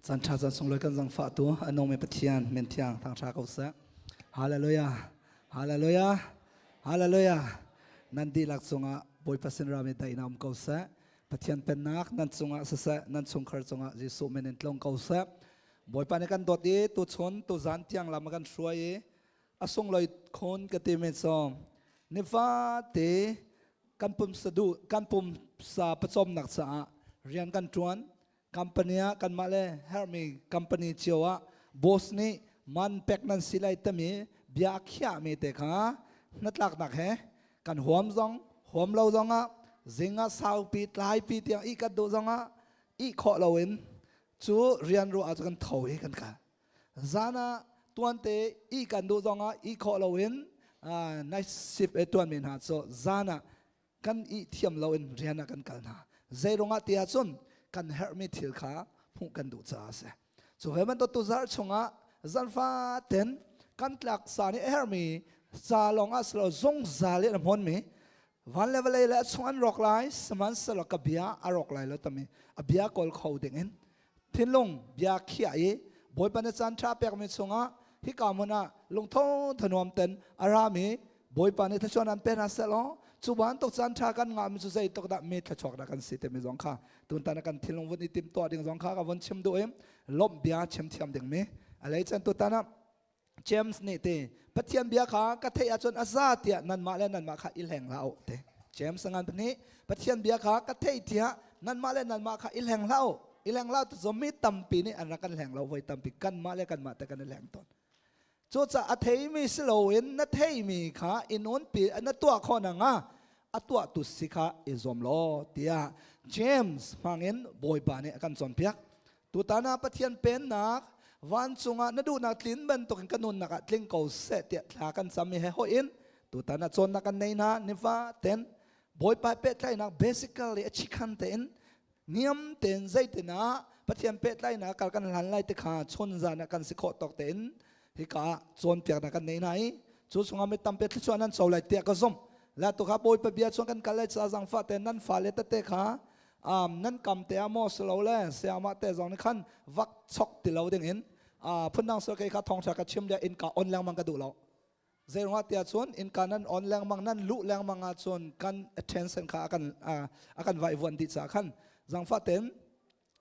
Caan ṭha caan sunglawi kan zangfah tu a nungmi Pathian min thiang thangṭha ko seh. Hallelujah. Hallelujah. Hallelujah. Nan dihlak cungah Bawipa sin rami daihnak um ko seh. Pathian pennak nan cungah siseh, nan chungkhar cungah Jesuh min in tlung ko seh. Bawipa nih kan dawt i tuchun tuzan tiang lam a kan hruai i a sunglawi khun ka timi cu nifate kan pumsa duh kan pumsa pawcawmnak caah rian kan ṭuan company ah kanmah le herhmi company cio ah boss nih man pek nan si lai timi bia a khiahmi te kha hnatlaknak he kan huam zong huam lo zongah zing ah saupi tlaipi tiang i kan duh zongah i khawh loin cu rian ruah ah kan tho i kan kal. Zan ah tuante i kan duh zongah i khawh loin night shift e tuan mi hna cu zan ah kan i thiam loin rian ah kan kal hna. Zei ruangah ti ahcun kan herhmi thil kha hmuh kan duh caah a si. Cu ve bantuk tuzarh chungah zanfa ten kan tlak sa nih a herhmi ca lawng ah si lo zungzal in a hmunmi van le vawlei le a chung an rawk lai, sihmanhsehlaw ka bia a rawk lai lo tami a bia kawl kho ding in thinlung bia khiah i Bawipa na caan ṭha pekmi chungah hika hmun ah lungtho thanuam ten a rami Bawipa nih thluachuah nan pe hna seh law cu bantuk caan ṭha kan ngahmi cu zeitluk dah mi thluachuak dah kan si timi zong kha tuntan ah kan thinlung vun i timhtuah ding zong kha ka vun chim duh i lawmh bia chim thiam dingmi a lei chan tutan ah James nih te Pathian bia kha ka theih ahcun a za tiah nanmah le nanmah kha i hleng hlah u te. James ngan pahnih Pathian bia kha ka theih tiah nanmah le nanmah kha i hleng hlah u. I hleng hlah tu mi tampi nih an rak kan hleng lo, voi tampi kanmah le kanmah te kan i hleng tawn. Cucaah a theimi si loin na theimi kha i nunpi na tuah khawh nakhnga a tuahtu si kha i zuam law tiah James hmangin Bawipa nih a kan cawnpiak. Tutan ah Pathian pennak vancung ah na duhnak tlin bantukin ka nunnak ah tling ko seh tiah thla kan cam i he hoih in tutan ah cawnnak kan nei hna. Nifa ten Bawipa pehtlaihnak basically a chikhan tein niam tein zeitin ah Pathian pehtlaihnak kal kan hlan lai te kha chun zan ah kan si khawh tawk tein hika ah cawnpiaknak kan nei hna i cu chungah mi tampi thluachuah nan co lai tiah ka zumh. La tu kha Bawipa bia chuan kan kal lai ca zangfah te nan fale tete kha nan kam te ah maw si lo le sayamah te zong nih khan vak chok ti lo ding in phundang sal kei kha thawngṭha ka chim le innka on lengmang ka duh lo. Zeiruangah tiah cun innka nan on lengmang, nan luh lengmang ahcun kan attention kha a kan vaivuan dih caah khan zangfah tein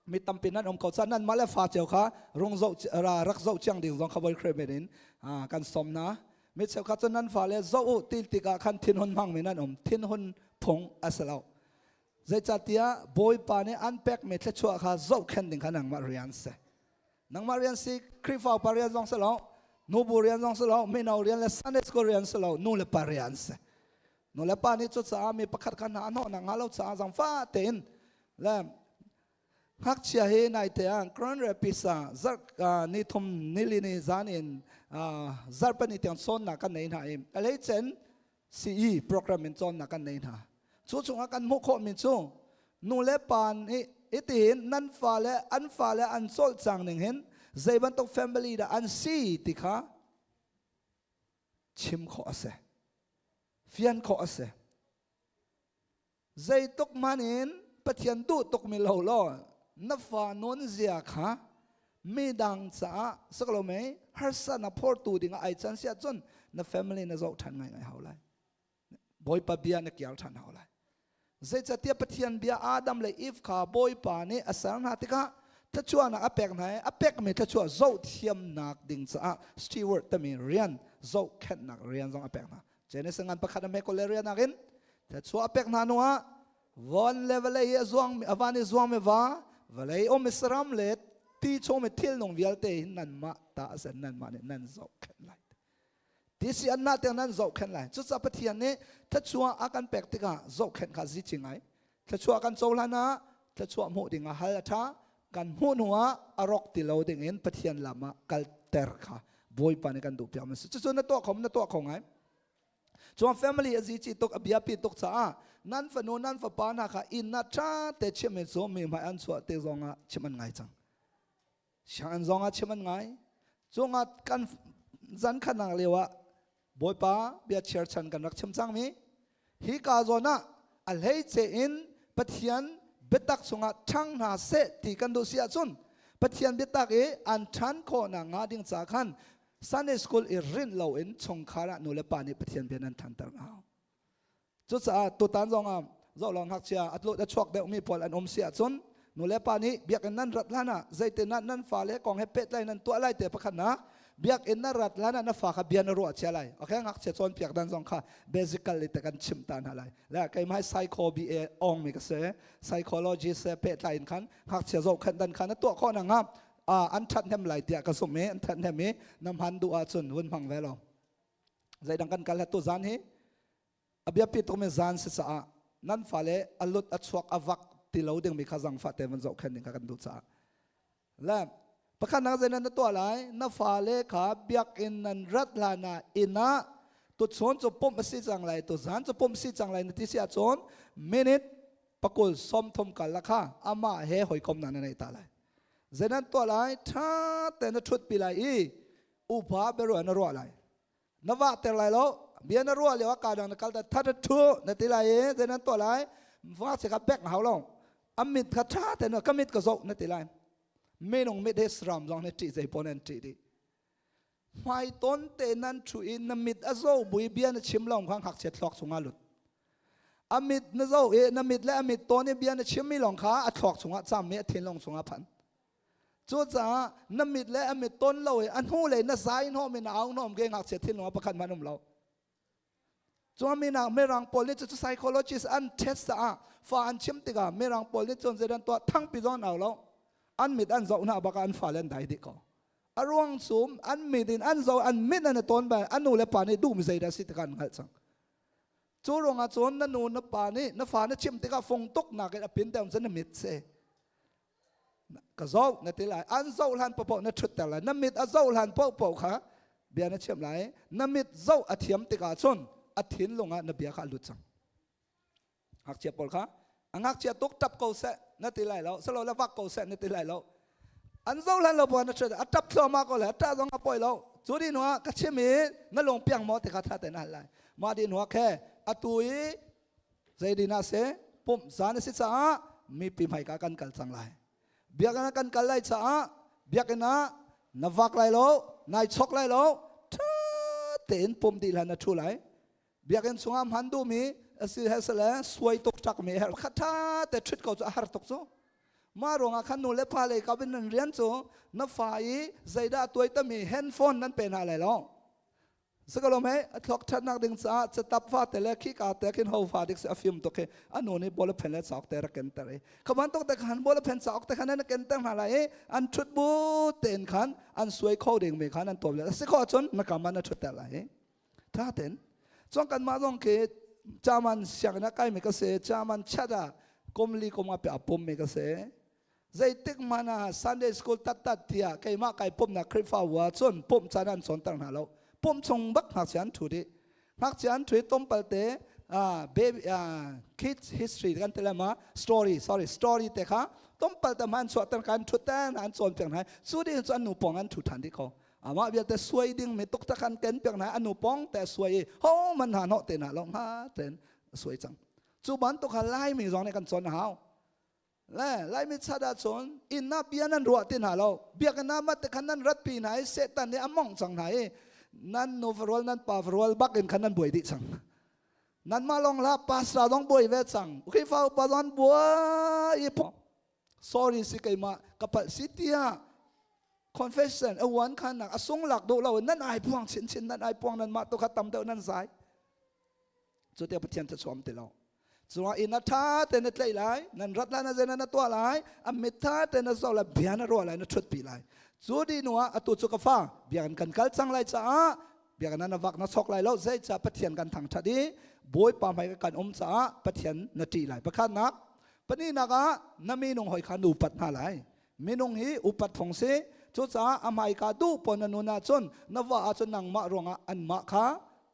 mi tampi nan um ko ca nan mah le fa cio kha rung zoh rak zoh chiang ding zong kha voi khre in kan som na. Mi cheukhat cun nan fale zoh u ti tikah khan thinhun hmang mi nan um. Thinhun phung a si lo. Zeicahtiah Bawipa nih an pekmi thluachuah kha zohkhenh ding kha nangmah rian si. Nangmah rian si, Khrihfa upa rian zong si lo, nubu rian zong si lo, mino rian le Sunday school rian si lo, nu le pa rian si. Nu le pa nih cucaah mi pakhat kha hna hnawh nak hnga lo caah zangfah tein le ngakchia hi naite ah Grand Rapids ah zarh ni thum nili ni zan in zarh pahnih tiang cawnnak kan nei hna i a hleicen CE program in cawnnak kan nei hna. Cu chungah kan hmuh khawhmi cu nu le pa nih itiin nan fale an fale an cawlcang ning hin zei bantuk family dah an si ti kha chim khawh a si. Fian khawh a si. Zeituk man in Pathian duh tukmi lo law na fa nun zia kha midang caah saklo mei harsa na phortu ding ah ai can si ahcun na family na zoh ṭhan ngaingai hau lai. Bawipa bia na kiar ṭhan hau lai. Zeicahtiah Pathian bia Adam le Eve kha Bawipa nih a ser hna tikah thluachuahnak a pek hna i a pekmi thluachuah zohthiamnak ding caah steward timi rian, zohkhenhnak rian zong a pek hna. Genesis ngan pakhat a hme ko le rian nakin thluachuah a pek hna hnu ah von le vawlei i a zuang a van i zuangmi va, vawlei um i saram le ti chung mi thil nung vialte hi nanmah ta a si, nanmah nih nan zohkhenh lai. Ti si an nah tiang nan zohkhenh lai. Cucaah Pathian nih thluachuah a kan pek tikah zohkhenh kha zi ngai. Thluachuah kan cohlan ah thluachuah hmuh ding ah hal a ṭha. Kan hmuh hnu ah a rawk ti lo ding in Pathian lam ah kalter kha Bawipa nih kan duh piak mi si. Cucu na tuah kho na tuah kho ngai. Chuan family a zi chi tuk, a biapi tuk caah nan fanu nan fapa hna kha inn ah ṭha te chim in cu mi hmai an chuah te zong ah chim an ngai cang. Sianginn zong ah chim an ngai. Cungah kan zan khanak lio ah Bawipa bia cherchan kan rak chim cangmi hi ka zawn ah a hleice in Pathian biatak chungah ṭhang hna seh ti kan duh si ahcun. Pathian biatak i an ṭhan khawhnak hnga ding ca khan Sunday school i rinh loin chungkhar ah nu le pa nih Pathian bia nan ṭhanter hna. Cucaah tutan zong ah zoh law ngakchia a tlut a chuak deuhmi pawl an um si ahcun nu le pa nih biakinn nan rat hlan ah zeitin ah nan fale kong he pehtlai nan tuah lai te pakhatnak biakinn na rat hlan ah na fa kha bia na ruah chia lai. Okay, ngakchia cawnpiak dan zong kha basically te kan chimh ta hna lai. Le keimah psycho BA ong mi ka si. Psychology se pehtlai in khan ngakchia zohkhenh dan kha na tuah khawh na ngam an ṭhathnem lai tiah ka zumh i an ṭhathnem i na hman duh ahcun vun hmang ve lo. Zeidang kan kal tu zan hi a biapi tukmi zan si caah nan fale a lut a chuak a vak ti lo dingmi kha zangfah te van zohkhenh ding kha kan duh caah le pakhat nak zei nan na tuah lai na fale kha biakinn nan rat hlan ah inn ah tuchun cu pumh a si cang lai tuzan cu pumh si cang lai na ti si ahcun minute pakul 30 kal la kha amah he hawikom na na nei ta lai zei nan tuah lai ṭha te na ṭhut pi lai i upa biaruah na ruah lai na vah ter lai lo bia na ruah lio ah ka dang na kal ta that thu na ti lai i zei nan tuah lai va che kha bek hau lo a mit kha tha te na ka mit ka zoh na ti lai minung mit he sram zong ne ṭih zei pon an ṭih dih hmai ton te nan thu in na mit a zo bui bia na chim long khang hak che thlok chunga lut a mit na zo i na mit le a mit ton i bia na chim mi long kha a thlok chungah cham mi a thinlung chungah phan Cucaah na mit le a mit ton lo i a hnu lei na zai hnawm in na au hnawm ke ngakchia thinlung ah pakhat hmanh um lo. Cun minak mirang pawl nih cu psychologist an test caah fa an chim tikah mirang pawl nih cun zeidan tuah thangpi zong an au lo. An mit an zoh hna bak ah an fale an dai dih ko. A ruang cu an mit in an zoh an mit an i tawn bal an nu le pa nih duhmi zeidah si tikah an hngalh cang. Cu ruangah cun na nu na pa nih na fa na chimh tikah fung tuk nak in a pin deuh cun na mit si. Ka zoh na ti lai an zoh hlan paoh na ṭhutter lai na mit a zoh hlan paohpaoh kha bia na chimh lai na mit zoh a thiam tikah cun a thinlung ah na bia kha a lut cang ngakchia pawl kha a ngakchia tuk ṭap ko seh na ti lai lo salo le vak ko seh na ti lai lo an zoh hlan lo buan na ṭhut a ṭap thluahmah ko le a ṭah zong a pawi lo cu di hnuah ka chim i na lung piang maw ti kha ṭha tein na hal lai mah di hnuah khe atu i Zeidin ah seh pumh zan a si caah mipi hmaika kan kal cang lai. Biakinn ah kan kal lai caah biakinn ah na vak lai lo, nai chok lai lo, ṭha tein pumh dih hlan na ṭhu lai. Biakinn chungah hman duhmi asi he sale suai tuk ṭakmi her kha ṭha te ṭhut ko cu a har tuk cu. Mah ruangah khan nu le pa lei kap in nan rian cu na fa i zeidah tuai tami handphone nan pe hna lai lo. Sakalom he a thluak ṭhatnak ding caah catap fate le khika te khin ho fa dik si a fim tuk hi a nu nih ball pen le cauk te rak ken ter i kha bantuk te khan ball pen cauk te khan an ken ter hna lai i an ṭhut bu tein khan an suai kho ding mi khan an tuam le si khawh cun na kam an a ṭhut ter lai i tha ten cun kanmah zong khi chaman sianginn ah kai mi ka si chaman chat ah kum li kum nga pe a pum mi ka si Zeitik hmanh ah Sunday school tattat tiah keimah kai pumhnak Khrihfabu ah cun pumh caan an cawnter hna lo. Pumh chung bak ngakchia an ṭhu dih. Ngakchia an ṭhu i tlawmpal te baby kids history kan ti ma story sorry story te kha tlawmpal te hman chuahter kan ṭhut ten an cawnpiak hna. Cu ding cu an nu pawng an ṭhu ṭhan dih ko. Amah vialte suai ding mi tuk tak an ken piak hna an nu pawng te suai i ho man hna hnawh te hna lo hnga ten suai cang. Cu bantuk kha Laimi zong nih kan cawn a hau. Le Laimi chat ahcun inn ah bia nan ruah ti hna lo. Biakinn ah mah te khan nan ratpi hna i Satan nih a mongh cang hna i nan nu varual nan pa varual bak in khan nan buai dih cang. Nanmah lawng hlah pastor zong buai ve cang. Khrihfa upa zong an buai i sorry si keimah ka palh si tiah confession a uan khan nak a sung lak duh lo nan ai puang chinchin nan ai puang nan mah tu kha tam deuh nan zai. Cu tiah Pathian cu chuam ti lo. Cungah inn a ṭha te na tlaih lai, nan rat lai, na zei na tuah lai, a mit ṭha te na zoh lai, bia na ruah lai, na ṭhutpi lai. Cu dih hnu ah atu cu ka fa, biakinn kan kal cang lai caah biakinn ah na vak na chok lai lo, zeicah Pathian kan thangṭhat i Bawipa hmai kan um caah Pathian na ṭih lai. Pakhatnak, pahnihnak ah na minung hawi kha na upat hna lai. Minung hi upat phung si. Cucaah a hmaika duh pawn na nun ahcun na va ahcun nangmah ruangah anmah kha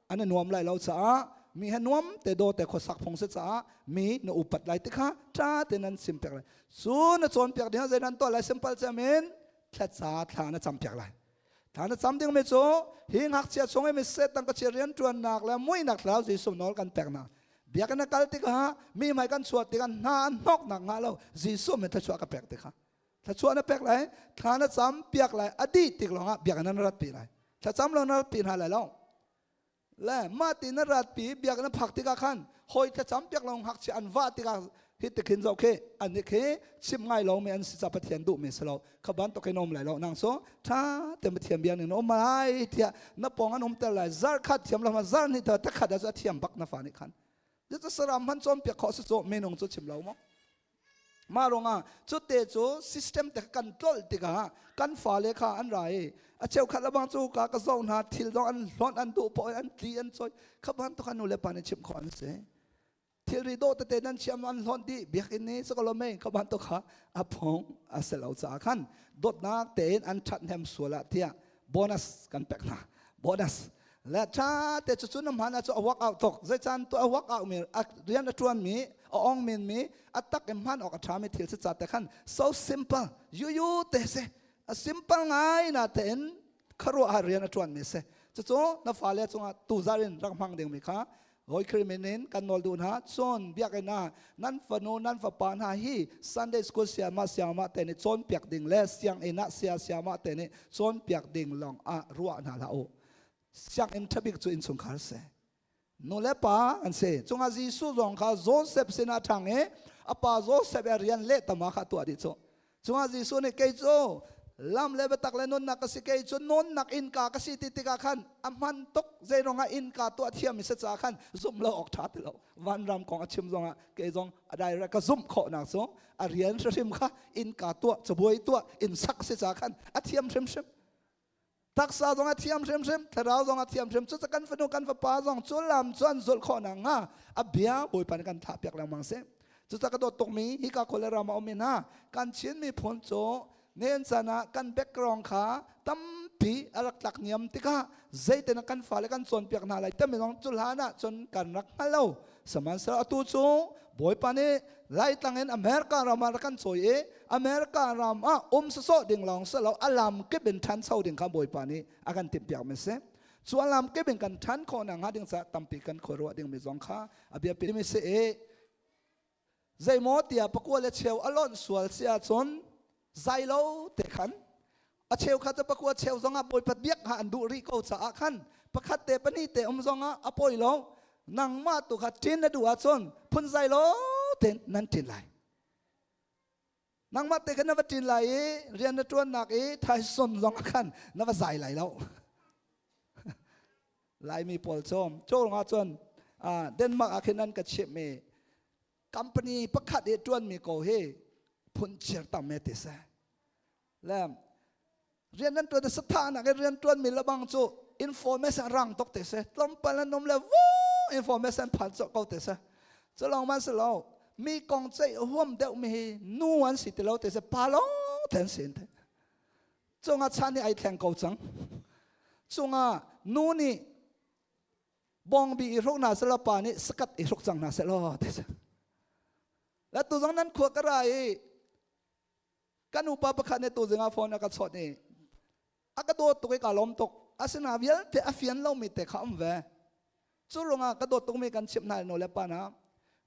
an i nuam lai lo caah mi he nuam te daw te khuasak phung si caah mi na upat lai ti kha ṭha te nan sim piak lai cu na cawn piak ding zei nan tuah lai simple cem in thlaca thla na cam piak lai thla na cam ding mi cu hi ngakchia chung i mi setan ka chia rian ṭuannak le muihnak thlarau Jesuh nawl kan pek na biakinn na kal tikah mi hmai kan chuah tikah hna an hnoknak ngah lo Jesuh min thluachuah ka pek ti kha. Thluachuah na pek lai, thla na cam piak lai, a dih tik lawngah biakinn na rat pi lai. Thlacam lo na rat pi hna lai lo. Le mah ti na rat pi biakinn na phak tikah khan hawi thlacam piak lo ngakchia an vah tikah hi tikhin zoh khi an hi khi chim ngai lo mi an si ca Pathian duh mi si lo kha bantuk in um lai lo nang cu tha te Pathian bia ning na um lai tiah na pong an um ter lai zar khat thiam lo ma zar ni ta takhat a thiam bak na fa nih khan cu saram hman cawn piak khawh si cu minung cu chim lo maw Mah ruangah cute cu system te kan tlolh tikah kan fale kha an ra i a cheukhat lebang cu ka ka zoh hna thil zong an hlonh an duh poh an tli an cawi kha bantuk an nu le pa nih chimh khawh an si. Thilri dawh tete nan chiam an hlonh dih biakinn nih sakalo mei kha bantuk kha a phung a si lo caah khan dawtnak tein an ṭhathnem sual ah tiah bonus kan pek hna bonus le ṭha te cu cu na hman ah cu a work out tuk zeican tu a work out mi a rian a ṭuan mi a ong min mi a tak in hman awk a ṭha mi thil si ca te khan so simple yu yu te si a simple ngai na tein kharuah har rian a ṭuan mi si cucu na fale cungah tuzar in rak hmang ding mi kha Hoi Khri in kan nawl duh hna cun biakinn ah nan fanu nan fapa hna hi Sunday school siama siama te nih cawnpiak ding le sianginn ah sia siama te nih cawnpiak ding lawng ah ruah hna hlah u. Sianginn ṭhabik cu innchungkhar si. Nu le pa an si. Cungah Jesuh zong kha Joseph sinah ṭhang i a pa Joseph e rian leh tama kha tuah dih cu. Cungah Jesuh nih kei cu lam le biatak le nunnak ka si kei cu nunnak innka ka si ti tikah khan a hman tuk zeiruangah innka tuah thiam i si caah khan zumh lo awk ṭha ti lo vanram kong a chim zongah kei zong a direct ka zumh khawhnak cu a rian hrimhrim kha innka tuah cabuai tuah inn sak si caah khan a thiam hrimhrim taksa zong a thiam hrimhrim thlarau zong a thiam hrim cu kan fanu kan fapa zong cu lam cu an zulh khawh nakhnga a bia Bawipa nih kan thlah piak lengmang seh cucaah ka dawt tukmi hika khua le ram a ummi hna kan Chin miphun cu nen caan ah kan background kha tampi a rak tlak niam tikah zeitin kan fale kan cawnpiak hna lai timi zong cu hlan ah cun kan rak hngal lo sihmanhsehlaw atu cu Bawipa nih Laitlang in America ram ah rak kan cawi i America ram ah um sawsawh ding lawng si lo a lam kip in ṭhancho ding kha Bawipa nih a kan timhpiak mi si. Cu a lam kip in kan ṭhan khawh nakhnga ding caah tampi kan khuaruah ding mi zong kha a biapi mi si i zeimaw tiah pakua le cheu a lonh sual si ahcun zai lo te khan a cheukhat cu pakua cheu zongah Bawipa biak kha an duh rih ko caah khan pakhat te pahnih te um zongah a pawi lo nangmah tu kha ṭin na duh ahcun phunzai lo tein nan ṭin lai nangmah te khan na va ṭin lai i rian na ṭuannak i thaison zong khan na va zai lai lo Laimi pawl cu cu ruangah cun Denmark ah khin an ka chimh i company pakhat i ṭuanmi ko hi phunchir tam e ti si le rian nan ṭuan satha nak in rian ṭuanmi lebang cu information rang tuk te si tlawmpal an um le vu information phan cawk ko te si cu lawng man si lo mi kong ceih huam deuh mi hi nu an si ti lo te si pa lawng te an si te cungah chan hi ai thleng ko cang cungah nu nih bawngbi i hruk hna selaw pa nih sakat i hruk cang hna selaw ti si la tu zong nan khua ka ra i kan upa pakhat nih tu zingah phone a ka chawt i a ka dawt tuk i ka lawm tuk asina vialte a fian lomi te kha um ve cu ruangah ka dawt tukmi kan chimh hna nu le pa na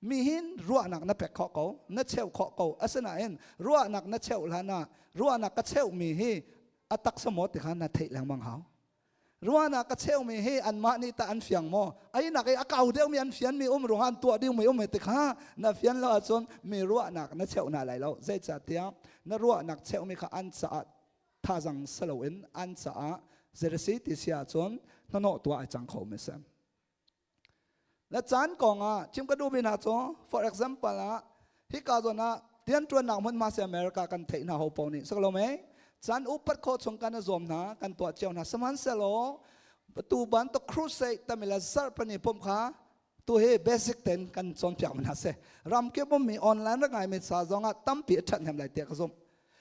mi hin ruahnak na pek khawh ko na cheuh khawh ko asinain ruahnak na cheuh hlan ah ruahnak ka cheuhmi hi a taksa maw ti kha na theih lengmang hau ruahnak ka cheumi hi anmah nih tah an fiang maw ainak i a kau deuhmi an fianmi um ruangah an tuah dingmi um ti kha na fian lo ahcun mi ruahnak na cheuh hna lai lo zeicahtiah na ruahnak cheumi kha an caah thazang si loin an caah zerasi ti si ahcun hnahnawh tuah ai cang kho mi si Le caan kong ah chim ka duhmi hna cu for example ah hika zawn ah rianṭuannak hmunhma si America kan theih hna ho paoh nih saklo mei caan upat khawh chung kan i zuam hna kan tuah cio hna sihmanhsehlaw tu bantuk crusade tamila zarh pani pumh kha tu hi basic ten kan cawnpiak hna si ramkip ummi online rak ngaimi ca zong ah tampi a ṭhathnem lai tiah ka zumh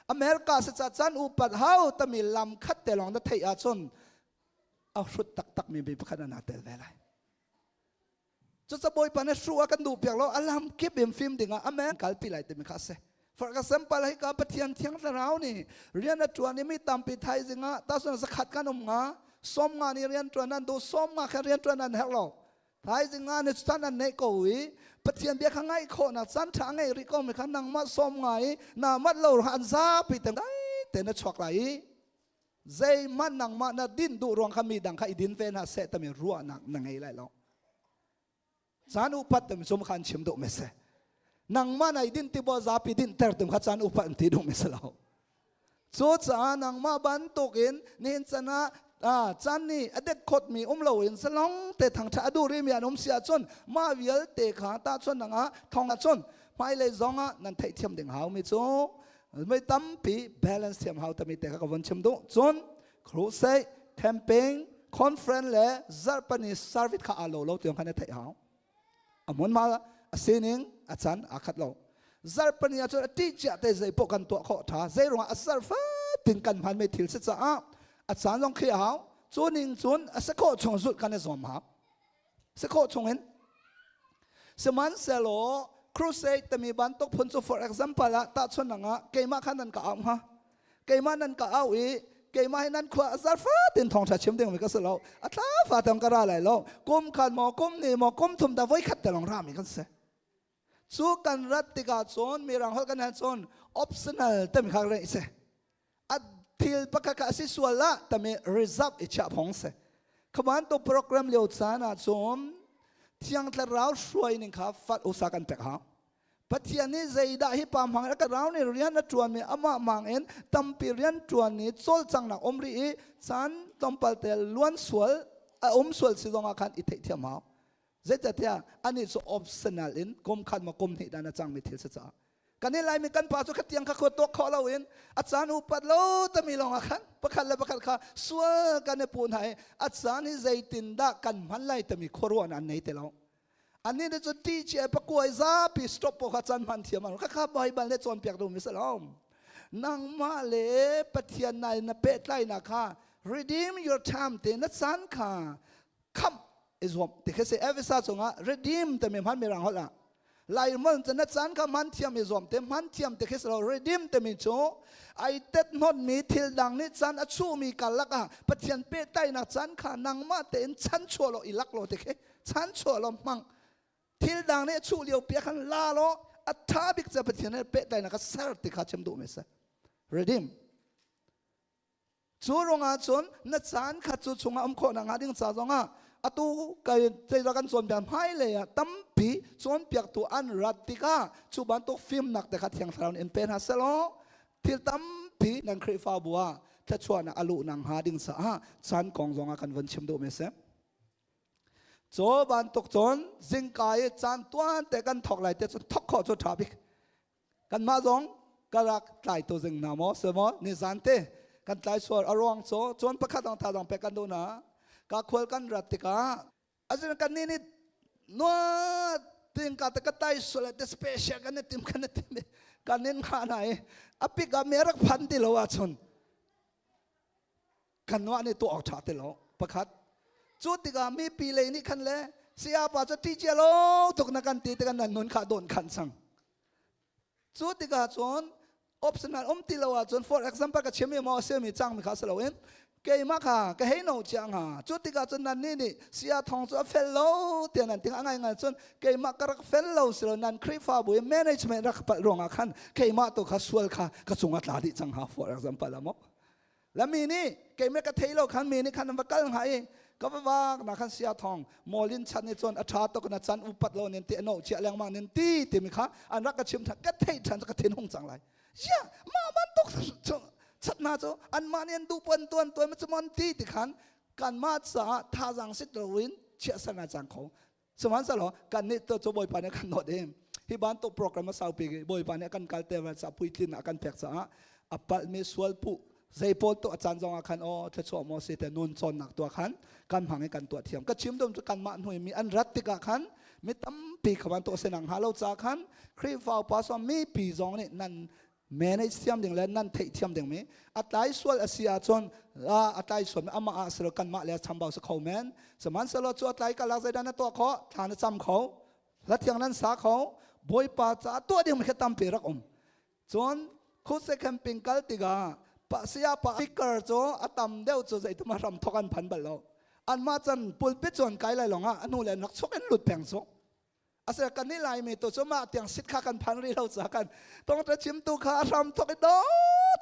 America si ca caan upat hau tami lam khat te lawng na theih ahcun a hrut taktakmi mi pakhat an aa tel ve lai cuca bawipa nih hruh a kan duh piak lo a lam kip in fim dingah amen kalpi lai timi kha a si for example hi ka pathian thiang thlarau nih rian a ṭuan i mi tampi thaizing ah tasun zakhat kan um nga 50 nih rian ṭuan an duh 50 kha rian ṭuan an herh lo. Thaizing nga ne chan an neih ko i Pathian bia kha ngaih khawhnak caan ṭha ngei rih ko mi kha nangmah sawm ngai i naa mat lo an zapi te dai te na chuak lai i zeihmanh nangmah na din duh ruang kha mi dang kha i din ve hna seh tami ruahnak na ngei lai lo. Caan upat timi cum kha an chim duh mi si. Nangmah na i din ti bo zapi din ter tim kha caan upat an ti duh mi si lo. Cucaah nangmah bantukin nihin chan ah caan nih a det khawtmi um loin zalong te thangṭhat a duh rihmi an um si ahcun mah vialte kha tahchunhnak ah thong ahcun hmailei zongah nan theihthiam ding haumi cu mi tampi balance thiam hau tami te kha ka von chim duh. Cun crusade, camping, conference le zarhpani service kha aa lo lo tiang kha na theih hau. A hmunhma a sining a can aa khat lo. Zarhpani ah cun a ṭih cia te zei poh kan tuah khawh ṭha. Zei ruangah a zarh fatin kan hmanmi thil si caah a caan zong khi a hau. Cu ning cun a si khawh chung zulh kan i zuam hau. Si khawh chung in. Sihmanhsehlaw crusade timi bantuk phun cu for example ah tahchunhnak ah keimah kha nan ka auh hnga. Keimah nan ka au i keimah hi nan khua a zar fatin thawngṭha chim ding mi ka si lo. A thla fa tang ka ra lai lo. Kum khat maw kum ni maw kum thum ta voi khat te lawng ra mi kan si. Cu kan rat tikah cun mirang holh kan han cun optional tami kha rei si. A thil pakhat kha a si sual ah tami reserve i chiah phong si. Khaman to program lio caan ah cun thiang thlarau hruai ning kha fat usa kan pek hau. Pathian nih zeidah hi pa hmang ka rau nih rian a ṭuan mi amah mang in tampi rian ṭuan ni cawlcanghnak um rih i caan tlawmpal te luan sual a um sual si zongah khan i theihthiam hau. Zeicahtiah anih cu optional in kum khat maw kum hnih dan a cangmi thil si caah. Kan i Laimi kan pa cu khatiang kha khua tuak khawh loin a caan upat lo tami lawngah khan pakhat le pakhat kha sual kan i puh hna i a caan hi zeitindah kan hman lai tami khuaruahnak an nei ti lo. Annih nih cun ṭih cia pakuai zapi stop paoh kha caan hman thiam an khakha Baibal nih cawnpiak duhmi si lo. Nangmah le Pathian nai na pehtlainak kha redeem your time te na caan kha khamh i zuam ti khi si Efesa chungah redeem timi hman mirang holh ah lai mon cu na caan kha hman thiam i zuam te hman thiam ti khi si lo redeem timi cu ai tet hnawtmi thil dang nih caan a chuhmi karlak ah Pathian pehtlaihnak caan kha nangmah tein chan chuah law i lak law ti khi chan chuah law hmang thil dang nih a chuh lio pia khan la law a tha bik ca Pathian he pehtlaihnak kha ser ti kha chim duh mi si redeem Cu ruangah cun na caan kha cu chungah um khawh nakhnga ding ca zongah atu kai zeidah kan cawnpiak hmailei ah tampi cawnpiaktu an rat tikah cu bantuk fimnak te kha Thiang Thlarau nih in pe hna sehlaw thil tampi nan Khrihfabu ah thluachuahnak a luh nakhnga ding caah caan kong zongah kan von chim duhmi a si. Cu bantuk cun zingka i caan tuan te kan thawk lai te cun thawk khawh cu ṭha bik. Kanmah zong ka rak tlai tu zing na maw si maw nizan te kan tlai sual a ruang cu cun pakhat dang tha dang pek kan duh na ka khual kan rat tikah azin kan ni nih nua ting ka te ka tai sual te special kan tim kan tim kan nin kha na i a pik a me rak phan ti lo ahcun kan nuah nih tuah awk ṭha ti lo pakhat cu tikah mipi lei nih khan le saya pa cu ṭih cia lo tuk na kan ti tikah nan nun kha dawn khan sang cu tikah cun optional um ti lo ahcun for example ka chim mi maw semi cang mi kha si loin keimah kha ka hei no chia hnga cu tikah cun nan nih nih sia thong cu a fel lo tiah nan ting a ngai ngai cun keimah ka rak fel lo si lo nan Khrihfabu i management rak palh ruangah khan keimah tu kha sual kha ka cungah tla dih cang hnga for example a maw Lami nih keimah ka thei lo khan mi nih khan an va kal hnga i ka va vak na khan sia thong mawlin chan ni cun a ṭha tuk na chan upat lo nin ti ano chia lengmang nin ti timi kha an rak ka chim than ka thei than ka thin hung cang lai ya ma bantuk chat na cu an mah nih an duh puan tuan tuan ma cu mon ti ti khan kan mah caah thazang sit loin chia sana cang kho Sihmanhsehlaw kan nih cu Bawipa nih a kan nawt i hi bantuk program a saupi Bawipa nih a kan kalter ca puitlin a kan pek caah a palhmi sual puh zei pawl tuah caan zongah khan aw thluachuah maw si te nun cawnnak tuah khan kan hmang i kan tuah thiam ka chim dum cu kanmah hnu i mi an rat tikah khan mi tampi kha van tuah senang hnga lo ca khan Khrihfa upa sawm mipi zong nih nan manage thiam ding le nan theih thiam ding mi a tlai sual a si ahcun a tlai sual mi amah ah silo kanmah le chambau si kho men sihmanhsehlaw cu a tlai kalak zeidah na tuah khawh thla na cam kho hla thiang nan sa kho bawipa caah tuah ding mi kha tampi rak um cun khuse camping kal tikah pa saya pa speaker cu a tam deuh cu zeitum a hram thok an phan bal lo. Anmah can pulpit cu an kai lai lawngah a hnu le an rak chuk in lut peng cu. Asina kan nih Laimi tu cu mah tiang sit kha kan phan rih lo ca kan tongta chimtu kha a hram thok i do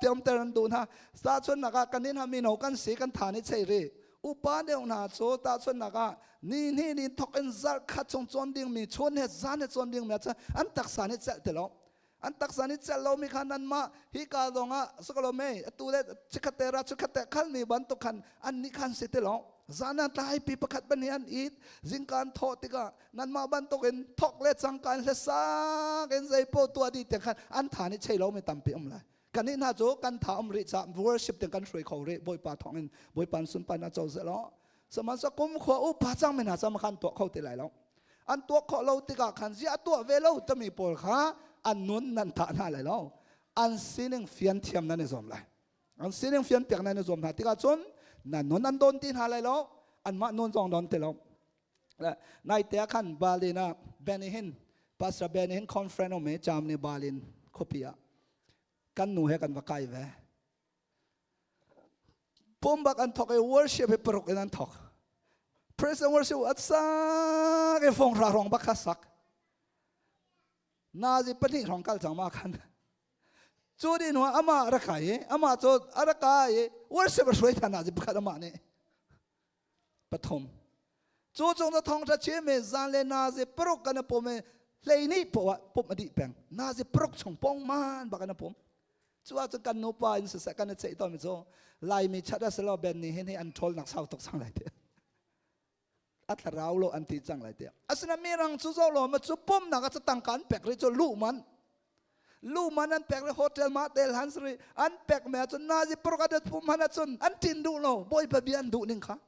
tiang ter an duh hna. Tahchunhnak ah kan nih hna mino kan si kan tha nih chei rih. Upa deuh hna cu tahchunhnak ah ni hnih ni thok in zarh khat chung cawn dingmi chun he zan he cawn dingmi ah an taksa nih celh ti lo. An taksa nih celh lomi kha nanmah hi ka zong ah sukalo mei atu le chikhat te ra chikhat te khalmi bantuk khan an nih khan si ti lo. Zan ah tlaipi pakhat pahnih an it zingka an thawh tikah nanmah bantukin thok le cangka in hlasak in zeipaoh tuah dih te khan an tha nih chei lomi tampi um lai. Kan nih hna cu kan tha um rih caah worship te kan hruai kho rih Bawipa thawng in Bawipa sunpan a co seh law. Sihmanhsehlaw kum khua upa cangmi hna cu khan tuah kho ti lai lo. An tuah khawh lo tikah khan ziah tuah ve lo timi pawl kha an nun nan thah hna lai lo. An sining fian thiam nan i zuam lai. An sining fian piak nan i zuam hna tikah cun nan nun an don ti hna lai lo. Anmah nun zong don ti lo. Nai te ah khan Berlin ah Benny Hinn Pastor Benny Hinn conference um i Germany Berlin khuapi ah kan nu he kan va kai ve. Pumbak an thok i worship hi paruk in an thok. Praise and worship at sak i fong ra rong bak kha sak. Nazi pahnih rong kal cang ma khan. Cu din hua ama ra kai i ama cu a ra kai i worship a hruai than nazi pakhat amah nih. Pathum. Cu cung na thong tha chim i zan le nazi paruk kan pum i hleihnih poah pum a dih peng. Nazi paruk chung pong man bak an pum. Cu ahcun kan nupa in siseh kan i ceih tawnmi cu Laimi chat a si lo Ben nih hin hi an ṭhawl sau tuk cang lai ti. A thlarau lo an ti cang lai ti. Asinain mirang cu zoh law ma cu pumnak ah cu tangka an pek rih cu luh man. Luh man an pek rih hotel ma tel han sri an pek me ahcun nazi paruk a pum han ahcun an ṭin duh lo Bawipa bia an duh ning kha.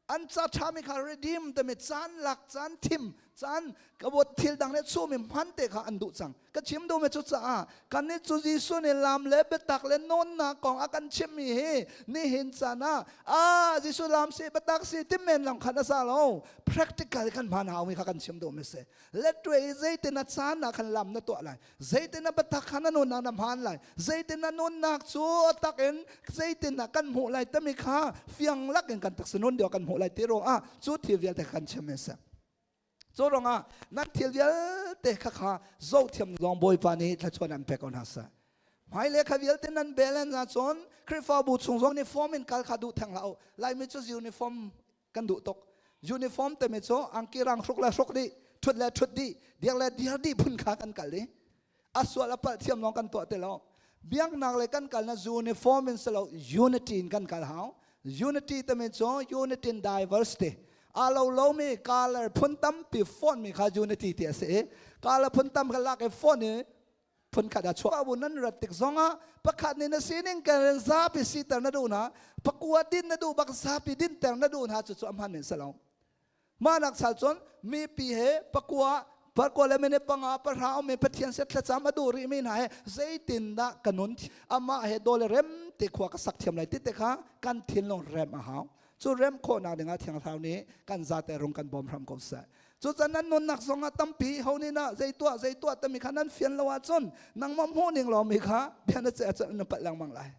An ca ṭhami kha redeem timi caan lak caan thim caan ka bot thil dang le chumi hman te kha an duh cang. Ka chim duhmi cu caah kannih cu Jesuh nih lam le biatak le nawnnak kong a kan chimmi hi nihin caan ah ah Jesuh lam si biatak si ti men lang khan a sa lo. Practical kan hman haumi kha kan chim duhmi si. Letwe i zeitin a caan ah khan lam na tuah lai. Zeitin a biatak kha na nunnak na hman lai. Zeitin na nunnak cu a tak in zeitin ah kan hmuh lai timi kha fiang lak in kan taksa nun deuh kan hmuh lai ti ruangah cu thil vialte kan chim a si. Cu ruangah nan thil vialte kha kha zohthiam zong Bawipa nih thluachuah an pek ko hna seh. Hmailei kha vialte nan bel an cun Khrihfabu chung zong uniform in kal kha duh theng hlah u. Laimi cu uniform kan duh tuk. Uniform timi cu angki rang hruk le hruk dih, ṭhut le ṭhut dih, dir le dir dih phun kha kan kal i a sual a palh thiam lawng kan tuah ti lo. Biaknak le kan kal na uniform in si lo unity in kan kal hau. Unity timi cu unity in diversity. A lo lomi color phun tampi font mi kha unity ti a si i color phun tam kha lak i font i phunkhat ah chuah bu nan rat tik zongah pakhat nih na sining kan zapi siter na duh na pakua din na duh bak zapi dinter na duh na cu cu a hman men si lo. Mah nak sal cun mipi he pakua pakua le mene panga pahra um Pathian set thlacam a duh rih mi hna he zeitindah ka nun amah he dole rem te khua ka sak thiam lai ti te kha kan thinlung rem a hau. Cu rem khawhnak dingah Thiang Thlarau nih kan zate rung kan bawm hram ko seh. Cucan nan nunnak zongah tampi ho nih na zei tuah zei tuah timi kha nan fian lo ahcun nangmah hmuh ning law mi kha bia na ceh ahcun na palh lengmang lai.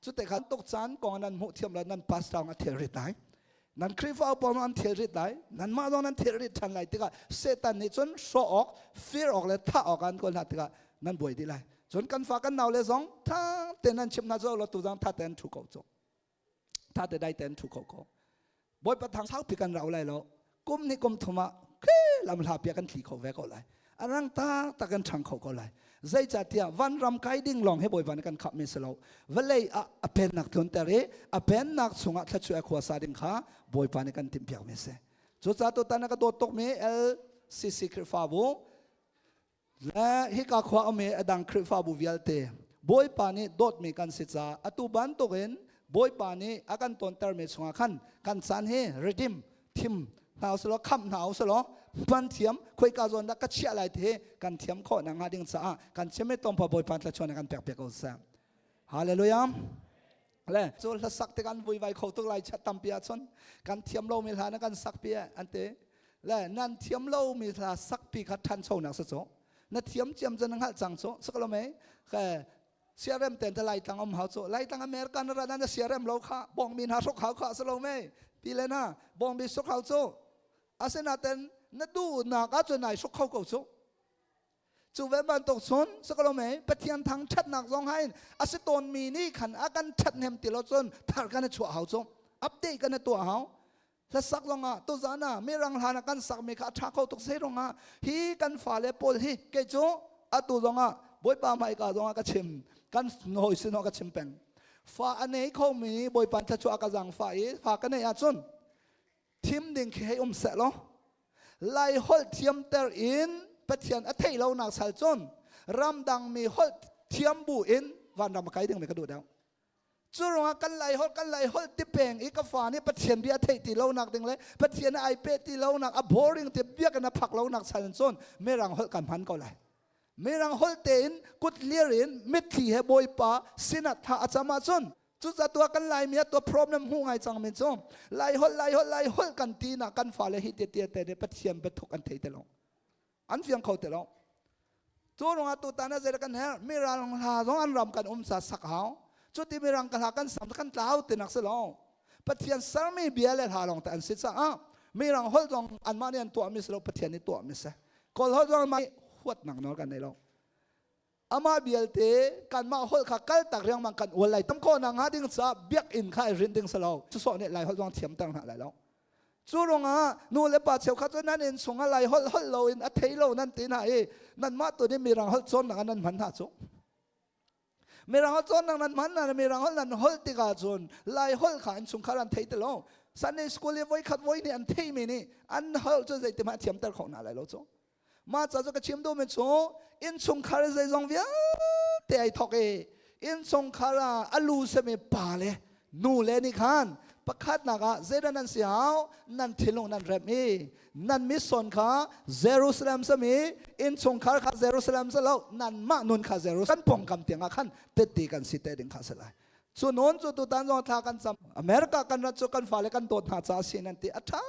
Cu te khan tuk caan kong nan hmuh thiam lo nan pastor a thil rit lai. Nan Khrihfa upa an thil rit lai. Nanmah zong nan thil rit ṭhan lai tikah Satan nih cun hrawh awk, fir awk le thah awk an kawl hna tikah nan buai dih lai. Cun kan fa kan nau le zong ṭha tein nan chimh hna cu lo tu zong ṭha tein ṭhu ko cu. Tha te dai ten thu kho ko. Bawipa thang saupi kan rau lai lo. Kum ni kum thum ah khi lam hla pia kan thli kho ve ko lai. A rang tak tak kan ṭhang kho ko lai. Zeicahtiah vanram kai ding lawng hi Bawipa nih kan khap mi si lo. Vawlei ah a pennak tlunter i a pennak chungah thluachuah khua sa ding kha Bawipa nih kan timhpiak mi si. Cucaah tutan a ka dawt tuk mi LCC Khrihfabu Le hika khua um i a dang Khrihfabu vialte Bawipa nih dawtmi kan si caah atu bantukin Bawipa nih a kan tawntermi chungah khan kan caan hi redeem thim hna usih law khamh hna usih law hman thiam khoika zawn dah ka chiah lai ti hi kan thiam khawh nak hnga ding caah kan chim i tlawmpal Bawipa thluachuah kan pek piak ko seh. Hallelujah. Le cu hlasak te kan vuivai kho tuk lai chat tampi ahcun kan thiam lomi hla na kan sak pi an ti. Le nan thiam lomi hla sakpi kha ṭhanchonak si cu. Na thiam ciam cu na hngalh cang cu. Sik lo mei? Siarem ten te Laitlang um hau cu. Laitlang America na rat na siarem lo kha bongmi hna hruk hau kha a si lo mei. Pi le na bongmi suk hau cu. Asinaten na duhnak ahcun nai hruk kho ko cu. Cu ve bantuk cun sakalo mei Pathian thang ṭhatnak zong hain a si tawnmi nih khan a kan ṭhathnem ti lo cun thar kan i chuah hau cu. Update kan i tuah hau. Hlasak zongah tuzan ah mirang hlan ah kan sakmi kha a ṭha kho tuk sei ruangah hi kan fale pawl hi kei cu atu zongah Bawipa hmaika zongah ka chim kan hawi sinah ka chim peng. Fa a nei khomi Bawipa thluachuah ka zaangfah i fa ka neih ahcun thim ding khi hei um seh law Lai holh thiamter in Pathian a theih lonak sal cun ramdang mi holh thiam bu in vanram a kai ding mi ka duh deuh. Cu ruangah kan Lai holh ti peng i ka fa nih Pathian bia a theih ti lonak ding le Pathian ai pe ti lonak, a boring ti biakinn a phak lonak sal in cun Mirang holh kan hman ko lai. Mirang holh tein kut lir in mitthli he Bawipa sinah tha a cam ahcun. Cucaah tuah kan Laimi ah tuah problem hmu ngai cang mi cu Lai holh, Lai holh, Lai holh kan ti nak kan fale hi te te te nih Pathian biathuk an thei te lo, an fiang kho te lo. Cu ruangah tutan ah zeidah kan herh? Mirang hla zong an ram kan um sa sak hau. Cuti mirang ka hla kan sam kan tlau tinak si lo. Pathian sermi bia le hla lawng te an si caah mirang holh zong anmah nih an tuahmi si lo, Pathian nih tuahmi si. Kawl holh zong anmah huatnak nawl kan nei lo. Amah vialte kanmah holh kha kal tak riangmang kan ual lai tam khawh nak hnga ding caah biakinn kha i rinh ding si lo. Sawsawh nih Lai holh zong thiamter hna lai lo. Cu ruangah nu le pa cheukhat cu nan inn chungah Lai holh holh lo in a thei lo nan ti hna i nanmah tu nih Mirang holh cawnnak ah nan hman hna cu. Mirang holh cawnnak nan hman hna, Mirang holh nan holh tikah cun Lai holh kha innchungkhar an thei ti lo. Sunday school i voikhat voi hnih an theimi nih an holh cu zeitihmanh a thiamter kho hna lai lo cu. Mah ca cu ka chim duhmi cu innchungkhar zeizong vialte ai thawk i innchungkhar ah a lu simi pa le nu le nih khan pakhatnak ah zeidah nan si hau? Nan thinlung nan remh i nan mission kha Jerusalem sami innchungkhar kha Jerusalem si lo, nanmah nun kha Jerusalem kan pawngkam tiangah khan tette kan si te ding kha si lai. Cu nawn cu tutan zong thla kan cam. America kan rat cu kan fale kan dawt hna caah si nan ti. A ṭha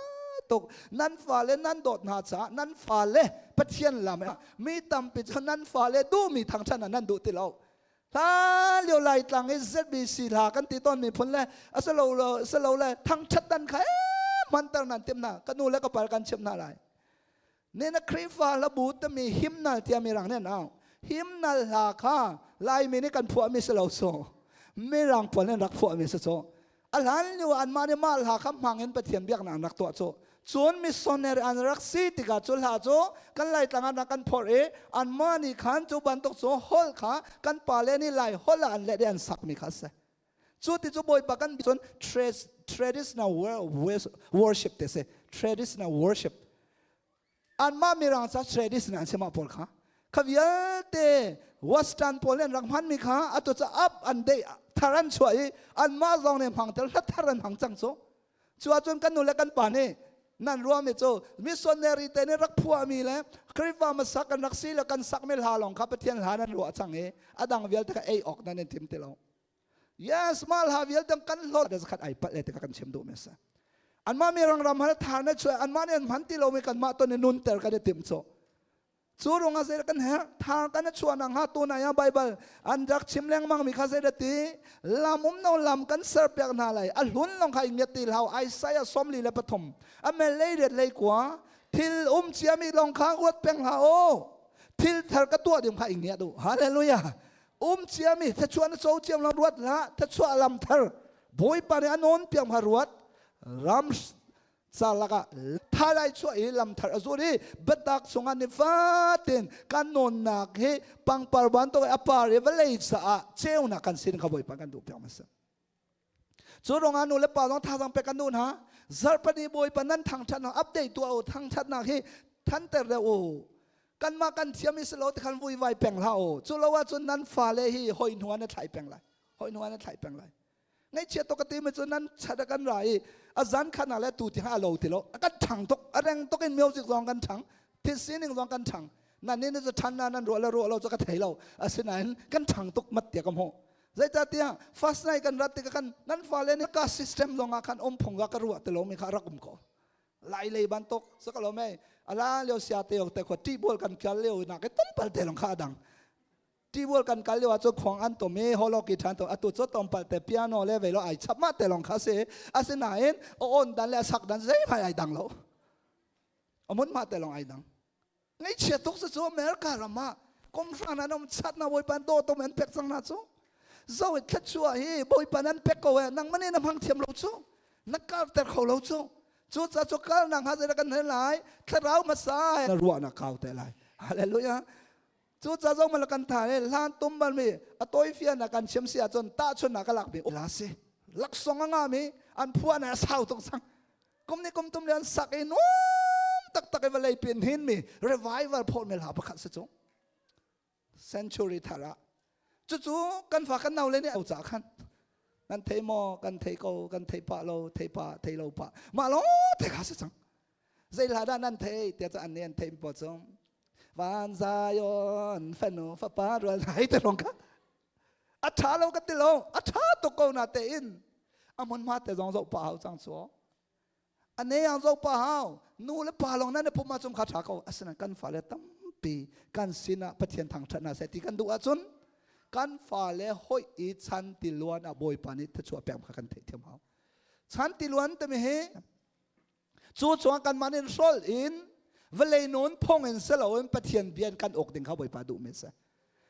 tuk. Nan fale nan dawt hna caah nan fale Pathian lam mi tampi cu nan fale duhmi thangṭhat ah nan duh ti lo. Hla lio Laitlang i ZBC hla kan ti tawn mi phun le a si lo si lo le thangṭhat dan kha hmanter nan tim hna. Ka nu le ka pa kan chimh hna lai. Ne na Khrihfa hlabu timi hymnal tiah Mirang nih an au. Hymnal hla kha Laimi nih kan phuahmi si lo so. Mirang pawl nih an rak phuahmi si cu. A hlan lio anmah nih mah hla kha hmang in Pathian biaknak an rak tuah cu. Cun missionary an rak si tikah cu hla cu kan Laitlang ah rak kan phorh i anmah nih khan cu bantuk cu holh kha kan pale nih Lai holh ah an let i an sakmi kha a si. Cu ti cu Bawipa kan cun traditional worship te si. Traditional worship. Anmah Mirang ca traditional an si mah pawl kha. Kha vialte Western pawl nih an rak hmanmi kha atu ca up an dei thar an chuah i anmah zong nih hmang tel hla thar an hmang cang cu. Cu ahcun kan nu le kan pa nih nan ruahmi cu missionary te nih rak phuahmi le Khrihfa hmasa kan rak si le kan sakmi hla lawng kha Pathian hla nan ruah cang i a dang vialte kha ei awk nan in tim ti lo. Yes, mah hla vialte kan hlawt da zakhat ai palh le tikah kan chim duh mi a si. Anmah mi rang ram han thar na chuah, anmah nih an hman ti lomi kanmah ton i nunter kan i tim cu. Cu ruangah zei kan herh? Thar kan i chuah nak hnga tu na ya Bible an rak chim lengmang mi kha zei da ti? Lam um no lam kan ser piak hna lai. A hlun long kha i ngiat ti hlau. Isaiah 43 a mel lei riat lei kua thil um ciami long kha ruat peng hlah o. Thil thar ka tuah ding kha i ngiat u. Hallelujah. Um ciami thluachuah na co ciam lam ruat hlah. Thluachuah lam thar Bawipa nih a nawn piak ma ruat. Ram ca lakah thalai chuah i lam thar a zul i biatak chungah nifatin kan nawnnak hi pangpar bantuk a par i vawlei caah ceunak kan sin kha Bawipa kan duh piak ma si. Cu ruangah nu le pa zong thazaang pek kan duh hna. Zarhpini Bawipa nan thangṭhatnak update tuah u. Thangṭhatnak hi thanter deuh u. Kanmah kan thiam i si lo ti khan vuivai peng hlah u. Cu lo ahcun nan fale hi hoi hnu ah na thlai peng lai. Hoi hnu ah na thlai peng lai. Ngaihchia tuk ka ti mi cu nan chat a kan ra i a zan khan ah le tu ti ha lo ti lo. A kan ṭhang tuk. A reng tuk in music zong kan ṭhang. Thil sining zong kan ṭhang. Nan nih cu ṭhan na nan ruah le ruah lo cu ka thei lo. Asinain kan ṭhang tuk mat tiah ka hmuh. Zeicahtiah first night kan rat tikah kan nan fale nih ka system zong ah khan um phung ka ruah ti lomi kha rak um ko. Lai lei bantuk sa ka lo mei ala lio sia te ok te khua ṭih bol kan kial lio nak ke tumpal te long kha adang. Tibual kan kal lio ah cu khuang an tom i holoki ṭhan tom atu cu tompal te piano le vei lo ai chap ma te lawng kha si. Asinain a on dan le a sak dan zeihmanh ai dang lo. Amun ma te lawng ai dang. Ngaihchia tuk cu America ram ah kum hra na nom chat na Bawipa do tom an pek cang na cu. Zo i thluachuah hi Bawipa nan pek ko e nang mani na hmang thiam lo cu. Na kar ter kho lo cu. Cu ca cu kal nang ha zei kan hel lai thlarau hmasa na ruah na kau te lai. Hallelujah. Cu ca zong mal kan tha le hlan tum bal mi a toi fian na kan chim si ahcun tahchun na ka lak mi la si. Laksong a nga mi an phua na sau tuk sang. Kum ni kum tum le an sak i nuam taktak i vawlei pin hin mi revival phawt mi hla pakhat si cu. Century thar ah. Cucu kan fa kan nau le nih au ca khan nan thei maw kan thei ko kan thei pah lo thei pa thei lo pa mah lo te kha si cang. Zei hla dah nan thei tiah cu an nih an thei mi pawl cu van Zion fanu fapa rual nai te rong kha a ṭha lo ka ti lo a ṭha tuk ko na tein a hmunhma te zong zoh pa hau cang cu a ne ang zoh pa hau nu le pa lawng nan i pum ahcun kha ṭha ko asinain kan fale tampi kan sinah Pathian thangṭhat hna seh ti kan duh ahcun kan fale hoih i chan tiluan ah Bawipa nih thluachuah pek kha kan theihthiam hau chan tiluan timi hi Cu chuang kanmah nih hrolh in vawlei nun phung in si loin Pathian bia in kan uk ding kha Bawipa duhmi a si.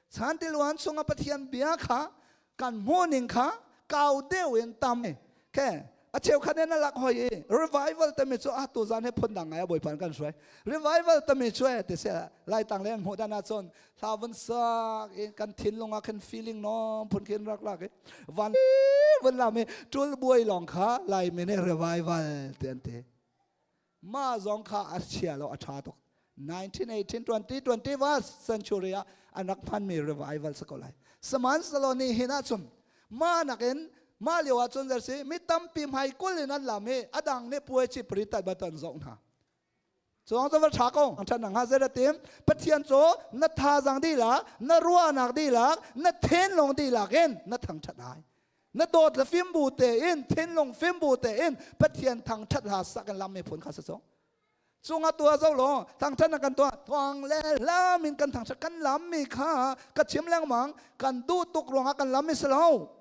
Chan tiluan chungah Pathian bia kha kan hmuhning kha kau deuh in tam ke a cheukhat in a lak hoi i revival timi cu ah tuzan he phundang ngai a Bawipa kan hruai revival timi cu ti si lai tang le an hmuh dan ahcun hla vun sak in kan thinlung ah khan feeling nom phun khin rak lak i van vun lam i tul buai lawng kha laimi nih revival ti an ti ma zong kha a chia lo a tha tuk 1918 20 21st century ah an rak hmanmi revival si ko lai sihmanhsehlaw ni hin ahcun ma nakin ma lio ahcun si mi tampi hmai kul in an lam i a dang nih puai chi pri tat batan zoh hna Cuang cu va ṭha ko. Ṭhan hnga zei dah tim Pathian cu na thazaang dihlak, na ruahnak dihlak, na thinlung dihlak in na thangṭhat ai. Na dawt le fimbu tein, thinlung fimbu tein Pathian thangṭhat hla sak in lam miphun kha si cu. Cungah tuah zo law thangṭhat na kan tuah tuang le lam in kan thangṭhat kan lam mi kha ka chim lengmang kan duh tuk ruangah kan lam mi si lo.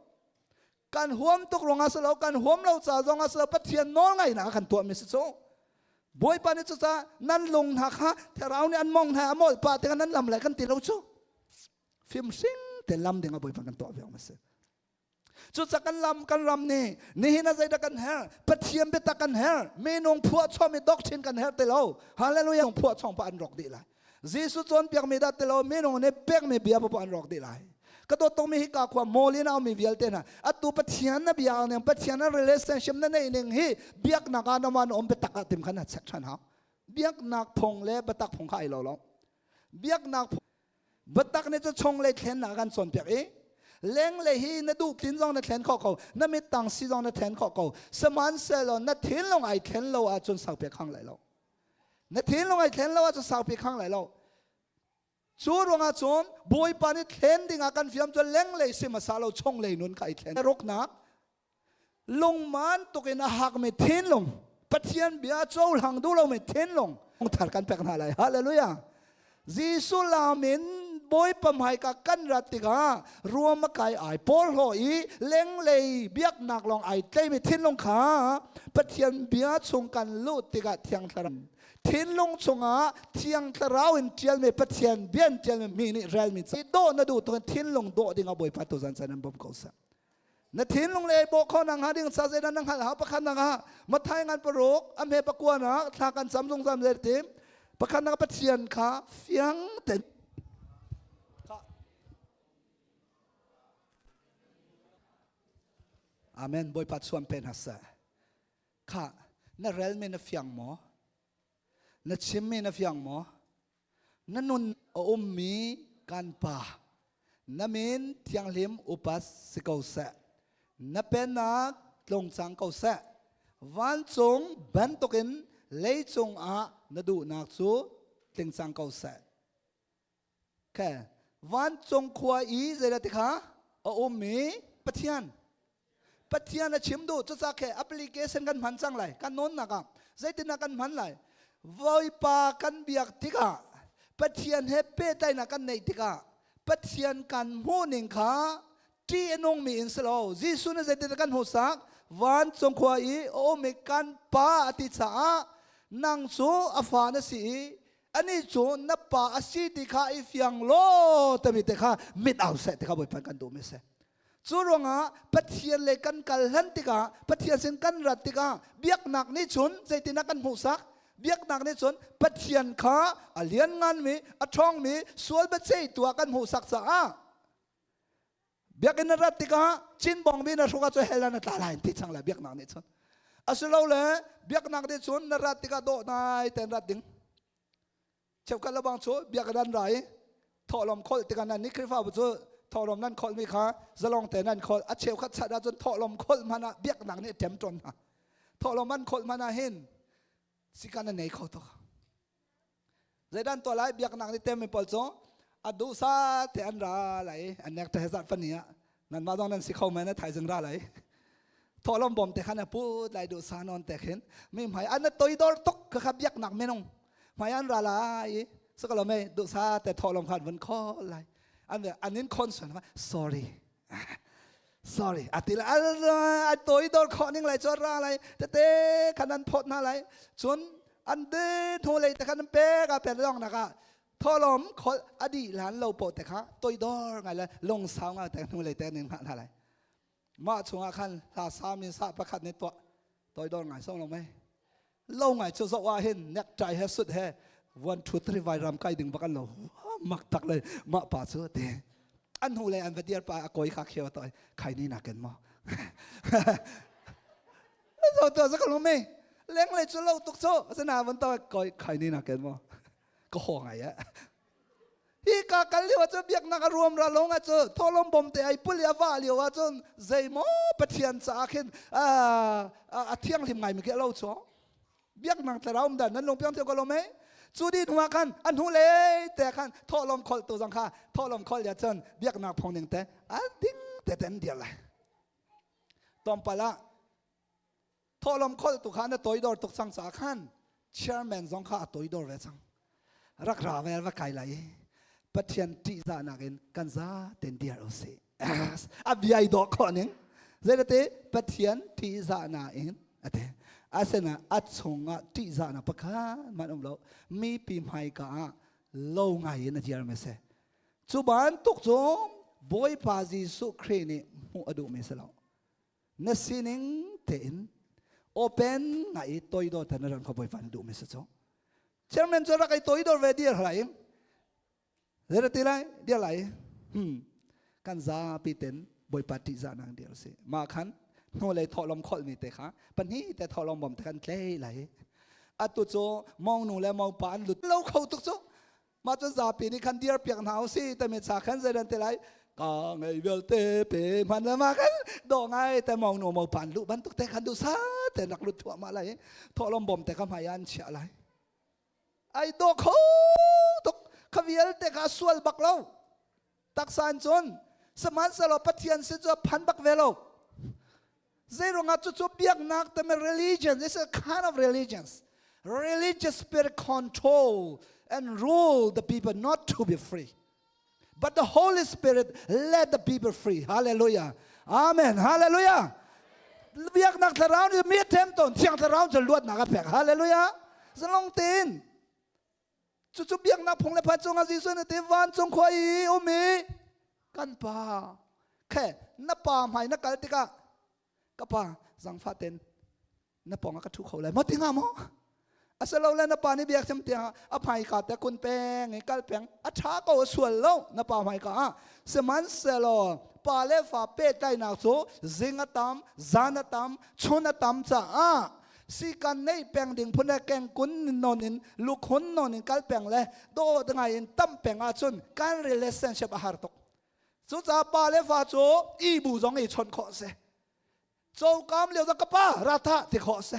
Kan huam tuk ruangah si lo, kan huam lo ca zongah si lo, Pathian nawl ngaihnak kan tuahmi si cu. Bawipa nih cucaah nan lung hna kha thlarau nih an mong hna a molh pah tikah nan lam lai kan ti lo cu. Fimhring te lam ding ah Bawipa kan tuah ve awk a si. Cucaah kan lam kan ram nih nihin ah zeidah kan herh? Pathian biatak kan herh. Minung phuah chom i doctrine kan herh ti lo. Hallelujah phuah chom pa an rawk dih lai. Jesuh cawnpiakmi dah ti lo minung nih pekmi bia paoh an rawk dih lai. Ka dawt tukmi hika khua mawlin a ummi vialte hna atu Pathian na bia ning Pathian na relationship na neih ning hi biaknak ah na um biatak ah tim khan na check ṭhan hau. Biaknak phung le biatak phung kha ai lo lo. Biaknak phung biatak nih cu chunglei thlennak kan cawnpiak i lenglei hi na duh tlin zong na thlen khawh ko na mit tang si zong na thlen khawh ko sihmanhsehlaw na thinlung ai thlen lo ahcun saupi khang lai lo. Na thinlung ai thlen lo ahcun saupi khang lai lo. Cu ruangah cun Bawipa nih thlen dingah kan fiam cu lenglei si hmasa lo chunglei nun kha ai thlen. Ruknak lungman tukin a hakmi thinlung Pathian bia cohlang duh lomi thinlung thar kan pek hna lai. Hallelujah. Jesuh lam in Bawipa hmaika kan rat tikah ruam a kai ai porhlaw i lenglei biaknak lawng ai tleimi thinlung kha Pathian bia chung kan luh tikah Thiang Thlarau thinlung chungah Thiang Thlarau in ṭialmi Pathian bia in ṭialmi mi nih relmi dawh na duh tuk in thinlung dawh dingah Bawipa tuzan caan an bawm ko seh. Na thinlung le bawh kho nang ha ding sa zeidah na hngalh hau pakhat nak ah Mathai ngan paruk a hme pakua nak thla kan cam zungzal zer tim pakhat nak Pathian kha fiang ten Amen Bawipa chuan pen ha seh kha na rel mi na fiang maw na chim mi na fiang maw Na nun a ummi kan Pa, na min thianghlim upat si ko seh. Na pennak tlung cang ko seh. Vancung bantukin leicung ah na duhnak cu tling cang ko seh. Okay. Vancung khua i zeidah ti kha a ummi Pathian. Pathian a chim duh cucaah khe application kan hman cang lai kan nawnnak ah zeitindah kan hman lai Bawipa kan biak tikah Pathian he pehtlaihnak kan neih tikah. Pathian kan hmuh ning kha ṭih a nungmi in si lo. Jesuh nih zeitin kan hmuhsak? Vancung khua i a um i kan Pa a ti caah nang cu a fa na si i anih cu na pa a si ti kha i fiang law timi te kha mit au seh ti kha Bawipa kan duhmi a si. Cu ruangah Pathian le kan kal hlan tikah Pathian sin kan rat tikah biaknak nih cun zeitin ah kan hmuhsak? Biaknak nih cun Pathian kha a liannganmi, a ṭhawngmi, sual biaceihtu ah kan hmuhsak caah biakinn na rat tikah cinbawngbi na hruk ahcun hell ah na tla lai ti cang lai biaknak nih cun. Asilole biaknak nih cun na rat tikah dawh nai ten rat ding. Cheukhat lebang cu biakinn an ra i thawhlawm kholh tikah nan nih Khrihfabu cu thawhlawm nan kholhmi kha zalong te nan kholh. A cheukhat chat ahcun thawhlawm kholh hmanh ah biaknak nih a ṭem tawn hna. Thawhlawm an kholh hmanh ah hin sikan an nei kho tuk. Zeidan tuah lai biaknak nih temmi pawl cu a duhsa te an ra lai an nek te zat fani ah nanmah zong nan si kho men thaizing ra lai thawhlawm bawm te khan a put lai duh sa non te khin mi hmai an toidor tuk kha kha biaknak minung hmai an ra lai i sakalo me duh sa te thawhlawm khan vun kho lai an an in khon suan sorry sorry ati la a toidor kho ning lai chuan ra lai tete khan an phot na lai chun an de thu lei te khan pe ka pe long naka Thawhlawm kholh a dih hlan lo paoh te kha toidor ngai le lungsau ngai te hnulei te nin hngah hna lai. Mah chungah khan hla sami sa pakhat nih tuah toidor ngai song lo mei. Lo ngai cu zoh ah hin necktie he sut he 1 2 3 vai ram kai ding bak an lo mak tak le mah pa cu te an hnu le an va dir pa a koi kha khio to khai ni nakin mo zo to za ka lo me leng le cu lo tuk cu asina van to koi khai ni nakin mo ka haw ngai eh hi ka kal lio ah cun biaknak a ruam ra long ah cu thawlawm bom te ai pul i a va lio ah cun zeimaw pathian caah khin a thianghlim ngai mi khi a lo chuang biaknak thlarau um dan nan lung piang theo ko lo mei cu di hnu ah khan a hnu le te khan thawhlawm kholh tu zong kha thawhlawm kholh ya cun biaknak phung ning te a ding te ten dir lai tompal ah Thawhlawm kholh tu kha na toidor tuk cang caah khan chairman zong kha a toidor ve cang. Rak ra ve va kai lai i Pathian ṭihzahnak in kan za ten dir u sih. A bia i dawh khawh ning. Zeirate Pathian ṭihzahnak in a ti. Asina a chungah ṭihzahnak pakhat hmanh um lo. Mipi hmaika ah lo ngai in a dir mi si. Cu bantuk cu Bawipa Jesuh Khrih nih hmuh a duhmi si lo. Na sining tein open ngai i toidor tan ran kha Bawipa nih duhmi si cu. Chairman cu rak i toidor ve dir hlai. Zei ti lai? Dir lai. Kan zapi ten Bawipa ṭihzahnak dir si. Mah khan hnulei thawhlawm kholhmi te kha pahnih te thawhlawm bawm te kan tlei lai. Atu cu mongnu le mopa an lut lo kho tuk cu. Mah cu zapi nih khan dir piak hna usih timi cha khan zei dan te lai ka ngei vialte pe hman le ma khan dawh ngai te mo nu mo pan lu bantuk te khan duh sa te nak lut thuah ma lai thawhlawm bawm te kha hmai an chiah lai ai dawh kho tuk kha vialte kha sual bak lo taksa in cun sihmanhsehlaw Pathian sin cu phan bak ve lo Zeiruangah cucu biaknak timi religion is a kind of religions. Religious spirit control and rule the people not to be free. But the Holy Spirit let the people free. Hallelujah. Amen. Hallelujah. Biaknak thlarau nih mi them ton thiang thlarau cu luatnak a pek. Hallelujah. Zalong tein Cucu biaknak phung le phan cungah Jesuh nih ti vancung khua i um i kan pa khe na pa hmai na kal tikah ka pa zangfah ten na pawng ah ka ṭhu kho lai maw ti hnga maw asilole na pa nih biak cem tiang a hmaika te kun peng i kal peng a ṭha ko a sual lo na pa hmaika ah sihmanhsehlaw pa le fa pehtlaihnak cu zing a tam zan a tam chun a tam caah sikan nei peng ding phun le kengkun non in lukhun non in kal peng le dawt ngai in tam peng ahcun kan relationship a har tuk cucaah pa le fa cu i bu zong i chawnh khawh si cokam lio ka pa ra tha ti khawh si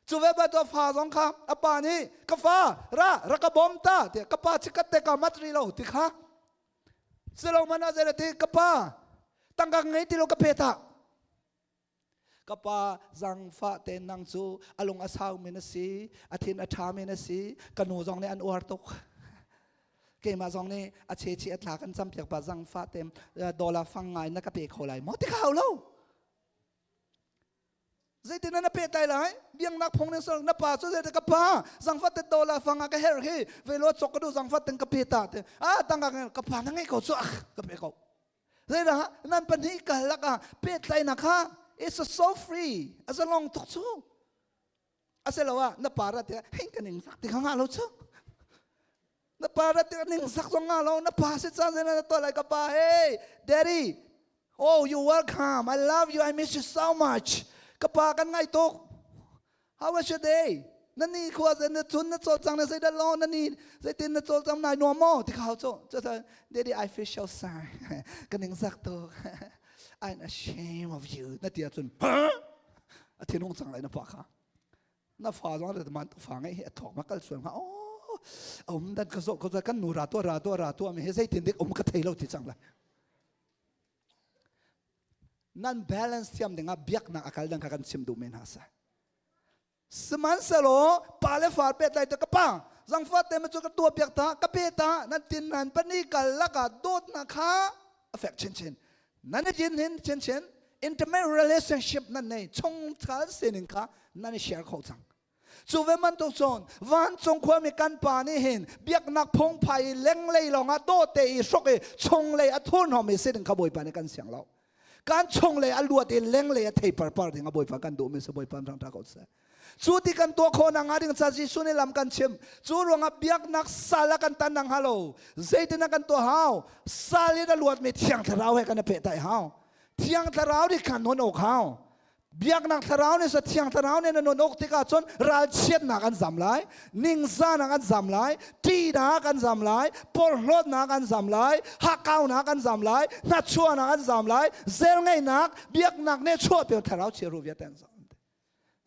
cu ve ba to fa zong kha a pa nih ka fa ra ra ka bom ta ti ka pa chikat te ka mat ri lo ti kha silo mana zere ti ka pa tangka ngei ti lo ka pe ta Ka pa zangfah te nang cu a lung a saumi na si, a thin a ṭhami na si, ka nu zong nih an uar tuk. Keimah zong nih a che chi a thla kan cam piak pa zangfa tem dollar fang ngai na ka pe kho lai maw ti ka hau lo. Zeitin na pe tai lai? Biangnak phung ning sor na pa cu zei ka pa zangfat te dollar fang ka her hi velo chok ka du zangfat ten ka pe ta te a tang ka ka pa na ngei ko chu ka pe ko. Zeidah nan pahnih ka lak ah pehtlaihnak kha it's so free a zalong tuk chu. Asiloah na pa ra tiah hei ka ning sak ti kha nga lo chu. Na pa ra tiah ning sak zong nga lo na pa si cang zeidah na tuah lai ka pa hey daddy Oh, you welcome. I love you. I miss you so much. Ka pa kan ngai tuk. How was your day? Na ni khua zan na chun na chol cang na zei dah lo na ni zeitin na chol cang nai nuam maw ti khau chu chu daddy I feel so sorry ka ning zak tuk I'm ashamed of you na ti ahcun a thinung cang lai na pa kha na fa zong le man fa ngai hi a thok ma kal sual nga oh um dan ka zo ko kan nu ra to ra to ra to mi he zeitin dik um ka thei lo ti cang lai Nan balance thiam dingah biaknak a kal dang kha kan chim duh men hna sa. Sihmanhsehlaw pa le far pehtlai te ka pa zangfah te ma cu ka tuah piak ta ka pe ta nan tin nan pani kal lakah dawtnak kha a fek chinchin nan i jin hin chinchin intimate relationship nan nei chungkhar sining kha nan i share kho cang Cu ve bantuk cun vancung khuami kan pa nih hin biaknak phungphai i lenglei lawngah dawte i hruk i chunglei a thurhnawm i si ding kha Bawipa nih kan siang lo. Kan chunglei a luat i lenglei a thei parpar ding a Bawipa kan duhmi si Bawipa rang ṭha ko seh. Cu ti kan tuah khawh nak hnga ding ca Jesuh nih lam kan chim. Cu ruangah biaknak sal a kan tan nak hnga lo. Zeitin a kan tuah hau? Sal in a luatmi Thiang Thlarau he kan i pehtaih hau. Thiang Thlarau nih khan non awk hau. Biaknak thlarau nih sa thiang thlarau nih na nun awk tikah cun ralchiatnak an zam lai, ningzahnak an zam lai, ṭihnak an zam lai, porhlawtnak an zam lai, hakkaunak an zam lai, hnachuahnak an zam lai, zelngeihnak, biaknak nih chuahpi thlarau chiahru vialte an zam.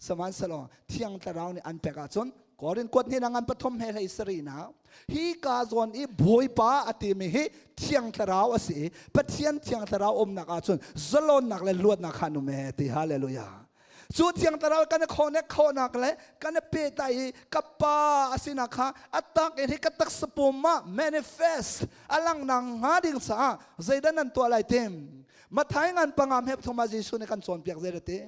Sihmanhsehlaw thiang thlarau nih an pek ahcun Korin kuat hnih ngan pathum he hlei sarihnak hi ka zawn i Bawipa a timi hi thiang thlarau a si i Pathian thiang thlarau umnak ahcun zalonnak le luatnak kha an um e ti hallelujah cu thiang thlarau kan i connect khawhnak le kan i pehtlai i ka pa a sinak kha a tak in hi ka taksa pum ah manifest a langnak hnga ding caah zeidah nan tuah lai tim Mathai ngan pangam hep thum ah Jesuh nih kan cawnpiak zei ti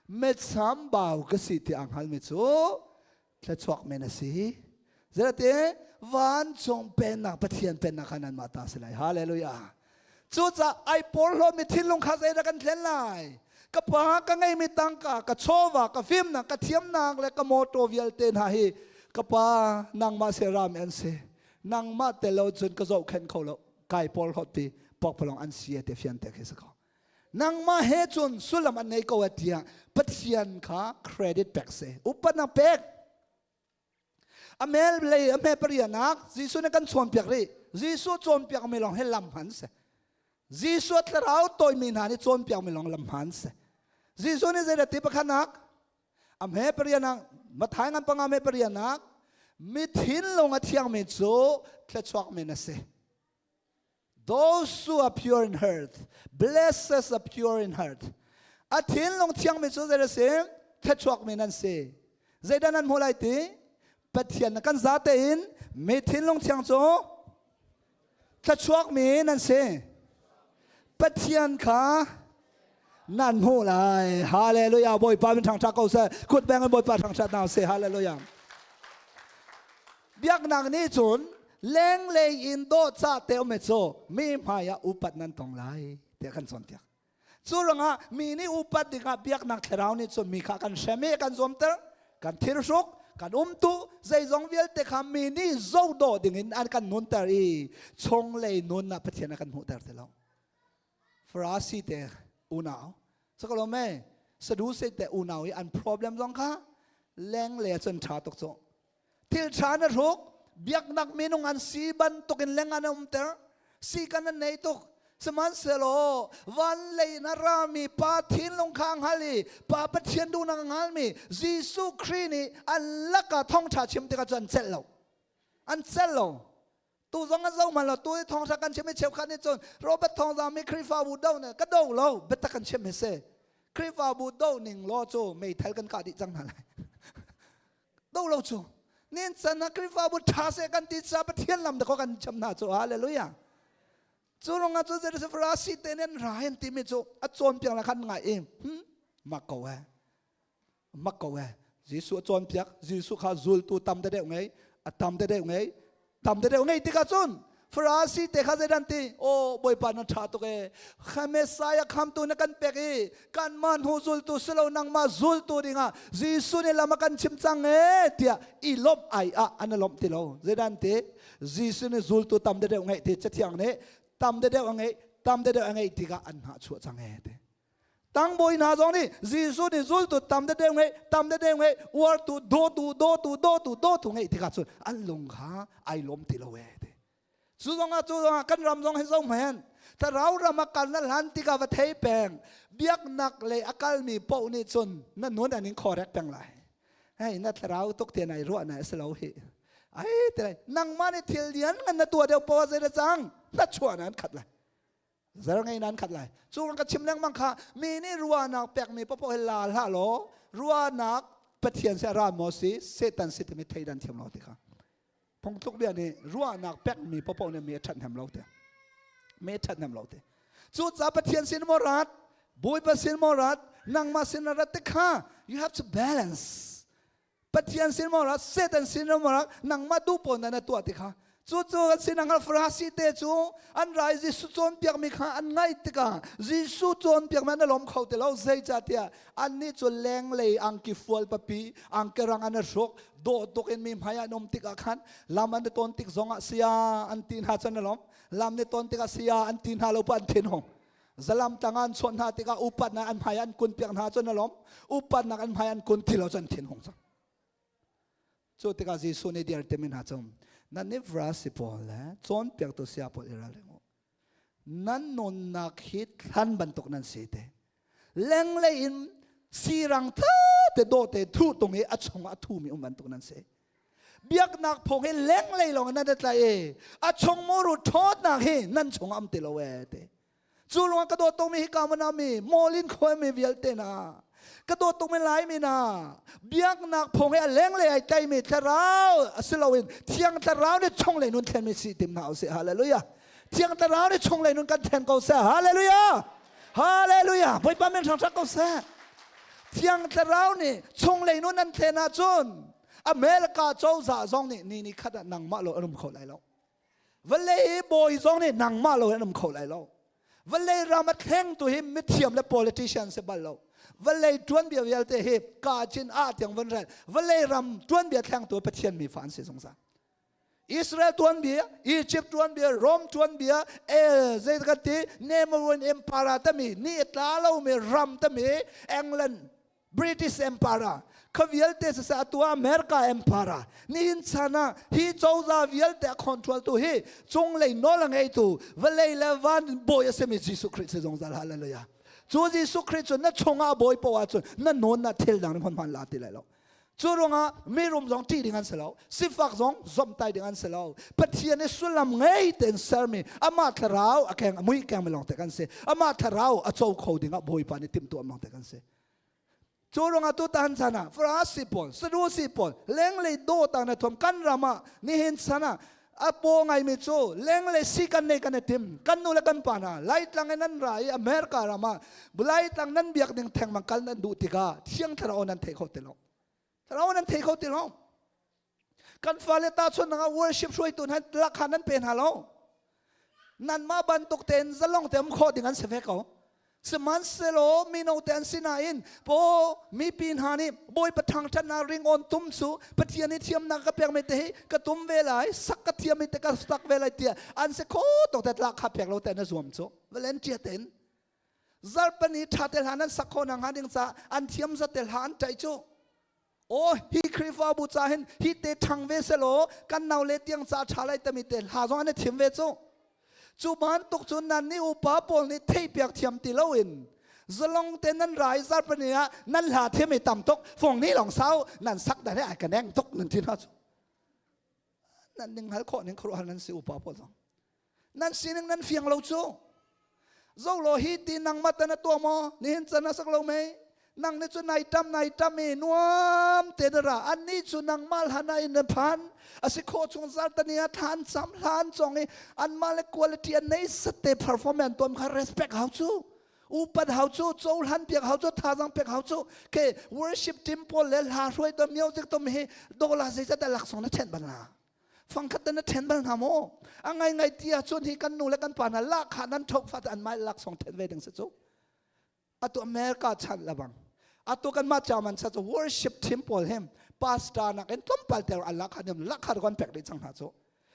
Metsambau ka si ti aa hngalmi cu thluachuak men a si. Zeirate vancung pennak Pathian pennak kha nanmah ta si lai. Hallelujah. Cucaah ai porhlawmi thinlung kha zeidah kan thlen lai? Ka pa ka ngeimi tangka, ka chawva, ka fimnak, ka thiamnak le ka mawṭaw vialte hna hi ka pa nangmah se rami an si. Nangmah tel lo cun ka zohkhenh kho lo. Kai porhlawt ti pokpalong an si te fian te khi si ko. Nangmah he cun sullam an ngei ko tiah Pathian kha credit pek si. Upatnak pek. A mel lei a hme parianak Jesuh nih kan chawnpiak rih. Jesuh cawnpiak mi lawng hi lam hman si. Jesuh thlarau tawimi hna nih cawnpiak mi lawng lam hman si. Jesuh nih zeidah ti pakhatnak a hme parianak Mathai ngan panga hme parianak mi thinlung a thiangmi cu thluachuak men a si. Those who are pure in heart, blessed are pure in heart. A thinlung thiangmi cu zei a si? Thluachuakmi nan si. Zeidah nan hmuh lai ti? Pathian kan za tein mi thinlung thiang cu thluachuakmi nan si. Pathian kha nan hmuh lai. Hallelujah. Bawipa min thangṭhat ko seh. Kut beng in Bawipa thangṭhat hna seh. Hallelujah. Biaknak nih cun lenglei in dawhcah te um cu mi hmai ah upat nan tong lai tiah kan cawnpiak. Cu ruangah mi nih upat dingah biaknak thlarau nih cun mi kha kan hrem i kan zuamter, kan thirhruk, kan umtu, zeizong vialte kha mi nih zohdawh dingin an kan nunter i chunglei nun ah Pathian a kan hmuhter ti lo. Farasi te unau sakalome Saduse te unau i an problem zong kha lengle cun ṭha tuk cu thil ṭha na hruk biaknak minung an si bantuk in leng an umter si kan an nei tuk sihmanhsehlaw van lei in a rami pa thinlung kha hngal i pa Pathian duhnak a hngalmi Jesuh Khrih nih an lakah thawngṭha chim tikah cun an celh lo an celh lo Tu zong an zo hman lo. Tu i thawngṭha kan chim i cheukhat nih cun Robert Thawngzang mi Khrihfabu do ne ka do lo biatak kan chim hi si. Khrihfabu do ning law cu meithal kan kah dih cang hna lai. do lo cu. Nin chan ah Khrihfabu ṭha seh kan ti ca Pathian lam dakaw kan cham hna cu. Hallelujah. Cu ruangah cu zei Farasi te nih an ra an timi cu a cawnpiak na khan ngai i mak ko eh. Mak ko eh. Jesuh a cawnpiak, Jesuh kha zultu tam deuh ngei, a tam deuh ngei, tam deuh ngei tikah cun Farasi te kha zeidan ti o Bawipa na ṭha tuk e kha Messiah khamtu na kan pek i kanmah hnu zultu si lo nangmah zultu dingah Jesuh nih lam a kan chim cang e tiah i lawmh ai ah an i lawmh ti lo zeidan ti Jesuh nih zultu tam deuh ngeih ti cathiang nih tam deuh a ngeih tam deuh a ngeih tikah an hnah chuah cang e ti Tangbawi hna zong nih Jesuh nih zultu tam deuh ngeih, tam deuh ngeih, uartu, dawtu, dawtu, dawtu, dawtu ngeih tikah cun an lung kha ai lawm ti lo ee ti. Cu zongah cu zongah kan ram zong hi zo hmanh thlarau ram a kal na hlan tikah va thei peng biaknak lei a kalmi paoh nih cun na nun an in khorek peng lai. Hei na thlarau tuk te nai ruah na si lo hi. Ai te nangmah nih thil lian ngan na tuah deuh poah zei da cang na chuah na an khat lai. Zer ngei nan khat lai. Cu ka chim lengmang kha mi nih ruahnak pekmi paoh hi la hlah law ruahnak Pathian si ra maw si Satan si timi theidan thiam lo ti kha. Phungtluk bia nih ruahnak pekmi paoh nih mi a ṭhathnem lo te. Mi a ṭhathnem lo te. Cucaah Pathian sin maw rat, Bawipa sin maw rat, nangmah sin rat te kha you have to balance. Pathian sin maw rak Satan sin maw rak nangmah duh pawl na na tuah ti kha cucu an sin angal Farasi te cu an rai Jesuh cawnpiakmi kha an ngaih tikah Jesuh cawnpiakmi an lawm kho ti lo zeicahtiah annih cu lenglei angki fual papi angki rang an hruk dawh tuk in mi hmai an um tikah khan lam an tawn tik zongah sia an ti hna cun a lawm lam ni tawn tikah sia an ti hna lo pa an thin hung zalam tang an chawnh hna tikah upatnak an hmai an kun piak hna cun a lawm upatnak an hmai an kun ti lo cun thin hung cang cu tikah Jesuh nih diar timi hna cu nan nih vrasi pawl le cawnpiaktu sia pawl i ralring u nan nunnak hi thlan bantuk nan si te lenglei in sirang te dawh te thu tung i a chung a thumi um bantuk nan si biaknak phung hi lenglei lawng nan tlai i a chung muru ṭhawtnak hi nan chung am ti lo e te Cu ruangah ka dawt tukmi hi ka mi mawlin khuami vialte na ka dawt tukmi Laimi na biaknak phung he a lenglei ai tlaimi thlarau a si loin thiang thlarau nih chunglei nun thlenmi si tim hna usih hallelujah thiang thlarau nih chunglei nun kan thlen ko seh hallelujah hallelujah Bawipa min hrang ko seh thiang thlarau nih chunglei nun an thlen ahcun America cozah zong nih ni ni khat ah nangmah lo an um kho lai lo Vawlei i bawi zong nih nangmah lo in an um kho lai lo. Vawlei ram a thlengtu hi mithiam le politician si bal lo. Vawlei tuanbia vialte hi ka chin ah tiang vun rel. Vawlei ram tuanbia thlengtu Pathian mi fa an si zungzal. Israel tuanbia, Egypt tuanbia, Rome tuanbia, el zei kan ti, Nemorin Empire tami, ni tla lomi ram tami, England British Empire kha vialte siseh atu ah America Empire nihin chan ah hi cozah vialte a control tu hi cunglei nawl a ngeitu vawlei le van bawi a simi Jesuh Khrih si zungzal hallelujah cu Jesuh Khrih cu na chungah bawi poah cun na nawn na thil dang hman hman la ti lai lo cu ruangah mirum zong ṭih ding an si lo sifak zong zomtai ding an si lo Pathian i sullam ngei tein sermi amah thlarau a keng a mui keng mi lawng te kan si amah thlarau a co kho ding ah Bawipa nih timhtuah lawng te kan si Cu ruangah tutan chan ah Farasi pawl, Sadusi pawl, lenglei dawta na thuam kan ram ah nihin chan ah a paw ngaimi cu lenglei si kan nei kan i tim kan nu le kan pa hna Laitlang in nan ra i America ram ah Laitlang nan biak ding thengmang kal nan duh tikah Thiang Thlarau nan thei kho ti lo Thlarau nan thei kho ti lo kan fale ta chun ah worship hruaitu hna lakha nan pe hna lo nanmah bantuk tein zalong te um khawh ding an si ve ko sihmanhsehlaw mino te an si nain po mipi hna nih bawipa thangṭhatnak ringawn tum cu pathian i thiamnak ka pekmi te hi ka tum ve lai sak ka thiammi te ka sak ve lai tiah an si kho tuk te tlak kha pek lo te na zuam cu volunteer tein zarpani ṭha te hla nan sak khawh nak hnga ding ca an thiam zat te hla an ṭaih cu Aw hi Khrihfabu ca hin hi te ṭhang ve selaw kan nau le tiang ca ṭha lai tami te hla zong an i thim ve cu. Cu bantuk cu nan nih upa pawl nih theihpiak thiam ti loin zalong te nan ra i zarpani ah nan hla thiam i tam tuk fong ni lawng sau nan sak dan he ai ka neng tuk nan ti hna cu. Nan ning hal khawh ning khuaruahhar nan si upa pawl zong. Nan sining nan fiang lo cu. Zo law hi ti nangmah tan a tuah maw? Nihin can a sak lo mei? Nang nih cun nai tam nai tam i nuam te na ra. Annih cu nangmah hlan ah in na phan. A si khawh chung zartani ah thla an cam, hla an cawng i anmah le quality an nei sat te perform an tuam kha respect hau cu. Upat hau cu, cohlan piak hau cu, thazaang pek hau cu. Ke worship team pawl le hla hruai to music tom hi dola zeizat dah laksawng na ṭhenh bal hna? Fangkhat te na ṭhen bal hna maw? A ngaingai ti ahcun hi kan nu le kan pa hna lahkhah nan ṭhoh fate an mah laksawng ṭhen ve ding si cu. Atu America chan lebang. Atu kan mah chairman sa cu worship team pawl him pastor nak in tlawmpal ter an lahkhah nim lahkhah kan pek dih cang hna cu.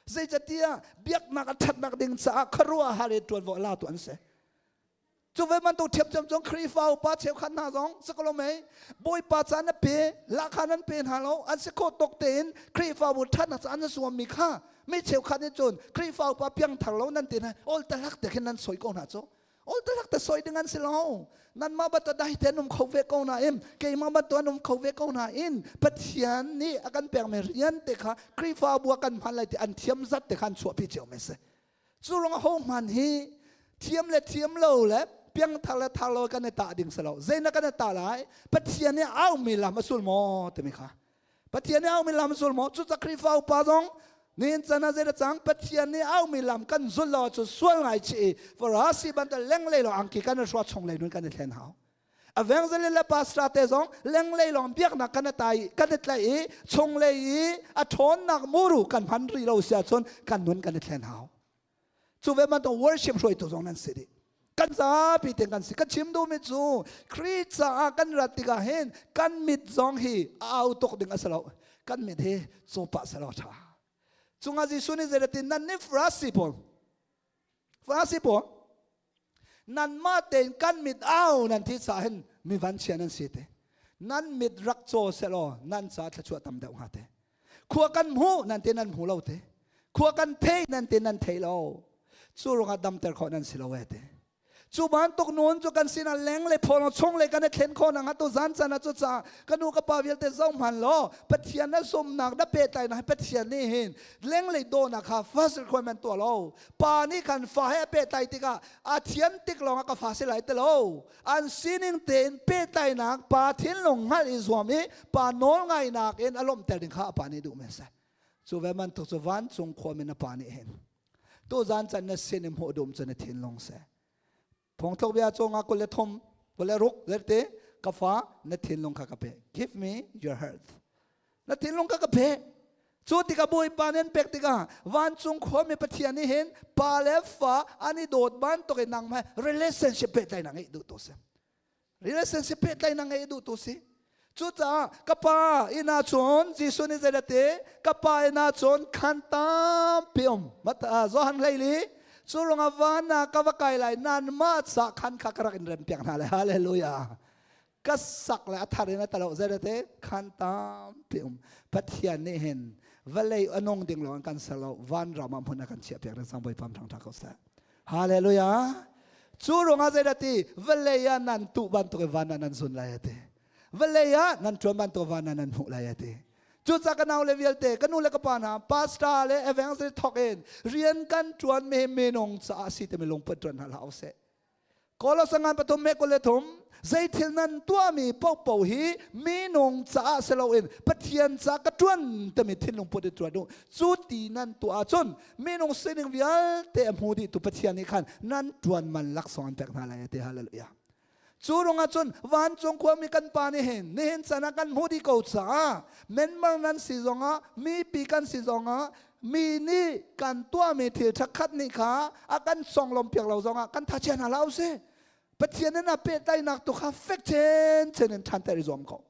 Zeicatiah biaknak a ṭhatnak ding caah khuaruah har i ṭuanvo la tu an si. Cu ve bantuk ṭhiamṭhiam cun Khrihfa upa cheukhat hna zong si ko lo mei Bawipa ca na pe lahkhah nan pe hna lo an si khawh tawk tein Khrihfabu ṭhatnak ca an zuammi kha mi cheukhat nih cun Khrihfa upa piangthar lo nan ti hna ol talak te khin nan soi ko hna cu ol talak te soi ding an si lo nanmah bantuk dai te an um kho ve ko nain keimah bantuk an um kho ve ko nain Pathian nih a kan pekmi rian te kha Khrihfabu ah kan hman lai ti an thiam zat te kha an chuahpi cio mi si. Cu ruang ho hman hi thiam le thiam lo le piangthar le thar lo kan i tah ding si lo. Zei na kan i tah lai? Pathian nih aumi lam a sul maw timi kha. Pathian nih aumi lam a sul maw? Cucaah Khrihfa upa zong nihin chan ah zei dah cang? Pathian nih aumi lam kan zul lo ahcun sual ngai chih i Farasi bantuk lenglei lawng angki kan i hruah chung lei nun kan i thlen hau. Evangelist le pastor te zong lenglei lawng biaknak kan i tai kan i tlaih i chunglei i a ṭhawnnak muru kan hman rih lo si ahcun kan nun kan i thlen hau. Cu ve bantuk worship hruaitu zong nan si dih. Kan zapi ten kan si. Ka chim duhmi cu Khrih caah kan rat tikah hin kan mit zong hi a au tuk ding a si lo. Kan mit hi cawpah si lo ṭha. Cungah Jesuh nih zeitin nan nih Farasi pawl Farasi pawl nanmah tein kan mit au nan thi caah hin mi vanchia nan si te nan mit rak caw selaw nan ca thluachuah tam deuh hnga te khua kan hmu nan te nan hmu lo te khua kan thei nan te nan thei lo cu ruangah damter khawh nan si lo e te cu bantuk nun cu kan sinah leng le phaw chung le kan i thlen khawh nak tu zan chan ah cu ca ka nu ka pa vialte zoh hman law Pathian na zumnak na pehtlainak Pathian nih hin lenglei dawhnak kha first requirement tuah lo pa nih khan fa he a pehtlai tikah a thiam tik lawngah ka fa si lai ti lo an sining tein pehtlainak pa thinlung hngalh i zuam i pa nawl ngainak in a lawmhter ding kha a pa nih duh men si cu ve bantuk cu vancung khuami na pa nih hin tu zan can na sin i hmuh dum cu na thinlung si Phungthluk bia cu nga 23 26 zerte ka fa na thinlung kha ka pe. Give me your heart. Na thinlung kha ka pe. Cu tikah Bawipa nih an pek tikah vancung khuami Pathian nih hin pa le fa an i dawt bantuk in nangmah relationship pehtlaihnak ngeih duh tu si. Relationship pehtlaihnak ngeih duh tu si. Cucaah ka pa inn ah cun Jesuh nih zeidah ti? Ka pa inn ah cun khan tampi um. Johan 14 cu ruangah van ah ka va kai lai nanmah ca khan kha ka rak in rem piak hna lai. Hallelujah. Ka sak le a thar in a talo zeidah ti? Khan tampi um. Pathian nih hin vawlei a nung ding lawng kan ser lo van ram ah hmun a kan chiah piak ding sang Bawipa thang tha ko seh. Hallelujah. Cu ruangah zeidah ti? Vawlei ah nan tuh bantuk in van ah nan zun lai a ti. Vawlei ah nan ṭuan bantuk van ah nan hmuh lai a ti. Cucaah ka nau le vialte, ka nu le ka pa hna, pastor le evangelist thawk in rian kan ṭuan mi minung caah si timi lungput ṭuan hna hlah usih. Kolosa ngan pathum me 23 zeithil nan tuahmi paohpaoh hi minung caah si loin Pathian ca ka ṭuan timi thinlung put in ṭuan u. Cu ti nan tuah ahcun minung sining vialte a hmu dihtu Pathian nih khan nan ṭuan man laksawng an pek hna lai ti hallelujah. Cu ruangah cun vancung khuami kan pa nih hin nihin chan ah kan hmuh dih ko caah menmar nan si zongah mipi kan si zongah mi nih kan tuahmi thil ṭhakhat nih kha a kan songlawm piak lo zongah kan thachia hna hlah usih. Pathian in a pehtlaihnak tu kha fek chinchin in ṭhanter i zuam ko.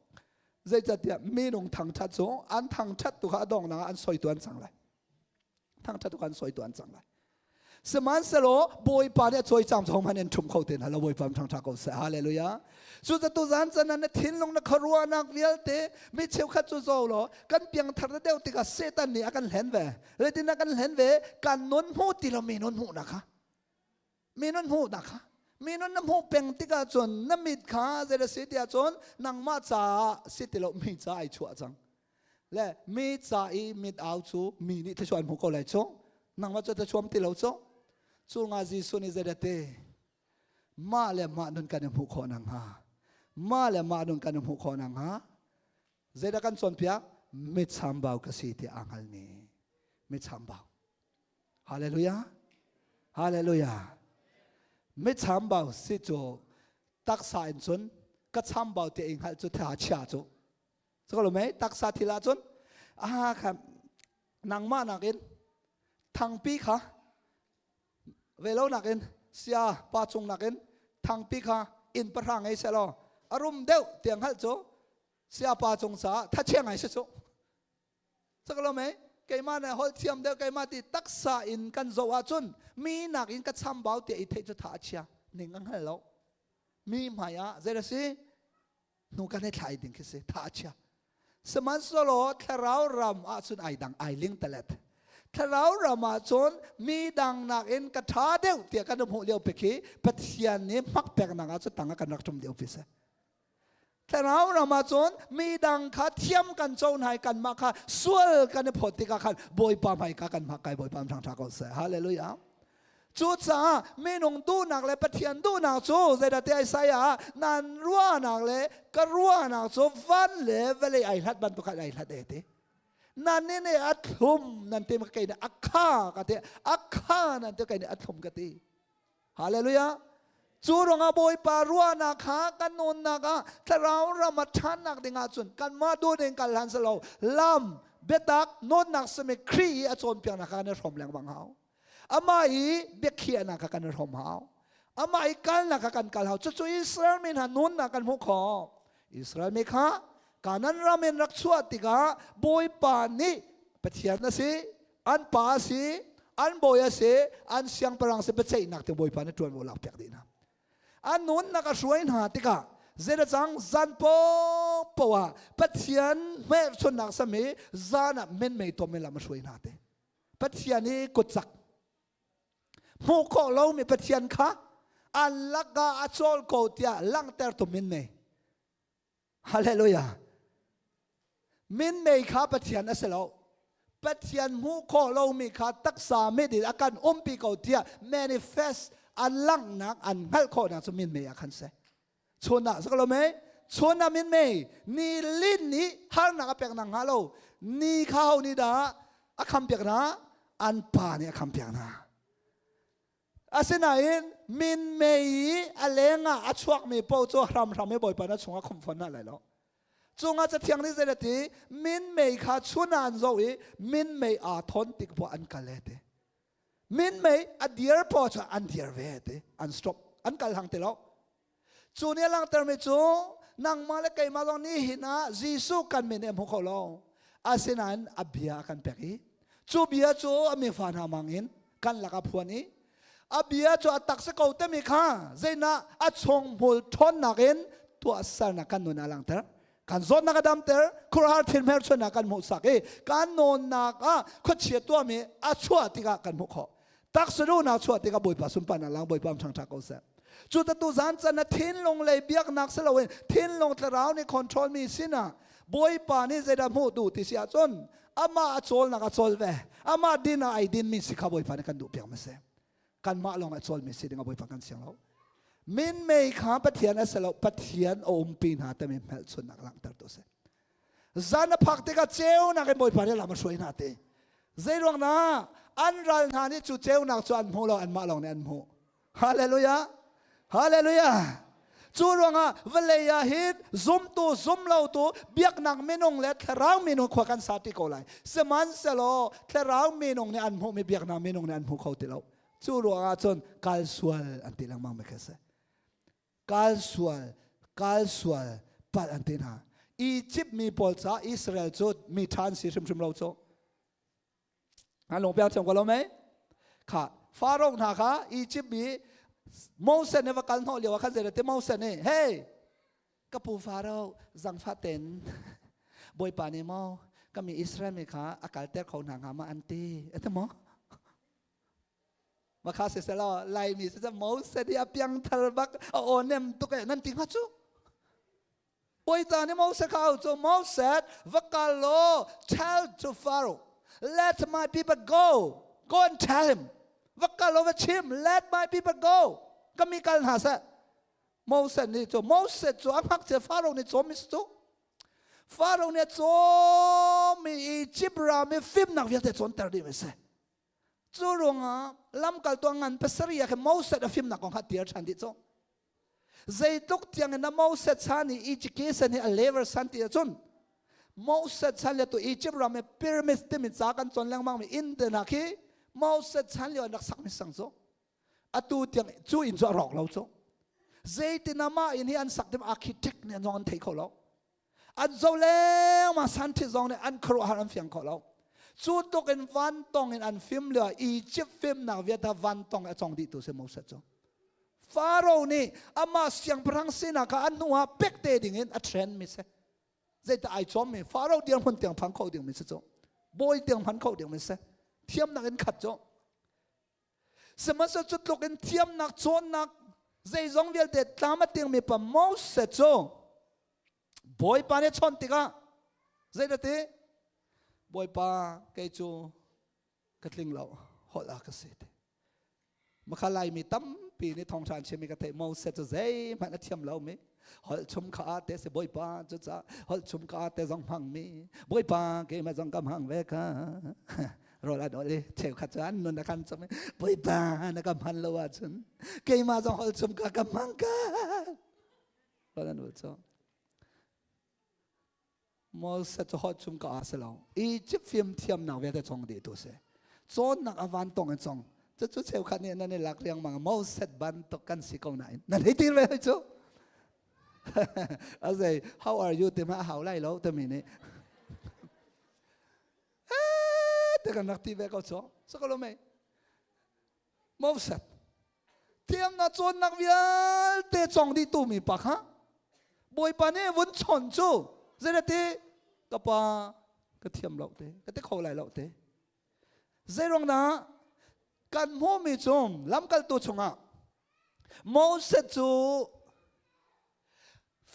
Zeicahtiah minung thangṭhat cu an thangṭhat tu kha a donghnak ah an soi tu an cang lai. Thangṭhat tu kha an soi tu an cang lai. Sihmanhsehlaw Bawipa nih a cawicang cu hohmanh in ṭhum kho te hna lo Bawipa ṭhangṭha ko seh. Hallelujah. Cucu zan can ah na thinlung na khuaruahnak vialte mi cheukhat cu zo law kan piangthar na deuh tikah Satan nih a kan hlen ve. Zeitin a kan hlen ve? Kan nun hmu ti lo mi nun hmuhnak kha. Mi nun hmuhnak kha. Mi nun na hmuh peng tikah cun na mit kha zei a si tiah cun nangmah caah si ti lo mi ca ai chuah cang. Le mi ca i mit au cu mi nih thluachuah an hmu ko lai cu. Nangmah cu thluachuam ti lo cu. Cu nga Jesuh nih zeidah ti? Mah le mah nun kan i hmuh khawh nakhnga. Mah le mah nun kan hmuh khawh nakhnga zeidah kan cawnpiak? Mitchambau ka si ti aa hngalmi mitchambau. Hallelujah. Hallelujah. Mitchambau si cu taksa in cun ka chambau ti i hngalh cu tha chia cu. Cu lo mei taksa thil ahcun aha kha nangmah nakin thangpi kha velo nakin sia pa cung nakin thangpi kha inn pahra ngei selaw a rum deuh tiang hngalh cu sia pa cung caah thachia ngai si cu. Caklo mei keimah nih holh thiam deuh keimah ti taksa in kan zoh ahcun mi nakin ka chambau tiah i theih cu tha a chia ning a hngal lo. Mi hmai ah zei a si? Hnu kan i thlai ding khi si tha a chia. Sihmanhsehlaw thlarau ram ahcun ai dang ai ling talet. Thlarau ram ahcun mi dang nakin ka ṭha deuh tiah kan hmuh lio pe khi Pathian nih hmak peknak ah cu tang ah kan rak ṭum lio pi si. Thlarau ram ahcun mi dang kha thiam kan co hna i kanmah kha sual kan i phawt tikah khan Bawipa hmaika kan hmak kai Bawipa thang ṭha ko seh. Hallelujah. Cucaah minung duhnak le Pathian duhnak cu zeidah ti Isaiah ah nan ruahnak le ka ruahnak cu van le vawlei ai hlat bantuk khan ai hlat e ti. Nan nih nih a thlum nan ti kei nih a kha ka ti a kha nan ti kei nih a thlum ka ti. Hallelujah. Cu ruangah Bawipa ruahnak kha kan nunnak ah thlarau ram a ṭhannak ding ahcun kanmah duh ning kal hlan silo lam biatak nunnak simi Khrih i a cawnpiaknak kha kan i hrawm lengmang hau. Amah i biakhiahnak kha kan i hrawm hau. Amah i kalnak kha kan kal hau. Cucu Israel mi hna nunnak kan hmuh khawh. Israel mi kha Kanan ram in rak chuah tikah Bawipa nih Pathian a si, an pa a si, an bawi a si, an siangpahrang si biaceihnak te Bawipa nih ṭuanvo lak piak dih hna. An nunnak a hruai hna tikah zeidacang zan poah ah Pathian hmelchunnak sami zan ah minmei tom in lam a hruai hna te. Pathian i kutcak hmuh khawh lomi Pathian kha an lakah a cawl ko tiah langhter tu minmei. Hallelujah. Minmei kha Pathian a si lo. Pathian hmuh khawh lomi kha taksa mit in a kan umpi ko tiah manifest an langhnak an hngalh khawhnak cu minmei ah khan si. Chun ah lo mei chun ah minmei ni lin nih harnak a pek nak hnga lo ni kha ho nih dah a kham piak hna an pa nih a kham piak hna. Asinain minmei i a lengah a chuakmi paoh cu hramhram i Bawipa na chungah khumh fawn hna lai lo. Cungah Cathiang nih zei a ti? Minmei kha chun ah an zoh i minmei aa thawn tik poah an kal e ti. Minmei a dir poah cu an dir ve ti. An stop. An kal hang ti lo. Cu nih a langhtermi cu nangmah le keimah zong nihin ah Jesuh kan min i a hmu kho lo. Asinain a bia a kan pek i cu bia cu a mifa hna mang in kan lakah phuan i a bia cu a tak si ko timi kha zeinah a chunghmul ṭhawnnak in tuahsernak kan nun a langhter. Kan zawtnak a damter, khuaruahhar thil hmelchunhnak kan hmuhsak i kan nawnnak ah khuachia tuahmi a chuah tikah kan hmuh khawh. Taksa duhnak chuah tikah Bawipa sunparnak lang Bawipa ṭhangṭha ko seh. Cu tatu zan can na thinlung lei biaknak si loin thinlung thlarau nih control mi sinah Bawipa nih zeidah hmuh duh ti si ahcun amah a cawlnak a cawl ve. Amah din ah ai din mi si kha Bawipa nih kan duh piak ma si. Kanmah lawng a cawl mi si ding ah Bawipa kan siang lo. Minmei kha Pathian a si lo, Pathian a umpi hna timi hmelchunhnak langhter tu si. Zan a phak tikah ceunak in Bawipa nih lam a hruai hna ti. Zeiruang na an ral hna nih cu ceunak cu an hmu lo, anmah lawng nih an hmuh. Hallelujah! Hallelujah! Cu ruangah vawlei ah hin zumtu zumlotu biaknak minung le thlarau minung khua kan sa ti ko lai. Sihmanhsehlaw thlarau minung nih an hmuhmi biaknak minung nih an hmu kho ti lo. Cu ruangah cun kal sual an ti lengmang mi khi a si. Kal sual, kal sual, palh an ti hna. Egypt mi pawl caah Israel cu mi ṭha an si hrimhrim lo cu. An lung piang thiam ko lo mei? Kha Pharaoh hna kha Egypt mi Moses nih va kal hnawh lio ah khan zei ti Moses nih hey ka pu Pharaoh zangfah ten Bawipa nih maw ka mi Israel mi kha a kalter kho hna hnga ma an ti ati maw Makha si selaw Laimi si Moses hi a piangthar bak a aw nem tuk e nan ti hnga cu Bawipa nih Moses kha au cu Moses va kal law tell to Pharaoh let my people go go and tell him va kal law va chim let my people go ka mi kal hna seh. Moses nih cu Moses cu a ngakchia Faro nih cawm mi si cu. Faro nih a cawm i Egypt ram i fimnak vialte cawnter dih mi si. Cu ruangah lamkaltu a ngan pasarih ah khin Moses a fimnak kong kha tial ṭhan dih cu. Zeitluk tiang in a Moses chan i education hi a level san ti ahcun Moses chan le tu Egypt ram i pyramids timi ca kan cawn lengmang mi inn te hna khi Moses chan lio an rak sakmi sang cu. Atu tiang cu inn cu a rawk lo cu. Zeitin amah inn hi an sak tim architect nih an zong an thei kho lo. An zo lengmang santhit zong nih an khuaruahhar an fiang kho lo. Cu tluk in vantong in an fim lio Egypt fimnak vialte vantong a cong dihtu si Moses cu. Faro nih amah siangpahrang sinak kha a hnu ah pek te ding in a train mi si. Zeitah ai cawm mi Faro dirhmun tiang phan kho ding mi si cu. Bawi tiang phan kho ding mi si. Thiamnak in khat cu. Sihmanhsehlaw cu tluk in thiamnak cawnnak zeizong vialte tlam a tingmi pa Moses cu Bawipa nih chawnh tikah zeidah ti? Bawipa kei cu ka tling lo holh ah ka si ti. Makha Laimi tampi nih thawngṭha an chimmi ka theih Moses cu zeihmanh a thiam lomi holh chum kha te si Bawipa cu ca holh chum ka te zong hmangmi Bawipa keimah zong ka hmang ve ka rawl an ol i cheukhat cu an nun a kan chom i Bawipa na ka hman lo ahcun keimah zong holh chum ka ka hmang ka rawl an ul cu Moses cu holh chum ka a si lo Egypt fim thiamnak vialte chong dih tu si cawnnak a van tong in chong cucu cheukhat nih nan i lak riangmang Moses bantuk kan si ko nain nan hei tir ve hoi cu a zei how are you ti ma a hau lai lo timi nih te kan rak ti ve ko cu so ko lo mei Moses thiamnak cawnnak vialte cong dih tu mi pa kha Bawipa nih vun chawn cu zeirati ka pa ka thiam lo te ka ti kho lai lo te zeiruang dah kan hmuhmi cu lamkaltu chungah Moses cu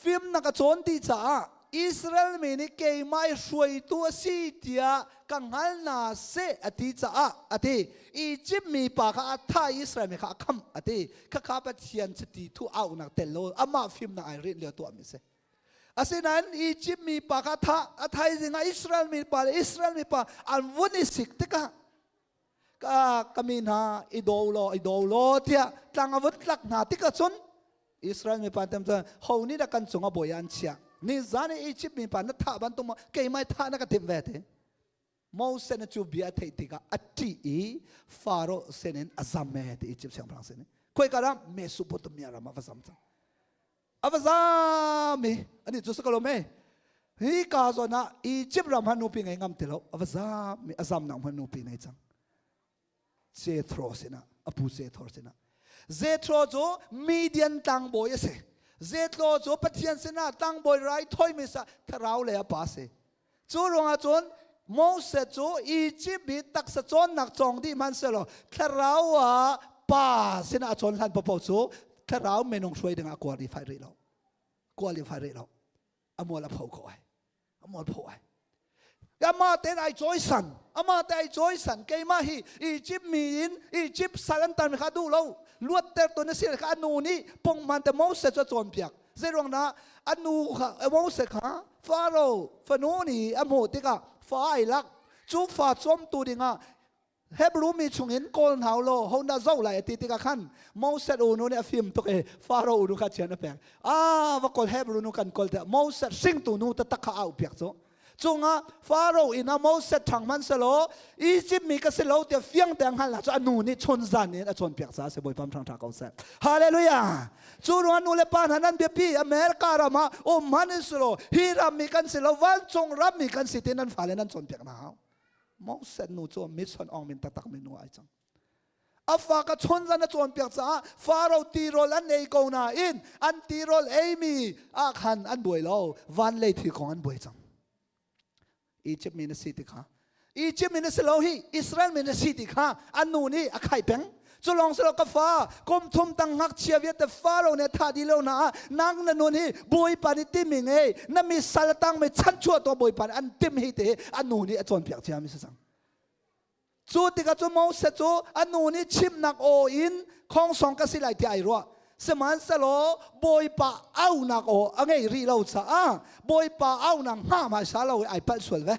Fimnak a cawn ti caah Israel mi nih keimah i hruaitu a si tiah ka hngal hna seh a ti caah a ti. Izipt mi pa kha a thah i Israel mi kha a khamh a ti. Khakha Pathian chiti thu auhnak tel lo amah fimnak ai rinh lio tuahmi a si. Asinain Izipt mi pa kha a thah a thaizing ah Israel mi pa le Israel mi pa an vun i sik tikah ka ka mi hna i do law i do law tiah tlang a vun tlak hna tikah cun Israel mipa tem cun ho nih dah kan cung ah bawi an chiah ni zan i Egypt mipa na thah bantuk maw keimah thah na ka timh ve ti Moses na cu bia a theih tikah a ṭih i Faro sin in a zam e ti Egypt siangpahrang sin in khoi ka ram Mesopotamia ram ah va zam cang a va zam i ani cu si ko lo me hi ka zawn ah Egypt ram han nupi ngei ngam ti lo a va zam i a zam nak hman nupi nei cang Jethro sinah a pu Jethro sinah Jethro cu Midian tlangbawi a si Jethro cu Pathian sinah tlangbawi rai thawimi sa thlarau le a pa si Cu ruangah cun Moses cu Egypt i taksa cawnnak cawng dih hmanhsehlaw thlarau ah pa sinah a cawn hlan paohpaoh cu thlarau minung hruai dingah a qualify rih lo. Qualify rih lo. A mual a pho ko ai. A mual pho ai. Amah tein ai cawisan. Amah te ai cawisan. Keimah hi Egypt mi in Egypt sal an tan kha duh lo. Luatter tu na si kha a nu nih punghman te Moses cu a cawnpiak. Zeiruang dah a nu kha Moses kha Faro fanu nih a hmuh tikah fa ai lak. Cu fa cawmtu dingah Hebrew mi chungin kawl hna law ho dah zoh lai a ti tikah khan Moses unu nih a fim tuk i Faro unu kha chian a pek. Ah va kawl Hebrew nu kan kawl tiah Moses hringtu nu taktak kha au piak cu. Cungah Faro inn ah Moses ṭhang hmanhsehlaw Egypt mi ka si lo tiah fiang te hngal cu a nu nih chun zan in a cawnpiak caah si Bawipa ṭhang ṭha ko seh. Hallelujah! Cu ruang nu le pa hna nan biapi America ram ah um hmanh in si law hi ram mi kan si lo vancung ram mi kan si ti nan fale nan cawnpiak hna hau. Moses nu cu mit son ong min taktak mi nu ai cang. A fa ka chun zan a cawnpiak caah Faro tirawl an ei ko nain an tirawl eimi ah khan an buai lo van lei thil kong an buai cang. Egypt mi na si ti kha Egypt mi na si lo hi Israel mi na si ti kha an nu nih a khai peng cu lawng si lo ka fa kum thum tang ngakchia vialte Faro nih thah dih lo na ah nang na nun hi Bawipa nih timi ngei na mi sal tang mi chanchuah to Bawipa nih an tim hi te a nu nih a cawnpiak cia mi si cang Cu tikah cu Moses cu a nu nih chimnak aw in khongsong ka si lai tiah ai ruah. Sihmanhsehlaw Bawipa aunak aw a ngei rih lo caah Bawipa aunak hngah hmaisa lo i ai palh sual ve.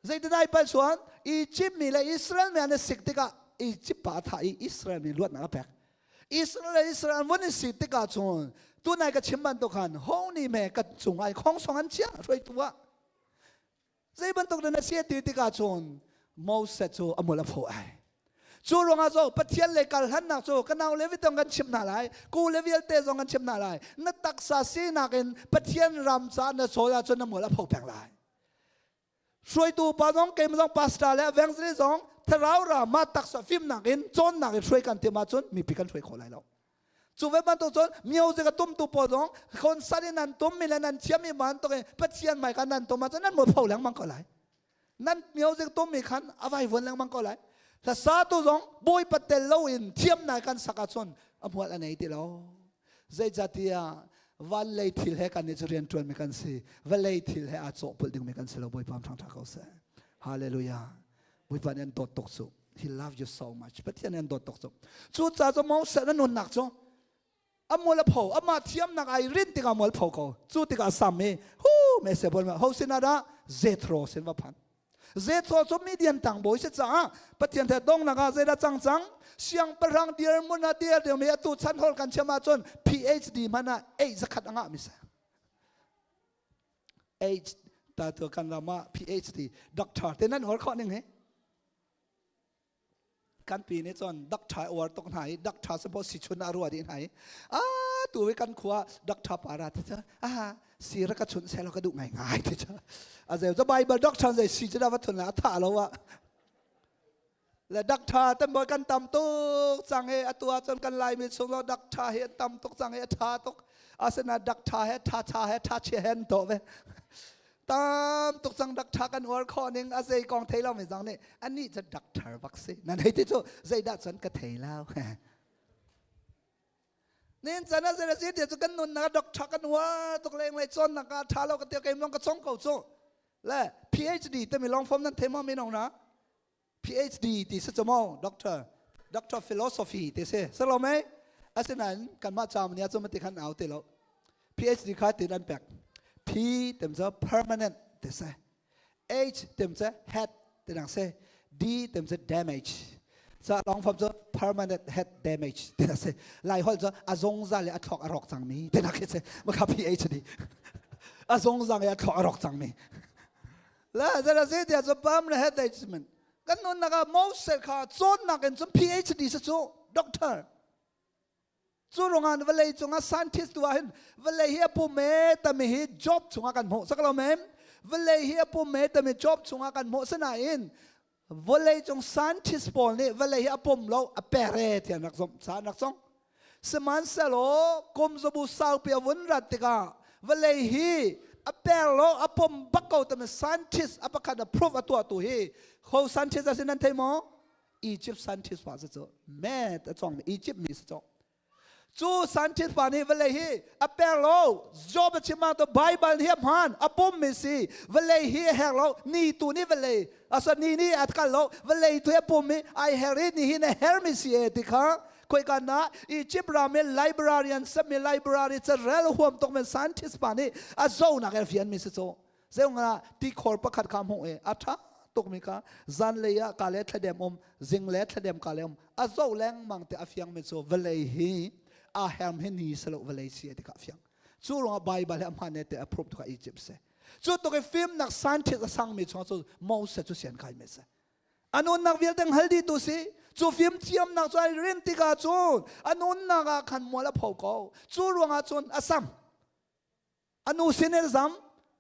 Zeitin ai palh sual? Egypt mi le Israel mi an i sik tikah Egypt pa a thah i Israel mi luatnak a pek. Israel le Israel vun i si tikah cun tunai ka chim bantuk khan ho nih me ka cung ai khong song an chia hruaitu ah zei bantuk na si ti tikah cun Moses cu a mul a pho ai. Cu ruangah zo Pathian le kal hlannak cu ka nau le vitong kan chim hna lai, ku le vialte zong kan chim hna lai. Na taksa sinak in Pathian ram ca na sawl ahcun na mual a pho peng lai. Hruaitu pa zong keimah zong pastor le evangelist zong thlarau ra mah taksa fimnak in cawnnak in hruai kan tim ahcun mipi kan hruai khawh lai lo. Cu ve bantuk cun music a tumtu pawl zong concert in nan tum mi le nan thiam mi bantuk in Pathian hmai kan nan tum ahcun nan mualpho lengmang ko lai. Nan music tum mi khan a vaivuan lengmang ko lai. Hlasatu zong Bawipa tel loin thiamnak kan sak ahcun a hmual a nei ti lo. Zeicatiah van lei thil he kan nih cu rian ṭuan mi kan si. Vawlei thil he aa cawhpulh ding mi kan si lo. Bawipa thangṭha ko seh. Hallelujah. Bawipa nih an dawt tuk cu. He love you so much. Pathian nih an dawt tuk cu. Cucaah cu Moses na nunnak cu a mual a pho amah thiamnak ai rinh tikah mual pho ko. Cu tikah sam i hu me se bol ho sin ah dah Jethro sin va phan. Jethro cu Midian tangbawi si caah Pathian the dongnak ah zeidah cang cang siangpahrang dirhmun ah dir dingmi atu chan hol kan chim ahcun PhD hmanh ah ei zakhat a ngah mi si. H ta tu kan ram ah PhD doctor te nan hol khawh ning hi kan pi nih cun doctor uar tuk hna i doctor suppose si chun a rua dih hna i a tu i kan khua doctor para te cha a si ra ka chun selo ka duh ngai ngai te cha a zeu cha bible doctor zai si cha da va thun la a tha lo wa le doctor tan boy kan tam tuk cang he atu ah cun kan lai mi chung lo doctor hi an tam tuk cang he a tha tuk asina doctor he tha tha he tha chia hen to ve tam tuk cang doctor kan uar khawh ning a zei kong thei lo mi zong nih anih cu doctor bak si nan hei ti cu zeidah cun ka thei lo nin chan a zei si ti cu kan nun nak doctor kan uar tuk leng lei cawn nak ah tha lo ka ti keimong ka chong ko cu le PhD te mi long form nan thei mo mi nong na PhD ti si cu mo doctor doctor philosophy ti si si lo mei asinain kanmah caam nih cun ti khan au ti lo PhD kha tin an pek P tem cu permanent ti si H tem cu head ti dang si D tem cu damage sa long form cu permanent head damage ti na si lai hol cu a zungzal i a thluak a rawk cangmi ti nak khi si maka PhD a zungzal i a thluak a rawk cangmi La zara ze dia cu pam le head management kan nunnak ah Moses kha cawnnak in cun PhD si cu doctor cu ruangah vawlei cungah scientist tu ah hin vawlei hi a pum e tami hi job chungah kan hmuh sak lo mem vawlei hi a pum e tami job chungah kan hmuh sinain vawlei cung scientist pawl nih vawlei hi a pum lo a pere tiah rak zomh ca rak song Sihmanhsehlaw kum zabu saupi a vun rat tikah vawlei hi a per lo a pom bak ko timi scientist a pakhat a proof a tuahtu hi ho scientist a si nan thei maw? Egypt scientist pa si cu mad a cawngmi Egypt mi si cu cu scientist pa nih vawlei hi a per lo Job a chim ah to Bible hi a hmaan a pom mi si vawlei hi a her lo ni tu nih vawlei asa ni nih a kal lo vawlei tu hi a pum i ai her i ni hi na her mi si e ti kha khoika na Egypt ram i librarian sami library carel huam tuk men scientist pa nih a zonak e fian mi si cu zeung ah ti khor pakhat kha hmuh i a tha tuk mi kha zan lei ah ka le thladem um zing le thladem ka le um a zo lengmang te a fiang mi cu vawlei hi a herm hi ni selo vawlei si ti kha fiang cu ruangah Bible he a hman te approve tu kha Egypt se cu tuk i fimnak scientist a sang mi chung cu Moses cu sian kai mi se A nunnak vialte hngal dih tu si. Cu fimthiamnak cu ai rin tikah cun a nunnak ah khan mual a pho ko. Cu ruangah cun a sam. A nu sin in a zam.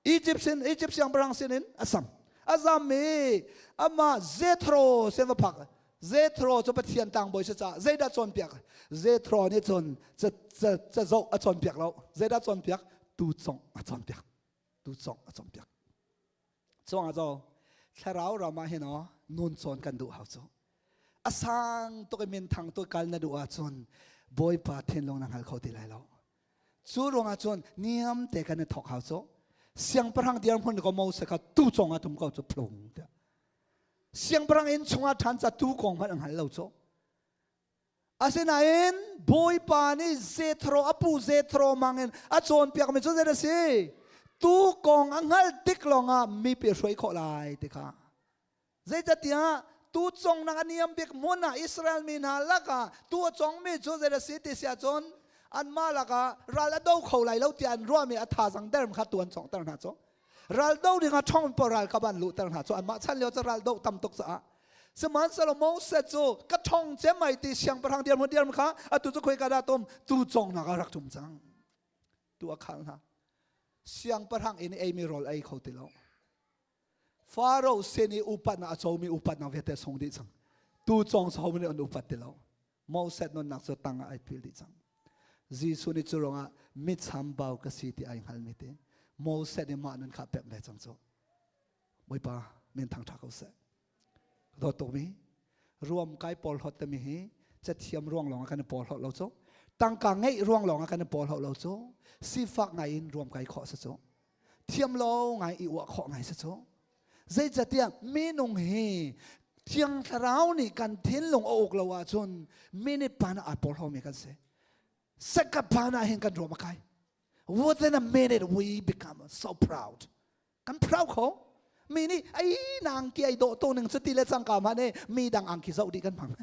Egypt sin Egypt siangpahrang sin in a sam. A zam i amah Jethro sin va phak. Jethro cu Pathian tlangbawi si caah zeidah cawnpiak? Jethro nih cun ca ca ca zoh a cawnpiak lo. Zeidah cawnpiak? Tu congh a cawnpiak. Tu congh a cawnpiak. Cungah zo thlarau ram ah hin aw nun cawn kan duh hau cu. A sang tuk i minthang tuk kal na duh ahcun Bawipa thinlung na hngal kho ti lai lo. Cu ruangah cun niam te kan i thawk hau cu. Siangpahrang dirhmun ko Moses kha tu cong ah tum ko cu phlung tiah. Siangpahrang inn chungah ṭhan ca tu kong hmanh a hngal lo cu. Asinain Bawipa nih Jethro a pu Jethro mangin a cawnpiakmi cu zei a si? Tu kong a hngalh tik lawngah mipi a hruai khawh lai ti kha. Zeicatiah tu congnak a niam bik hmun ah Israel mi hna lakah tu a congmi cu zei a si ti si ahcun anmah lakah ral a do kho lai lo tiah an ruahmi a thazang derm kha tu an conghter hna cu. Ral do ding ah ṭhong pawl ralkap an luhter hna cu anmah chan lio cu ral do tam tuk caah. Sihmanhsehlaw Moses cu ka ṭhong cem ai ti siangpahrang dirhmun dirhmun kha atu cu khoika dah tum tu congnak ah rak ṭum cang. Tu a khal hna. Siangpahrang inn i eimi rawl ei kho ti lo. Faro sin i upatnak a comi upatnak vialte sung dih cang. Tu cong so nih an upat ti lo. Moses nunnak cu tang ah ai pil dih cang. Jesuh nih cu ruangah mitchambau ka si ti ai hngalmi te Moses nih mah nun kha pek ve cang cu. Bawipa min thang ṭha ko seh. Dawt tukmi ruam kai pawl hot tami hi cathiam ruang lawng ah kan i pawl hot lo cu. Tangka ngeih ruang lawng ah kan i pawl hot lo cu. Sifak ngai in ruam kai khawh si cu. Thiam lo ngai i uah khawh ngai si cu. Zeicatiah minung hi Thiang Thlarau nih kan thinlung a uk lo ahcun minute pan ah aa porhlawmi kan si. Second pan ah hin kan ruam a kai. Within a minute we become so proud. Kan proud kho. Mi nih ai nang ki ai dawh to ning cu ti le cangka ma ne mi dang angki zoh dih kan hmang.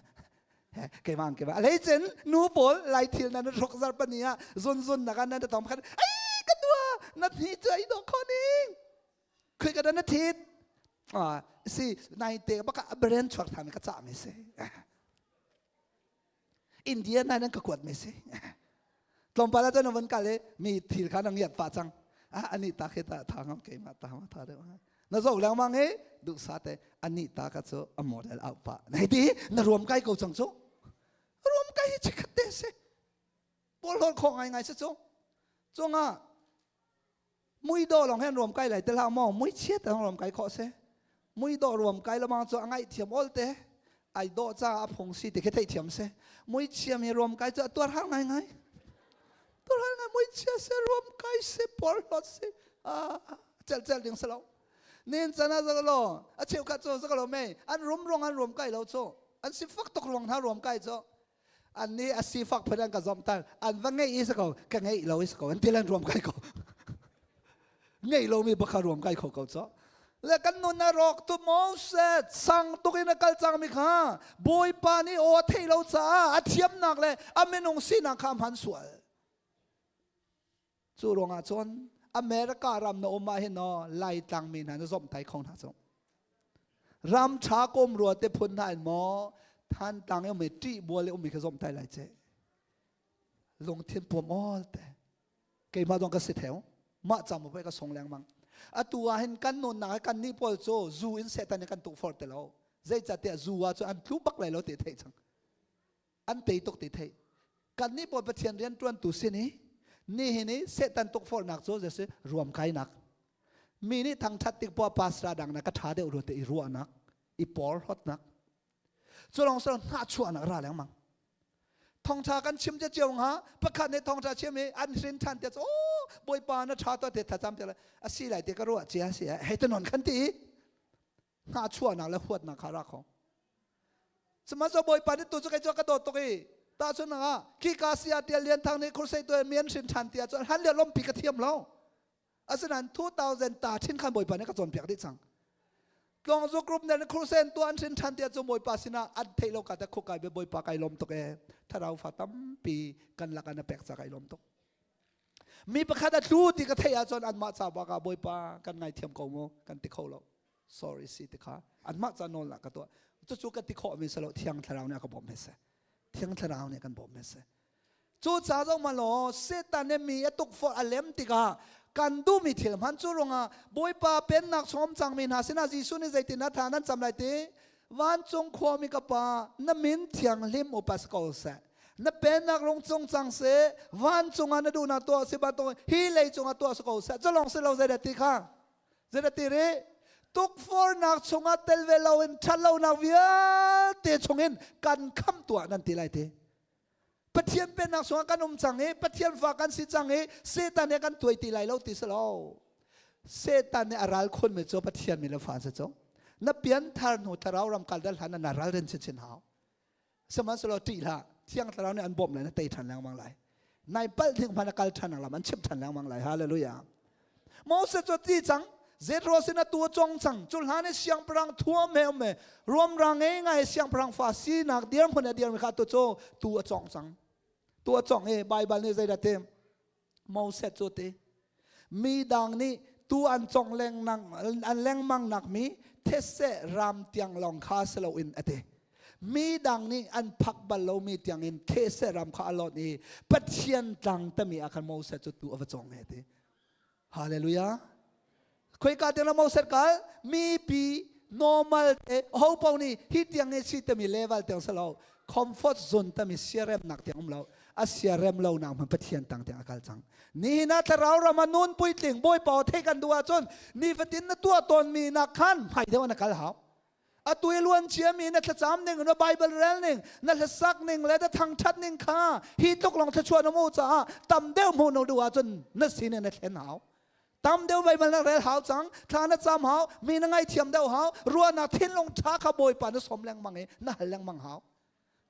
Keimah keimah. Alei cun nu pawl lai thil nan rok zar pani ah zun zun na kan nan tom khan ai ka dua na hni cu ai dawh kho ning. Khoi ka na thit si nai te baka brand chuak than ka cha mi si India nai nan ka kuat mi si tlawmpal ah cun van kal i mi thil kha na ngiat pah cang ah ani ta khi ta tha ngam keimah ta ma tha deuh na zo lengmang i duh sa te ani ta ka cu a model out pa nei ti na ruam kai ko cang cu ruam kai hi chikhat te si pawl hol kho ngai ngai si cu cungah Muidawh lawng hen ruam kai lai te hlah maw muichiat lawng ruam kai khawh si muidawh ruam kai lamang cu a ngaihthiam ol te ai dawh caah a phung si ti khi theihthiam si muichia mi ruam kai cu a tuar har ngai ngai tuar har ngai muichia se ruam kai se porhlawt si cel cel ding si lo nin chan ah zakalo a cheukhat cu zakalo mei an rum ruang an ruam kai lo cu an sifak tuk ruang hna ruam kai cu an nih a sifak phun an ka zomh an va ngeih i si ko ka ngeih lo i si ko an ti lan ruam kai ko ngeih lomi baka ruam kai kho ko cho le kan nun a rawk tu Moses sang tuk in a kal cangmi kha Bawipa nih aw a theih lo caah a thiamnak le a minung sinak kha a hman sual cu ruangah cun America ram na um ah hin no Laitlang mi hna na zomh tai kho hna cu ram tha kom rua te phun hna in maw Thantlang i um i ṭih bual i um mi kha zomh tai lai ce lungthin puam all te keimah zong ka si theo mah cam pei ka sung lengmang atu ah hin kan nunnak kan nih pawl cu zu in Satan nih kan tukforh ti lo zeicahtiah zu ah cu an tlu bak lai lo ti theih cang an tei tuk ti theih kan nih pawl Pathian rian ṭuantu sin i nihin i Satan tukforhnak cu zei ruamkainak mi nih thangṭhat tik poah pastor dang na ka ṭha deuh rua te i ruahnak i porhlawtnak cu lawng silo hnahchuahnak ra lengmang thongṭha kan chim te cio hnga pakhat nih thongṭha chim i an hrin ṭhan te cu oh bawipa na ṭha to te thacam te a si lai te ka ruah cia si hei te non khan ti hnahchuahnak le huatnak kha ra kho Sihmanhsehlaw Bawipa nih tu cu kei cu a ka dawt tuk i tahchunhnak ah khika sia tial Lian Thang nih crusade tuah mian hrin ṭhan ti ahcun hlan lio lompi ka thiam lo. Asinain 2000 ta ṭhin khan Bawipa nih ka cawnpiak dih cang. Tlawngzu group nih crusade tuah an hrin ṭhan ti ahcun Bawipa sinah an theih lo ka te khuk kai be Bawipa kai lawm tuk ee. Thlarau fa tampi kan lakah na pek ca kai lawm tuk. Mi pakhat a tlu ti ka theih ahcun anmah ca bak ah Bawipa kan ngaithiam ko mu kan ti kho lo. Sorry si ti kha anmah ca nawl lah ka tuah. Cucu ka ti khawh mi si lo Thiang Thlarau nih a ka bawmh he si. Thiang Thlarau nih kan bawmh he si. Cu ca zong ma law Satan nih mi a tukforh a lem tikah kan duhmi thil hman cu ruangah Bawipa pennak chungum cangmi hna sinah Jesuh nih zeitin a tha nan cam lai ti vancung khuami ka pa na min thianghlim upa si ko seh na pennak rung cung cang seh vancung ah na duhnak tuah si bantuk hi lei cungah tuah si ko seh cu lawng si lo zeidah ti kha zeidah ti rih tukforhnak chungah tel ve loin ṭhatlonak vialte chungin kan khamh tuah nan ti lai ti Pathian pennak chungah kan um cang i Pathian fa kan si cang i Satan he kan tuai ti lai lo ti si lo Satan nih a ral khunmi cu Pathian mi le fa si cu na pianthar hnu thlarau ram kal dal hlan na ral rin chinchin hau sihmanhsehlaw ṭih hlah. Thiang Thlarau nih an bawmh lai, na tei ṭhan lengmang lai. Nai palh ding hmanh na kal ṭhan lam an chimh ṭhan lengmang lai. Hallelujah. Moses cu ti cang, Jethro sin a tu a cong cang. Cu hlan i siangpahrang thuam he um he ruamra ngei ngai siangpahrang fa sinak dirhmun a dirmi kha tu cu tu a cong cang. Tu a cong i Baibal nih zeidah ti? Moses cu ti mi dang nih tu an cong lengmang an lengmang nak mi thetse ram tiang lawng kha si loin a ti. Mi dang nih an phak bal lomi tiang in thetse ram kha a lawt i Pathian tlang tami ah khan Moses cu tu a va cong he ti. Hallelujah. Khoika tiang Moses kal mi pi normal te ho pau nih hi tiang nge si tami level tiang salo comfort zone tami siarem nak tiang um lo a siarem lo nak man Pathian tang tiang akal cang ni na thlarau ram a nun puitling bawipa thei kan duh ahcun nifatin na tuah tawn mi nak khan hmai deuh na kal hau Atu i luan ciami na thlacam ning, na Bible rel ning, na hlasak ning le na thangṭhat ning kha hi tluk lawng thluachuah na hmuh caah tam deuh hmuh na duh ahcun na sin in na thlen hau. Tam deuh Bible na rel hau cang, thla na cam hau, mi na ngaithiam deuh hau, ruahnak thinlung ṭha kha Bawipa na sawm lengmang i na hal lengmang hau.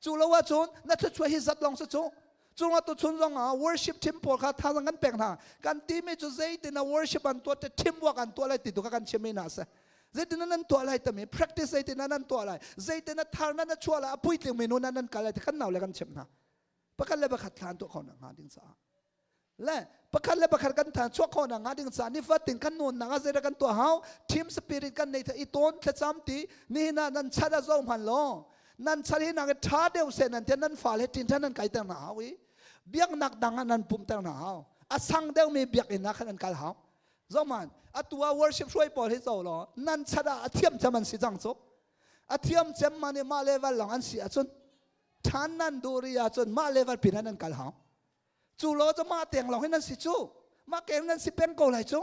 Cu lo ahcun na thluachuah hi zat lawng si cu. Cungah tuchun zong ah worship team pawl kha thazaang kan pek hna. Kan timi cu zeitin a worship an tuah te teamwork an tuah lai ti tu kha kan chim hna seh. Zeitin nan tuah lai tami practice zeitin nan tuah lai zeitin a thar nan a chuah lai a puitling mi nu nan nan kal lai ti kan nau le kan chim hna. Pakhat le pakhat thla an tuah kho na hnga ding caah. Le pakhat le pakhat kan than chuak kho na hnga ding caah nifatin kan nun nak ah zeidah kan tuah hau team spirit kan nei i tawn thlacam ti nihin ah nan chat a zo hman lo nan chat hi nak tha deuh se nan te nan fa le tin than nan kai ter na hau i biaknak dang ah nan pum ter na hau a sang deuh mi biakinn ah khan an kal hau zoman atu ah worship hruai pawl hi zo lo nan chat ah a thiam cem an si cang cu a thiam cem ma nih mah level long an si ahcun than nan duri ahcun mah level pin ah nan kal hau Cu lo cu mah teng lawng hin nan si cu. Mah keng nan si peng ko lai cu.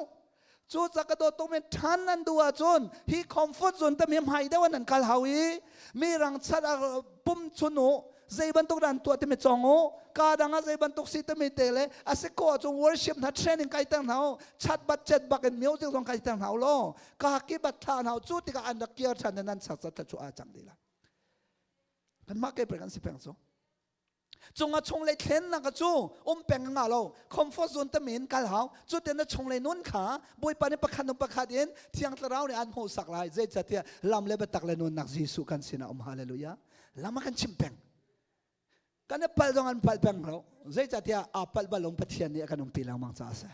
Cu ca ka dawt tuk men ṭhan nan duh ahcun hi comfort zone tam hi hmai deuh nan kal hau i mi rang chat ah pum chun u zei bantuk dan tuah timi cong u ka dang ah zei bantuk si timi te le a si ko ahcun worship hna training kai ter hna u chat bat chet bak in music zong kai ter hna u law ka ki bat thla hna u cu tikah an rak kiar ṭhan nan sak zat cu a cang dih la kanmah ke kan si peng cu Cunga chunglei thlennak cu um peng nga lo comfort zone te men kal hau cu te na chunglei nun kha Bawipa nih pakhat hnu pakhat in Thiang Thlarau nih an hmuhsak lai zeicahtiah lam le biatak le nunnak Jesuh kan sinah um hallelujah lam a kan chimh peng kan i palh zong an palh peng lo zeicahtiah aa palh bal lo Pathian nih a kan umpi lengmang caah a si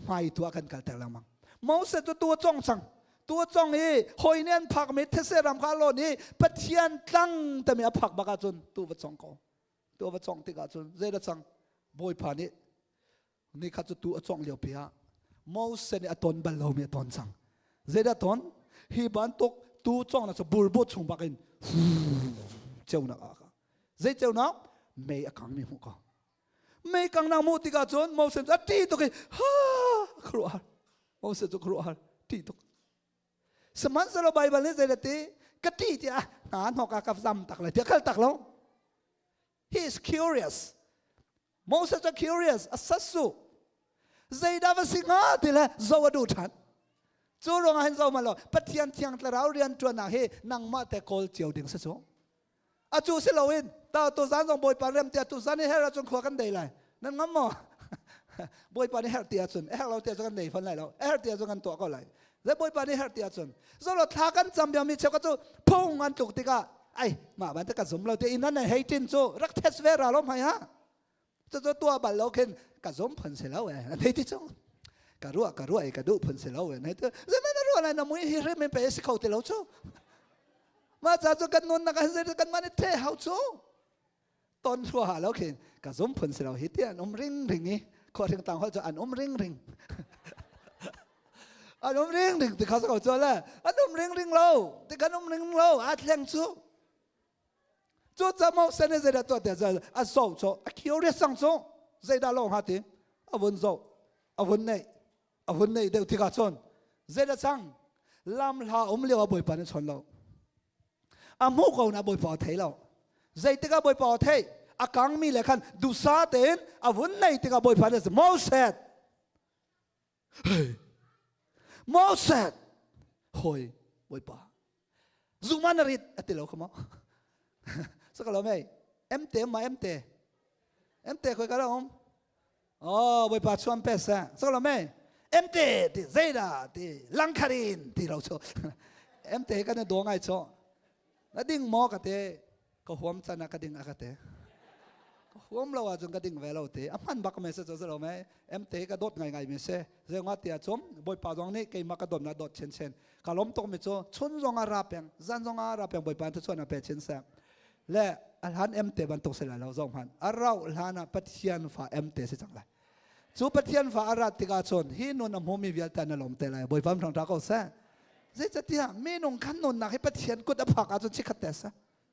hmai tu ah kan kalter lengmang Moses cu tu a cong cang tu a cong i hoi nih an phak mi these ram kha lon i Pathian tlang tami a phak bak ahcun tu va cong ko tu va cong tik ahcun zei da cang Bawipa nih ni khat cu tu a cong lio pi ah Moses nih a ton bal lomi a ton cang zei dah ton hi bantuk tu cong na cu burbu chung bak in ceunak ah zei ceunak mei a kang mi hmuh ko Mei kang na hmuh tikah cun Moses cu a ṭih tuk i ha khuaruahhar Moses cu khuaruahhar ṭih tuk sihmanhsehlaw Baibal nih zei ti ka ṭih tiah hna hnawk ah ka zam tak lai tiah kal tak lo he is curious Moses cu curious a sassu zeidah va si hnga ti le zo a duh ṭhan cu ruangah hin zo ma lo Pathian thiang thlarau rian ṭuannak hi nangmah te kawl cio ding si cu Atu si loin ta tu zan zong Bawipa rem tiah tu zan i her ahcun khua kan dei lai. Nan ngam maw? Bawipa nih herh ti ahcun a herh lo ti ahcun kan dei fawn lai lo. A herh ti ahcun kan tuah ko lai. Le Bawipa nih herh ti ahcun zolo thla kan cam bia mi cheu cu phung an tluk tikah ai mah ban te ka zum lo te in nan hei tin cu rak test ve ra lo hmai ha. Cucu tuah bal lo khin ka zum phun si lo eh. An hei ti cu. Ka ruah ka ruah i ka duh phun si lo eh. Hei tu zeihmanh na ruah lai na mui hi hrim in pe si kho ti lo cu. Mah ca cu kan nunnak ah zei kan mah nih the hau cu. Ton hruah lo khin ka zum phun si lo hi ti an um ring ring i khuahring tang hol cu an um ring ring. an um ring ring ti kha ko cu le an um ring ring lo ti kan um ring lo a thleng cu. Cu ca Moses nih zeidah tuah tiah a zoh cu a curious cang cu zeidah lo hnga ti a vun zoh a vun neih a vun neih deuh tikah cun zeidah cang lam hla um lio ah Bawipa nih chawn lo a hmuh ko na Bawipa a thei lo zeitikah Bawipa a theih a kangmi le khan duhsa tein a vun neih tikah Bawipa nih Moses Moses hawi Bawipa zuma na rit a ti lo kha maw saka lo mei. Emte ma emte. Emte khoi ka um. Oh, Bawipa chuan pe sa. So lo me. Emte ti zeida ti langkharin ti lo chu. Emte kan do ngai cho. Na ding mo ka te ka huam chan ah ka ding a ka te. Ka huam lo ahcun ka ding ve lo te. A hman bak me se cho lo me. Emte ka dawt ngai ngai mi se. Zeunga tia chum Bawipa zong nih keimah ka dawt na dawt chen chen. Ka lom tuk mi cu chun zong a ra peng, zan zong a ra peng Bawipa tu chuan a pe chin se. Le a hlan emte bantuk si lai lo zong hman. A rauh hlan ah Pathian fa emte si cang lai. Cu Pathian fa a rat tikah cun hi nun a hmumi vialte na lawm te lai. Bawipa hrang ṭha ko seh. Zeicatiah minung kan nunnak hi Pathian kut a phak ahcun chikkhat te sa.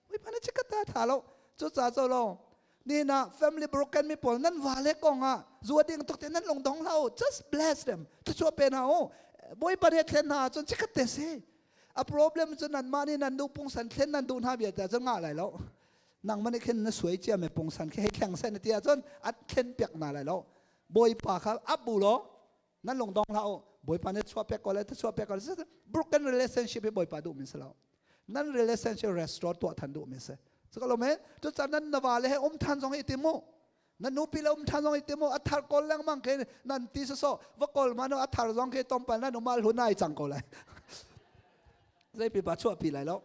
Bawipa nih chikkhat te a tha lo. Cucaah cu lo ni na family broken mi pawl nan vale kong ah zu a ding tuk te nan lung dong hlah u. Just bless them. Thluachuah pe hna u. Bawipa nih a thlen hna ahcun chikkhat te si. A problem cu nanmah nih nan duh pungsan thlen nan duh hna vialte ahcun ngah lai lo. Nangmah nih khin na suai cia mi pungsan khi hei thleng seh na ti ahcun a thlen piak hna lai lo. Bawipa kha ap bu law nan lung dong hlah u. Bawipa nih chuah pek ko lai, chuah pek ko lai. Broken relationship hi Bawipa duh mi si lo. Nan relationship restore tuah than duh mi si. Cu lo me cu can nan na va le he um than zong i ti mu. Na nupi le um than zong i ti mu. A thar kawl lengmang khi nan ti so va kawl ma no a thar zong khi tompal nan umal hunai cang ko lai. Zei pipa chuah pi lai lo.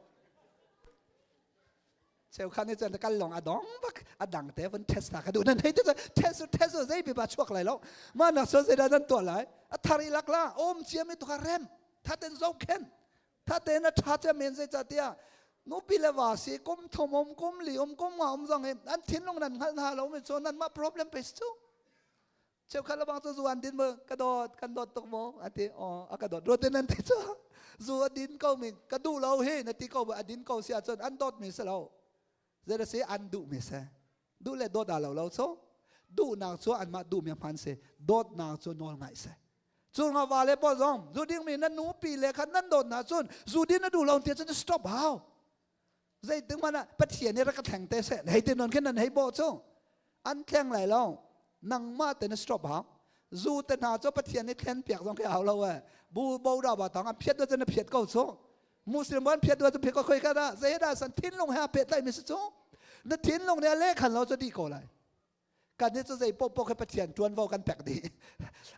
Cheukhat nih cun kal lawng a dong bak a dang te vun test ta ka duh nan hei te test test zei pipa chuak lai lo ma nak so zeidah nan tuah lai a thar i lak la om cia mi tu kha rem tha ten zo khen tha ten a tha cia men zei ca tiah nupi le va si kum thum um kum li um kum nga um zong hi an thinlung nan hngal hna lo mi cu nan mah problem pe cu Cheukhat le bang cu zu an din mu ka dawt kan dawt tuk mu a ti aw a ka dawt ruat in an ti cu zu a din ko mi ka duh lo hi na ti ko bu a din ko si ahcun an dawt mi si lo zei si an duh mi si duh le dawt aa lo lo cu duhnak cu anmah duh mi hman si dawtnak cu nawl ngaih si cu nga va le pawl zong zu ding mi nan nupi le khan nan dawt na cun zu din na duh lo ti cun stop hau Zeitik hmanh ah Pathian nih rak ka thleng te seh hei ti non khin nan hei bawh cu an thleng lai lo nangmah te na stop hau zu te hna cu Pathian nih thlen piak zong khi hau lo e bu bo da ba tang an phiat do na phiat ko cu Muslim an phiat do cu phiat ko khoi ka da zei dah san thinlung he a pehtlai mi si cu na thinlung nih a leh khan lo cu di ko lai Kan nih cu zei paohpaoh khi Pathian ṭuanvo kan pek dih.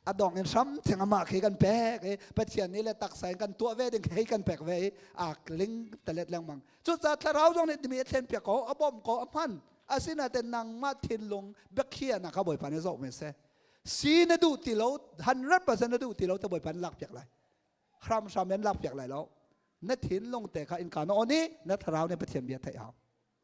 A dong in hram thing amah khi kan pek i Pathian nih le taksa in kan tuah ve ding hei kan pek ve i aa ling talet lengmang. Cucaah thlarau zong nih mi a thlen piak ko, a bawmh ko, a hman. Asinain nangmah thinlung biakhiahnak kha Bawipa nih zoh men seh. Si na duh ti lo, 100% na duh ti lo te Bawipa nih lak piak lai. Hramhram in lak piak lai lo. Na thinlung te kha innka na on i na thlarau nih Pathian bia theih hau.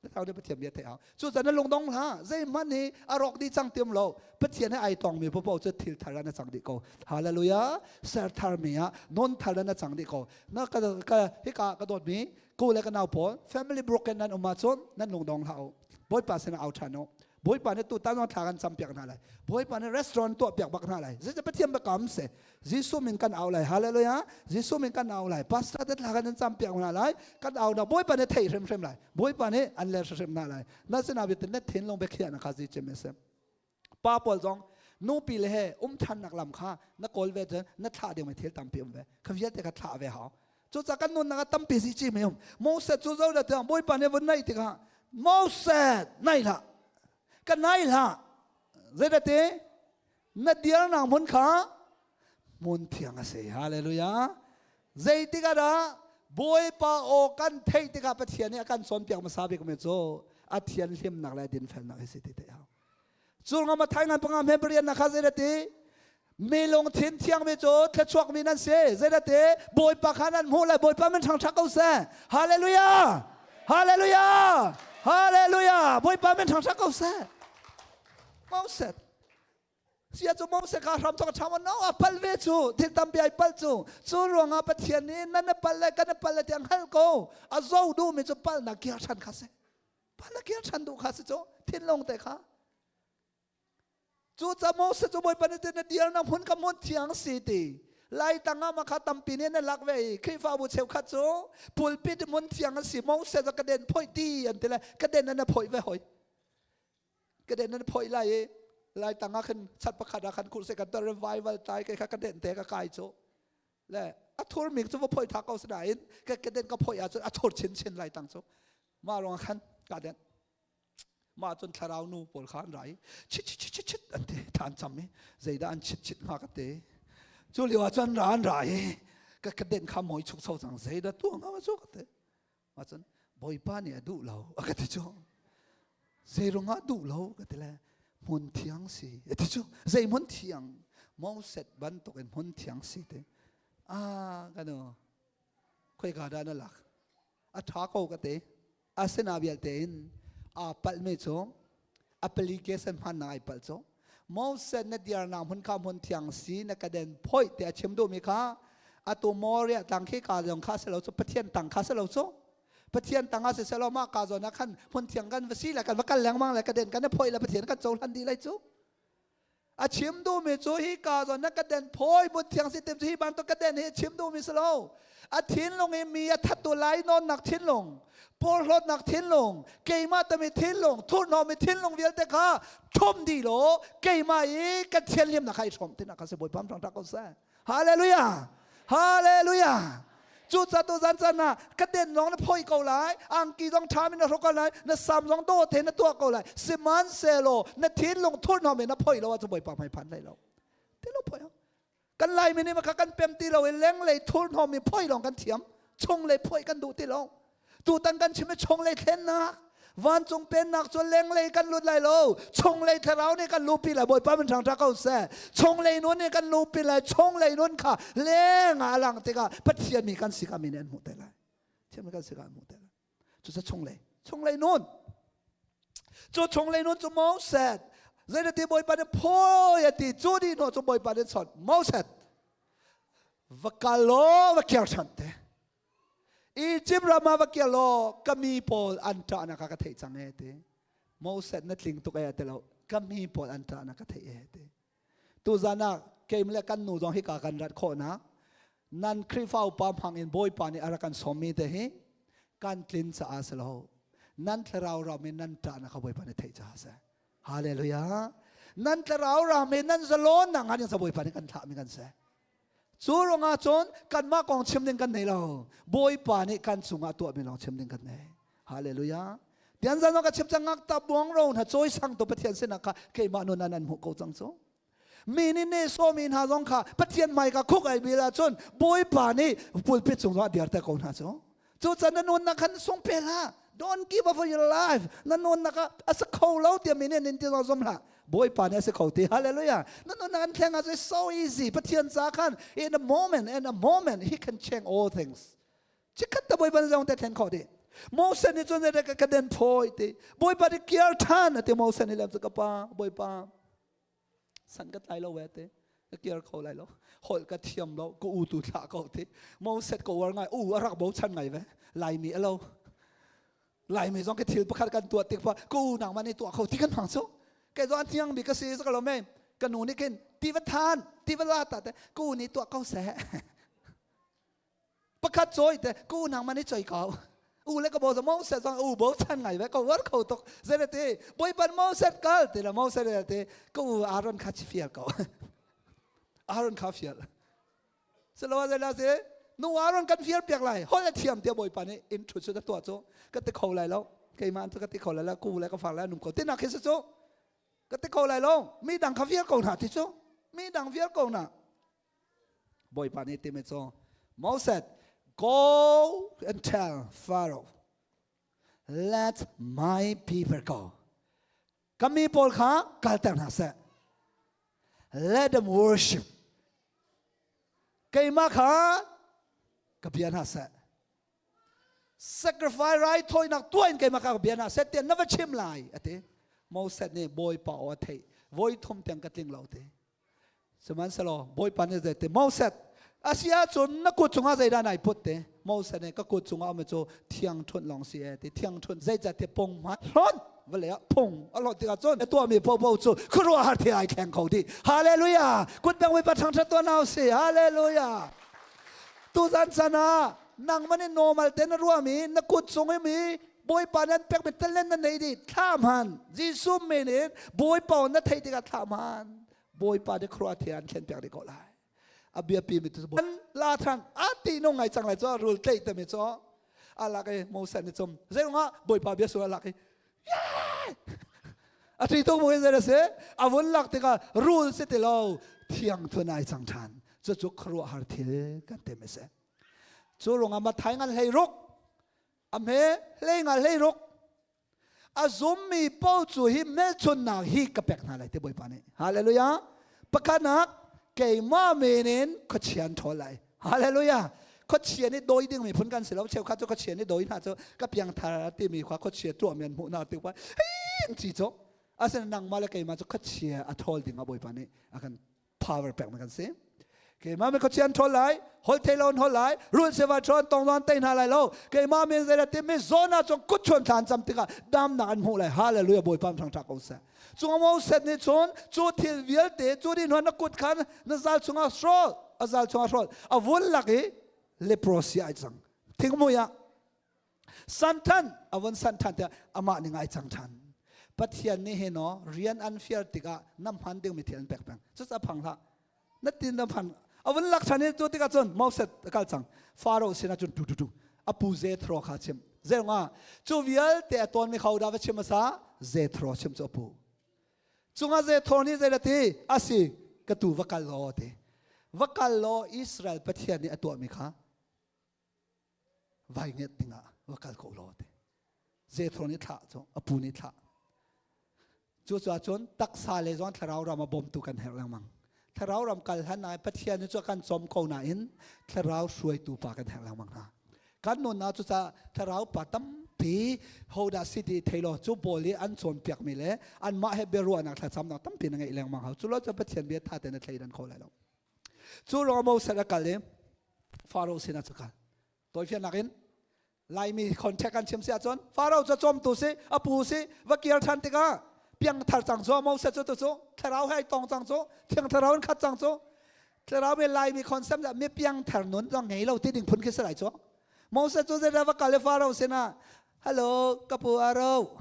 Thlarau nih Pathian bia theih hau. Cucaah na lungdong hlah. Zeihmanh hi a rawk dih cang tiam lo. Pathian he ai tongmi paohpaoh cu thil thar ah na cang dih ko. Hallelujah. Ser tharmi ah non thar ah na cang dih ko. Na ka ka hika ka dawtmi ku le ka nau pawl family broken nan um ahcun nan lungdong hlah u. Bawipa sinah au ṭhan u. Bawipa nih tutan zong thla kan campiak hna lai. Bawipa nih restaurant tuah piak bak hna lai. Zeicah Pathian biakam si. Jesuh min kan au lai. Hallelujah. Jesuh min kan au lai. Pastor te thla kan campiak hna lai. Kan au na Bawipa nih thei hrimhrim lai. Bawipa nih an le hrimhrim hna lai. Na sinah biatin na thinlung biakhiah na kha zi cem se. Pa pawl zong nupi le he um than nak lam kha na kawl ve cun na thlah ding mi thil tampi um ve. Kha vialte kha thlah ve hau. Cucaah kan nunnak ah tampi si ci mi um. Moses cu zo da tiang Bawipa nih vun naih tikah Moses nai hlah. Ka nai hlah. Zeidah ti? Na dirnak hmun kha hmun thiang a si. Hallelujah. Zeitik ah dah Bawipa aw kan theih tikah Pathian nih a kan cawnpiak hmasa bik mi cu a thianhlimnak le dinfelnak hi si ti theih hau. Cu ngam a thai ngan panga hme parian na kha zeidah ti? Mi lungthin thiangmi cu thluachuakmi nan si. Zeidah ti? Bawipa kha nan hmuh lai. Bawipa min ṭhangṭha ko seh. Hallelujah! Hallelujah! Hallelujah! Bawipa min ṭhangṭha ko seh. Moses sia cu Moses kha hram thawk ṭham no a pal ve cu thil tampi ai pal cu cu ruangah Pathian nih nan na pal le kan na pal le tiang hngal ko a zo duhmi cu palnak kir ṭhan kha si pal na kir ṭhan duh kha si cu thinlung te kha cu ca Moses cu Bawipa nih na dir na hmun ka hmun thiang si ti lai tangah ma kha tampi nih na lak ve i Khrihfabu cheukhat cu pulpit hmun thiang an si Moses ka den phoih ti an ti le ka den an phoih ve hoi ka den an phoih lai i lai tangah khan chat pakhat ah khan kurse kan revival tai ke kha ka den te ka kai cu le a thur mi cu va phoih tha ko sinain ka ka den ka phoih ahcun a thur chin chin lai tang cu mah ruang khan ka den. Mah cun thlarau nu pawl kha an ra i chit chit chit chit an ti than cham i zeidah an chit chit hnga ka te. Cu lio ah cun ra an ra i ka ka den kha moi chuk cho cang zeidah tuah hnga ma cu ka te. Mah cun Bawipa nih a duh lo a ka ti cu. Zeirung ah duh lo ka ti le hmun thiang si a ti cu. Zei hmun thiang Moses bantuk in hmun thiang si te. Ah ka nu khoika dah na lak? A ṭha ko ka ti. Asina vialte in aa palhmi cu application hmannak ai palh cu Moses na dirnak hmun kha hmun thiang si na ka den phoih tiah a chim duhmi kha atu Moriah tlang khi ka zong kha si lo cu Pathian tang kha si lo cu Pathian tang ah siseh law mah ka zawn ah khan hmun thiang kan va si le kan va kal lengmang le ka den kan i phoih le Pathian kan cohlan dih lai cu. A chim duhmi cu hi ka zawn na ka den phawi mun thiang si tim cu hi bantuk ka den hi a chim duhmi si lo. A thinlung i mi a thattu lainawnnak thinlung, porhlawtnak thinlung, keimah tami thinlung, thurhnawmi thinlung vialte kha ṭhum dih law keimah i kan thianhlimnak kha i hrawm tinak kha si Bawipa ṭang ko seh. Hallelujah! Hallelujah! Cucaah tuzan caan ah ka den zong na phoi ko lai, angki zong ṭha in na hruk ko lai, na sam zong dawh te na tuah ko lai. Sihmanhsehlaw na thinlung thurhnawm in na phoi lo ahcun Bawipa hmai phan lai lo. Ti lo phoi. Kan Laimi nih kha kan pem ti lo i lenglei thurhnawm i phoi lawng kan thiam. Chunglei phoi kan duh ti lo. Tutan kan chim i chunglei thlennak vancung pennak cu lenglei kan lut lai lo chunglei thlarau nih kan lupi lai Bawipa min hrang ko seh chunglei nun nih kan lupi lai chunglei nun kha leng ah a lang tikah Pathian mi kan si kha mi nih an hmuh te lai Pathian mi kan si kha an hmuh te lai cucu chunglei chunglei nun cu chunglei nun cu Moses zeiti Bawipa nih phawi a ti cu dih hnu cu Bawipa nih chawnh Moses va kal law va kir ṭhan te Egypt ram ah va kir law ka mi pawl an ṭahnak kha ka theih cang e ti. Moses na tling tuk e ti lo. Ka mi pawl an ṭahnak ka theih e ti. Tuzan ah keim le kan nu zong hika kan rat khawhnak nan Khrihfa upa hmang in Bawipa nih a rak kan sawmmi te hi kan tlin caah si lo. Nan thlarau ram in nan ṭahnak kha Bawipa nih theih caah a si. Hallelujah. Nan thlarau ram in nan zalawnnak ngan in Bawipa nih kan thlahmi kan si. Cu ruangah cun kanmah kong chim ding kan nei lo. Bawipa nih kan cungah tuahmi lawng chim ding kan nei. Hallelujah. Tian zan ka chim cang ngakta buang ro hna cawisang tu Pathian sinah kha keimah nun an an hmuh ko cang cu. Mi nih ne sawmi hna zong kha Pathian hmai ka khuk ai bil ahcun Bawipa nih pulpit cung zong a dir te ko hna cu. Cu can na nunnak khan sung pe hlah. Don't give up for your life. Na nunnak ah a si kho lo tiah mi nih an in ti zong zum hlah. Bawipa nih a si kho ti. Hallelujah. Na nunnak an thleng ah so easy. Pathian ca khan in a moment, in a moment, he can change all things. Chikkhat te Bawipa nih zong te thlen khawh dih. Moses nih cun ka ka den phawi ti. Bawipa nih kiar ṭhan ati Moses nih lem cu ka pa Bawipa san ka tlai lo ve te ka kir kho lai lo holh ka thiam lo ka u tu thlah ko ti Moses ko war ngai u a rak bochan ngai ve Laimi alo Laimi zong ke thil pakhat kan tuah tik pa ka u nang man i tuah kho ti kan hmang cu ke zo an thiang bi ka si ka lo me ka nu nih khin ti va than ti va la ta te ka u nih tuah ko seh Pakhat cawi te ka unang man i choi ko. U le ka bo Moses zong u bo chan ngai ve ko war kho tuk. Zere ti Bawipa Moses kal ti la Moses le ti ka u Aaron kha chi fial ko. Aaron kha fial. Selo zela se nu Aaron kan fial piak lai. Hol a thiam te Bawipa nih in thu chu ta tua chu ka ti kho lai lo. Keimah cu ka ti kho lai lo ku le ka far lai num ko. Tinak khi cu ka ti kho lai lo. Mi dang kha fial ko hna ti cu. Mi dang fial ko hna. Bawipa nih timi cu Moses go and tell Pharaoh let my people go. Ka mi pawl kha kalter hna seh. Let them worship. Keimah kha ka bia hna seh. Sacrifice raithawinak tuah in keimah kha ka bia hna seh tiah na va chim lai ati. Moses nih Bawipa aw a theih. Voi thum tiang ka tling lo ti. Sihmanhsehlaw Bawipa nih zei Moses a si ahcun na kut cungah zeidah nai put te Moses nih ka kut cungah um cu thiang ṭhunh lawng si e ti thiang ṭhunh zeicah ti pung hmanh hlawt vale ah phung a hlawt tikah cun a tuahmi popo cu khuaruahhar thil ai thleng kho dih hallelujah kut bang Bawipa thangṭhat tuah hna usih hallelujah tuzan chan ah nangmah nih normal te na ruahmi na kut cung i mi Bawipa nan pekmi talent na nei dih thlam han Jesuh min in Bawipa na theih tikah thlam han Bawipa nih khuaruah thil an thlen piak dih ko lai a biapi mi tu an la thang a ti no ngai cang lai cho rul tleih te mi cho alak i Moses nih cum zei rungah Bawipa bia su alak i. A ṭi tuk bu in zei a si? A vun lak tikah rul si ti lo, thiang thun ai cang ṭhan. Cucu khuaruahhar thil kan tem a si. Cu ruangah Matthai ngan 16, a hme hlei nga 16, a zummi paoh cu hi hmelchunnak hi ka pek hna lai ti Bawipa nih. Hallelujah. Pakhatnak, keimah men in khuachia an ṭhawl lai. Hallelujah. Khuachia nih dawi ding miphun kan si lo. Cheukhat cu khuachia nih dawi hna cu ka piangthar timi khua khuachia tuahmi an hmuh hna ti hei an ci cu. Asinain nangmah le keimah cu khuachia a ṭhawl ding ah Bawipa nih a kan power pek na kan si. Keimah mi khuachia an ṭhawl lai, holh thei lo an holh lai, rul seva ṭhawn tong an tei hna lai lo. Keimah min zei ti mi zawn ah cun kut chuan thla an cam tikah damnak an hmuh lai. Hallelujah Bawipa thangṭhat ko seh. Cung Moses nih cun cu thil vialte cu dih hnuah na kut khan na zal chungah hrawl, a zal chungah hrawl, a vun lak i leprosy ai cang. Thingmui ah san ṭhan, a vun san ṭhan tiah amah ning ai cang ṭhan. Pathian nih hin aw rian an fial tikah na hman dingmi thil an pek peng. Cucaah phang hlah. Na tin na phan. A vun lak ṭhan i cu tikah cun Moses a kal cang. Faro sinah cun tu tu tu a pu Jethro kha chim. Zeirungah cu vialte a tawnmi kha dah va chim hmasa? Jethro chim cu a pu. Cungah Jethro nih zei ti? Asi ka tu va kal law ti. Va kal law Israel Pathian nih a tuahmi kha vai nget dingah va kal ko law ti. Jethro nih thlah cu a pu nih thlah. Cucaah cun taksa le zong thlarau ram a bawmtu kan herh lengmang. Thlarau ram kal hlan ah Pathian cu kan cawm ko nain thlarau hruaitu pa kan herh lengmang hna. Kan nunnak cucaah thlarau pa tampi hodah si ti thei law cu pawl i an cawnpiakmi le anmah he biaruahnak thlacamnak tampi na ngeih lengmang hau. Cu lo cu Pathian bia tha tein na thleidan kho lai lo. Cu ruangah Moses a kal i Faro sinah cu kal. Tawifiannak in Laimi contact kan chim si ahcun Faro cu cawmtu si, a pu si, va kir ṭhan tikah piangthar cang cu Moses cu tu cu thlarau he ai tong cang cu thiang thlarau in khat cang cu thlarau mi Laimi concept mi piangthar nun zong ngei lo ti ding phun khi si lai cu Moses cu zeidah va kal i Faro sinah hello ka pu Aro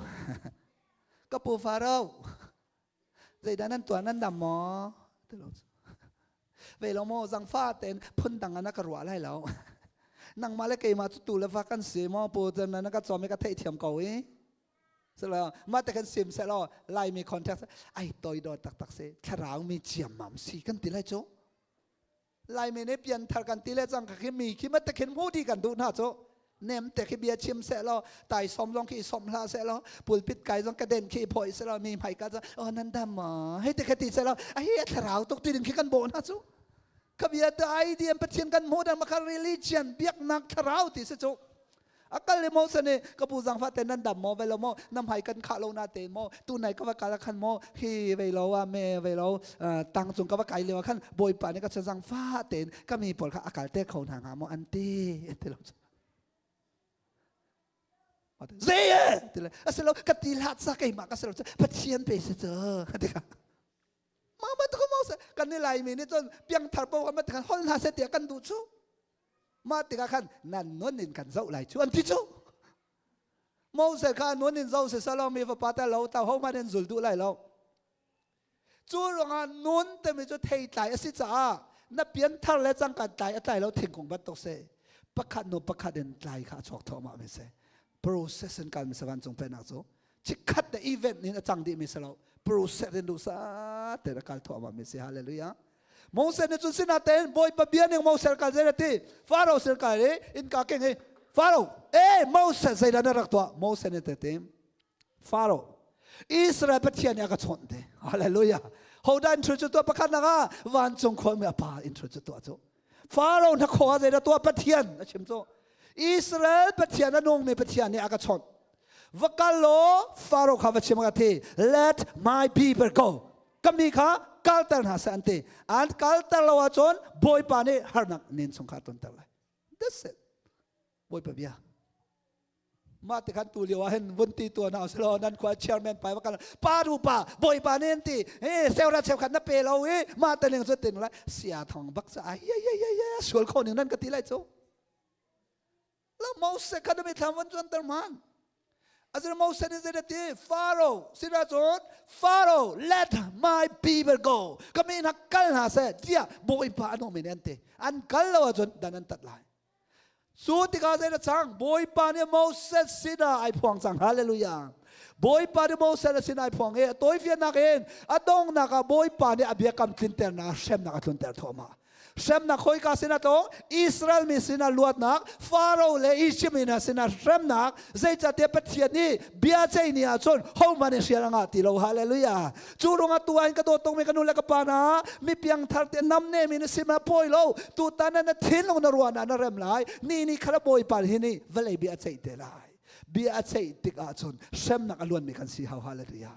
ka pu Faro zeidah nan tuah nan dam maw ve lo maw zangfa tein phundang ah na ka ruah lai lo nangmah le keimah cu tu le fa kan si maw pu na ka cawm i ka theihthiam ko i silo mah te kan sim seh law laimi context ai toidor taktak si thlarau mi ciammam si kan ti lai cu Laimi nih pianthar kan ti le cang khi mi khi ma te khin hmu di kan duh hna cu nem te khi bia chim seh law taisawm zong khi i sawm hlah seh law pulpit kai zong ka den khi i phoi seh law mi hmai ka oh nan dam maw hei te kha ti seh law a hi a thlarau tuk ti ding khi kan bawh hna cu ka bia te idea Pathian kan hmuh dang makha religion biaknak thlarau ti si cu A kal i Moses nih ka pu zangfah te nan dam maw ve lo maw na hmai kan khah lo na te maw tu nai ka va kal ah khan maw hi ve lo a me ve lo tang cung ka va kai lio ah khan bawipa nih ka cha zangfah tein ka mi pawl kha a kal te kho hna hnga maw an ti ti lo zei e ti le a si lo ka ti hlah ca keimah ka si lo Pathian pe si cu ti kha mah bantuk Moses kan ni Laimi nih cun piangthar paoh kan kan hol hna seh tiah kan duh cu Mah tikah khan nan nun in kan zoh lai cu an ti cu. Moses kha nun in zoh sisalaw mi fapa te lo ta ho hmanh in zul duh lai lo. Cu ruangah nun timi cu theitlai a si caah na pianthar le cangkan tlai a tlai lo thingkung bantuk si. Pakhat nu pakhat in tlai kha a chuak thawhmah mi si. Process in kal mi si vancung pennak cu. Chikkhat te event in a cang dih mi si lo. Process in duhsah tein a kal thawhmah mi si. Hallelujah. Moses nih cun sinatein Bawipa bia ning Moses kal zei ti Faro sin kal i innka keng i Faro e Moses zeidah na rak tuah Moses nih te Faro Israel Pathian nih a ka chawnh te Hallelujah hodah intro cu tuah pakhat nak ah vancung khua mi a pa intro cu tuah cu Faro na khua zeidah tuah Pathian a chim cu Israel Pathian a nung mi Pathian nih a ka chawnh va kal law Faro kha va chim ka thi let my people go ka mi kha kalter hna seh an ti an kalter lo ahcun bawipa nih harnak nen chung kha tonter lai that's it bawipa bia mah ti khan tu lio ah hin vun ti tuan hau selaw nan khua chairman pai va kal pa ru pa bawipa nih an ti he seura cheukhat na pe lo i mah te ning cu tin lai sia thong bak sa ai ai ai ai sual kho ning nan ka ti lai cu La Moses kha na mithlam van cuanter hmanh. Azir Moses nih zei ti Pharaoh sinah cun Pharaoh let my people go ka mi hna kal hna seh tiah Bawipa an um in an ti an kal lo ahcun dan an tat lai cu tikah zei na cang Bawipa nih Moses sinah ai phuang cang hallelujah. Bawipa nih Moses a sin ai phuang i a tawifiannak in a donghnak ah Bawipa nih a biakam tlinternak hremnak a tlunter thawhmah. Hremnak khoika sin a tlung? Israel mi sinah luatnak, Faro le Egypt mi hna sinah hremnak, zeicahtiah Pathian nih bia ceih ni ahcun hohmanh in hrial a ngah ti lo. Hallelujah. Cu ruangah tu ah hin ka dawt tukmi ka nu le ka pa hna, mi piangthar te namne mi na si ma pawi lo. Tutan na thinlung na ruahnak na rem lai. Ni ni khala Bawipa hi nih vawlei bia a ceih te lai. Bia a ceih tik ahcun hremnak a luanmi kan si hau. Hallelujah.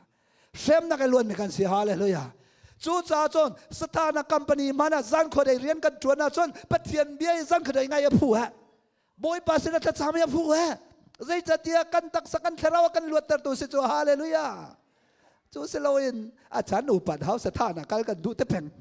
Hremnak a luanmi kan si. Hallelujah. Cucaah cun Satana company hmanh ah zan khuadei rian kan ṭuan ahcun Pathian bia i zan khuadei ngai a phu he. Bawipa sin a thlacam i a phu he. Zeicahtiah kan taksa kan thlarau a kan luattertu si cu hallelujah. Cu si loin a chan upat hau sathana kal kan duh te peng.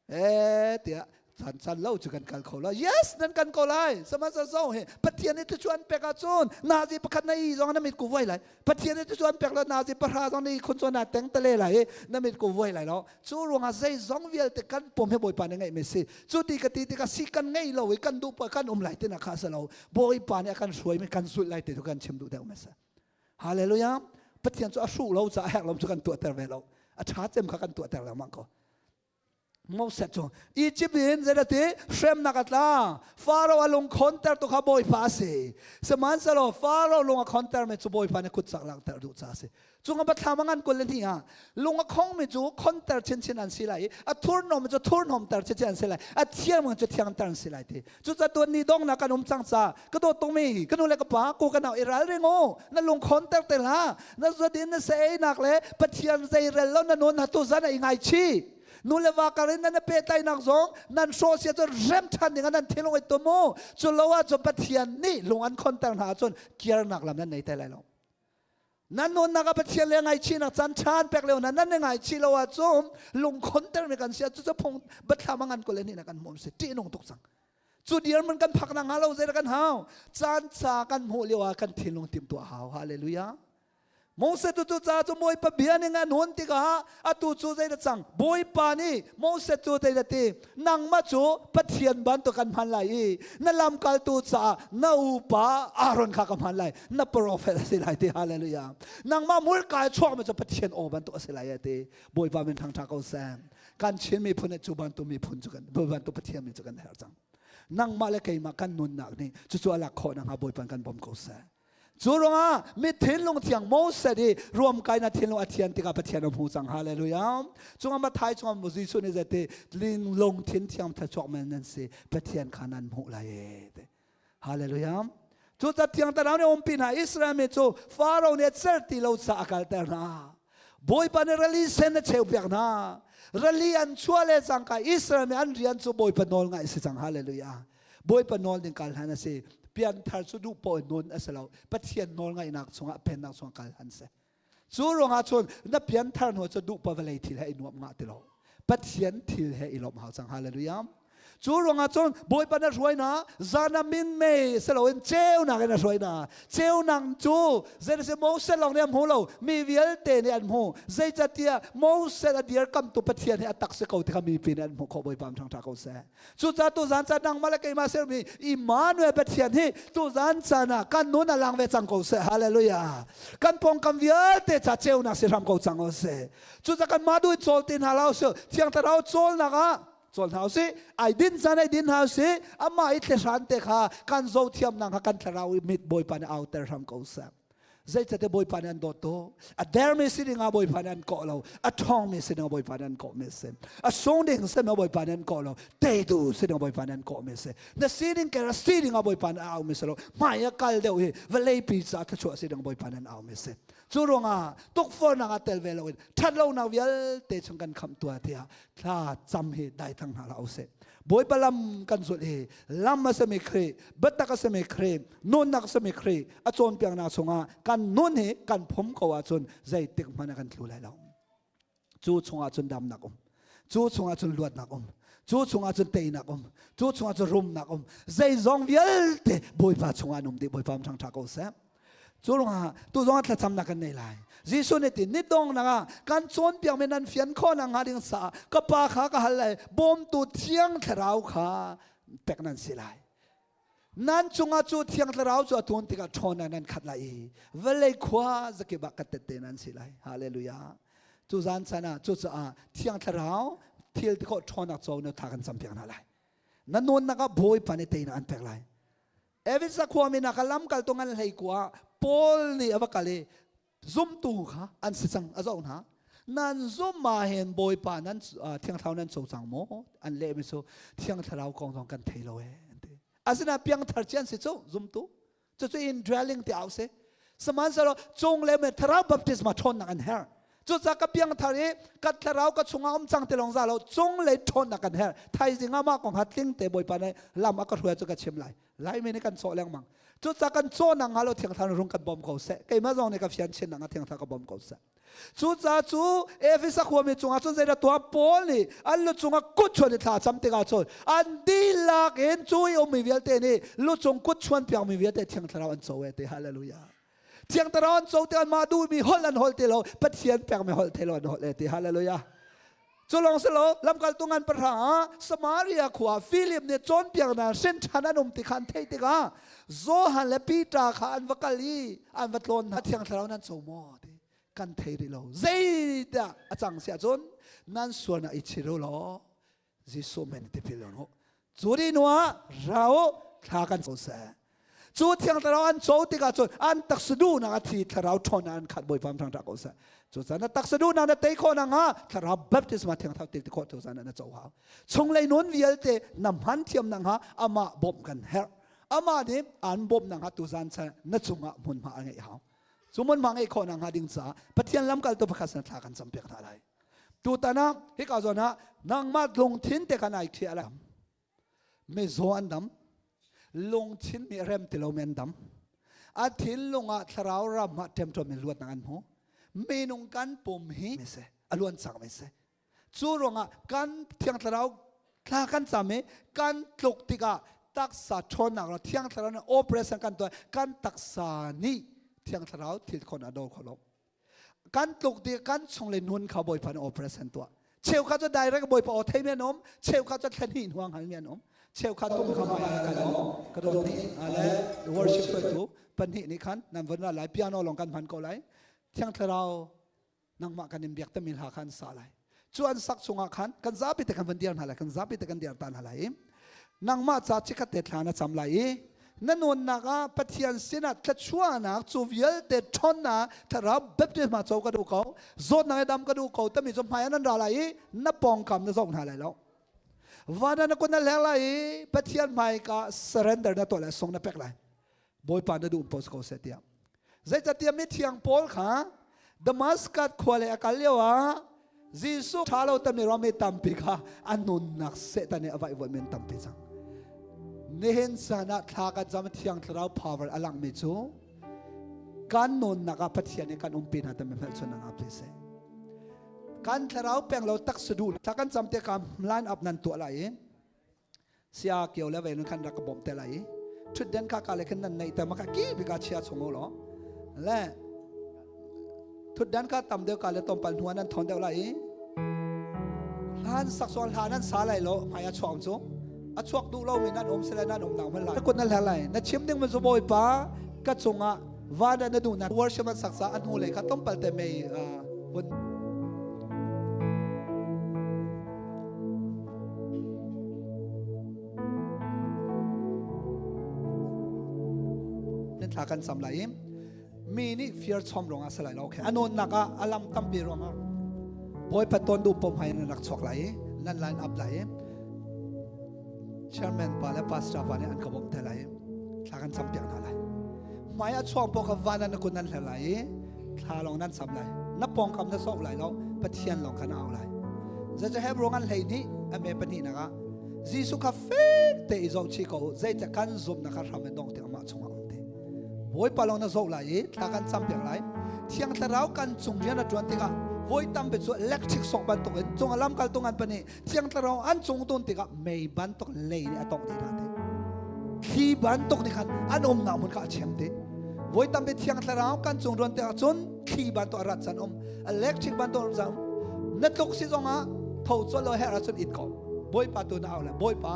Eh tiah chan chan lo cu kan kal kho lo. Yes, nan kan ko lai. Sihmanhsehlaw hi Pathian nih thluachuah an pek ahcun nazi pakhat na i zong na mit ku vuai lai. Pathian nih thluachuah an pek lo nazi pahra zong na i khun chuan na teng tale lai i na mit ku vuai lai lo. Cu ruangah zeizong vialte kan pom hi Bawipa nih ngeihmi si. Cu ti ka ti tikah si kan ngei lo i kan duh poah kan um lai tinak kha a si lo. Bawipa nih a kan hruaimi kan zulh lai ti tu kan chim duh deuh mi si. Hallelujah. Pathian cu a hruh lo caah herh lo cu kan tuahter ve lo. A ṭha cem kha kan tuahter lengmang ko. Moses cu Egypt in zeidati hremnak a tla. Faro a lung khonter tu kha Bawipa a si. Sihmanhsehlaw Faro lung a khonter mi cu Bawipa nih kut cak langhter duh ca a si. Cung a thlam a ngan 22 ah lung a khongmi cu khonter chinchin an si lai i a thurhnawm cu thurhnawmter chinchin an si lai a thiangmi cu thiangter an si lai ti cucaah tuan ni dongnak kan um cang ca ka dawt tungmi ka nu le ka pa ko ka nau i ralring u na lung khonter te hlah na zuadin na se einak le Pathian zeirel lo na nun hatu zan ai ngaichi nu le va kar in nan pehtlaihnak zong nan hrawh sia cun rem ṭhan ding ah nan thinlung i tum u cu lo ahcun Pathian nih lung an khonter hna ahcun kirnak lam nan nei te lai lo Nan nunnak ah Pathian le ngaihchihnak caan ṭhan pek lio nan nan ngaihchih lo ahcun lungkhonter mi kan si cu cu phung biathlam a ngan ko le nih na kan hmuh si ṭihnung tuk cang. Cu dirhmun kan phak nak hnga lo zei kan hau caan ca kan hmuh lio ah kan thinlung timhtuah hau hallelujah Moses tu cu ca cu Bawipa bia ning an hun tikah atu cu zei dah cang Bawipa nih Moses cu zei dah ti nangmah cu Pathian bantuk kan hman lai i na lamkaltu caah na upa Aaron kha ka hman lai na prophet a si lai ti hallelujah nangmah hmurka i chuakmi cu Pathian aw bantuk a si lai ti Bawipa min thangṭha ko seh kan Chin miphun cu bantuk miphun cu kan bantuk Pathian mi cu kan herh cang nangmah le keimah kan nunnak nih cucu a lak khawh nakhnga Bawipa kan bawm ko seh cu ruangah mi thinlung thiang Moses i ruamkai na thinlung a thian tikah Pathian a hmu cang hallelujah cungah Mathai chungah Jesuh nih zati lungthin thiang thluachuak men nan si Pathian kha nan hmuh lai e Hallelujah. Cu Cathiang Thlarau nih umpi hna Israel mi cu Faro nih a cer ti lo caah a kalter hna. Bawipa nih rali sen a cheupiak hna. Rali an chuah le cangka Israel mi an rian cu Bawipa nawl ngaih si cang. Hallelujah. Bawipa nawl ding kal hlan a si. Pianthar cu duh poah nun a si lo. Pathian nawl ngaihnak chungah pennak chungah kal hlan si. Cu ruangah cun na pianthar hnu cu duh pa vawlei thil he i nuam ngah ti lo. Pathian thil he i lawmh hau cang. Hallelujah. Cu ruangah cun Bawipa na hruai na zan ah minmei si loin ceunak in a hruai na. Ceunak cu zeiti Moses lawng nih a hmu lo, mi vialte nih an hmu. Zeicahtiah Moses a dirkamtu Pathian hi a tak si ko ti kha mipi nih an hmuh khawh Bawipa ṭhangṭha ko seh. Cucaah tuzan caan nangmah le keimah sermi Immanuel Pathian hi tuzan caan ah kan nun a lang ve cang ko seh. Hallelujah. Kan pawngkam vialte ca ceunak si hram ko cang o seh. Cucaah kanmah duh in cawl ti hna lo sih. Thiang Thlarau cawlnak ah cawl hna usih. Ai din caan ai din hna usih. Amah i thlehran te kha kan zohthiamnak kha kan thlarau i mit Bawipa nih auter hram ko seh. Zeicahtiah Bawipa nih an dawt tuk. A dermi si ding ah Bawipa nih an kawh lo. A ṭhawngmi si ding ah Bawipa nih an kawhmi a si. A sung ding si ding ah Bawipa nih an kawh lo. Teitu si ding ah Bawipa nih an kawhmi a si. Na sining kera si ding ah Bawipa nih a aumi si lo. Hmai a kal deuh hi vawleipi caah thluachuah si ding ah Bawipa nih an aumi a si. Cu ruangah tukforhnak ah tel ve loin ṭhatlonak vialte chung kan khamh tuah tiah thla cam hi daithang hna hlah usih. Bawipa lam kan zulh hi lam a simi Khrih, biatak a simi Khrih, nunnak a simi Khrih a cawnpiaknak chungah kan nun hi kan phum ko ahcun zeitik hmanh ah kan tlu lai lo. Cu chungah cun damnak um. Cu chungah cun luatnak um. Cu chungah cun teinak um. Cu chungah cun rumnak um. Zeizong vialte Bawipa chungah an um dih. Bawipa um ṭhangṭha ko seh. Cu ruangah tu zong ah thlacamnak kan nei lai. Jesuh nih ti ni dongnak ah kan cawnpiakmi nan fian khawh nakhnga ding caah ka Pa kha ka hal lai, bawmtu Thiang Thlarau kha pek nan si lai. Nan cungah cu Thiang Thlarau cu a tuan tikah ṭhawn nan khat lai i vawlei khua zakip ah ka tette nan si lai. Hallelujah. Cu zan chan ah cucaah Thiang Thlarau thil ti khawh ṭhawnnak co na tha kan campiak hna lai. Na nunnak ah Bawipa nih teinak an pek lai. Efesa khuami nak ah lamkaltu ngan hlei kua Paul nih a va kal i zumtu kha an si cang a zoh hna. Nan zum ma hen Bawipa nan Thiang Thlarau nan co cang maw? An lehmi cu Thiang Thlarau kong zong kan thei lo ee an ti. Asinain piangthar ci an si cu zumtu. Cucu indwelling ti au si. Sihmanhsehlaw cung le me thlarau baptisma ṭhawnnak an herh. Cucaah ka piangthar i ka thlarau ka chungah um cang ti lawng za lo cung lei ṭhawnnak kan herh. Thaizing ah mah kong kha tling te Bawipa nih lam a ka hruai cu ka chim lai. Laimi nih kan cawh lengmang. Cucaah kan cawhnak hnga lo Thiang Thlarau rung kan bawm ko seh. Keimah zong nih ka fian chin nak Thiang Thlarau ka bawm ko seh. Cucaah cu Efesa khuami cungah cun zeidah tuah Paul nih an lu cungah kut chuan i thla cam tikah cun an dihlak in cu i ummi vialte nih lu cung kut chuan piakmi vialte Thiang Thlarau an co e ti hallelujah. Thiang Thlarau an co tikah mah duhmi holh an holh ti lo Pathian pekmi holh the lo an holh e ti hallelujah. Cu lawng si lo lamkaltu ngan pahra ah Samaria khua Philip nih cawnpiaknak hrin ṭhan an um ti kha an theih tikah Johan le Peter kha an va kal i an va tlawn hna. Thiang Thlarau nan co maw? ti kan thei rih lo. Zeidah a cang si ahcun nan sualnak i chir u law Jesuh men tipil in u. Cu ni hnu ah ra u thla kan co seh. Cu thiang thlarau an co tikah cun an taksa duhnak a thi thlarau ṭhawnnak an khat Bawipa thang ṭah ko seh. Cucaah na taksa duhnak na tei khawh nakhnga thlarau baptisma thiang thlarau ti khawh tu na co hau. Chunglei nun vialte na hman thiam nakhnga amah bawmh kan herh. Amah nih an bawmh nakhnga tuzan chan na cungah hmunhma a ngeih hau. Cu hmunhma ngeih khawh nakhnga ding caah Pathian lamkaltu pakhat sin thla kan campiak hna lai. Tutan ah hika zawn ah nangmah lungthin te khan ai thiah lai. Mizaw an dam. Lungthin nih rem ti lomi an dam. A thinlung ah thlarau ram ah ṭemṭuam in luatnak an hmu. Minung kan pum hi si, a luan cangmi si. Cu ruangah kan thiang thlarau thla kan cam i kan tluk tikah taksa ṭhawnnak ro thiang thlarau nih operation kan tuah kan taksa nih thiang thlarau thil khon a dor kho lo. Kan tluk tik kan chung le nun kha Bawipa nih operation tuah. Cheukhat cu direct Bawipa aw theimi an um, cheukhat cu thlen hnih hnuang halmi an um, cheukhat tum kha mai kan um. Ka dawt nih le worship hruaitu pahnih nih khan nan von ra lai piano lawng kan hman ko lai. Thiang Thlarau nangmah kan in biak tami hla kha an sa lai. Cu an sak chungah khan kan zapi te kan van dir hna lai, kan zapi te kan dir ta hna lai i nangmah ca chikkhat te thla na cam lai i na nunnak ah Pathian sinah thluachuahnak cu vialte ṭhawnnak thlarau baptisma co ka duh ko zawtnak i dam ka duh ko tami cu hmai ah nan ra lai i na pawngkam na zoh hna lai lo van ah na kun na hleng lai i Pathian hmaika surrender na tuah lai sung na pek lai Bawipa na duh post ko seh tiah zeicahtiah mithiang Paul kha Damascus khua le a kal lio ah Jesuh ṭha lo tami ram i tampi kha a nunnak Satan nih a vaihvuah men tampi cang. Nihin caan ah thla kan cam Thiang Thlarau power a langmi cu kan nunnak ah Pathian nih kan umpi hna tami hmelchunhnak ah pe seh. Kan thlarau peng lo taksa duh thla kan cam te ka line up nan tuah lai i sia kio le ve nun khan rak ka bawmh te lai i ṭhutden kha ka le khan nan neih te ma kha ki bika chia chung u law le thutdan kha tam deuh ka le tompal hnu nan thon deuh lai i hlan sak sual hlan nan sa lai lo hmai a chuak cu a chuak duh lo mi nan um sile nan um nang man lai kut na hler lai na chim ding man zu bawipa ka cungah van na duh na worship an sak sa an hu le kha tompal te mei vun Nan thla kan cam lai i mi nih fear chom ruangah si lai lo okay a ah a lam tampi ruangah Bawipa ton duh pom hai nan rak chuak lai i nan line up lai i chairman pa le pastor pa nih an ka bawmh te lai i thla kan cam piak hna lai hmai a chuang pawh kha van na kun nan hler lai i thla lawng nan sam lai na pawngkam na sok lai lo pathian lawng kha na au lai zeicah Hebrew ngan hlei nih a me pahnih nak ah Jesuh kha fek te i zoh chih ko zeicah kan zumhnak kha hram in dong tiang amah chungah um te Bawipa lawng na zoh lai i thla kan cam piak lai Thiang Thlarau kan cung rian a ṭuan tikah voi tampi cu electric sok bantuk in cung a lamkaltu ngan pahnih Thiang Thlarau an cung tun tikah mei bantuk lei nih a tongh dih hna te thli bantuk nih khan an umnak hmun kha a chem te voi tampi Thiang Thlarau kan cung ruan tikah cun thli bantuk a rat can um electric bantuk um cang na tluk si zongah tho chol lo her ahcun it ko Bawipa tu na au le Bawipa.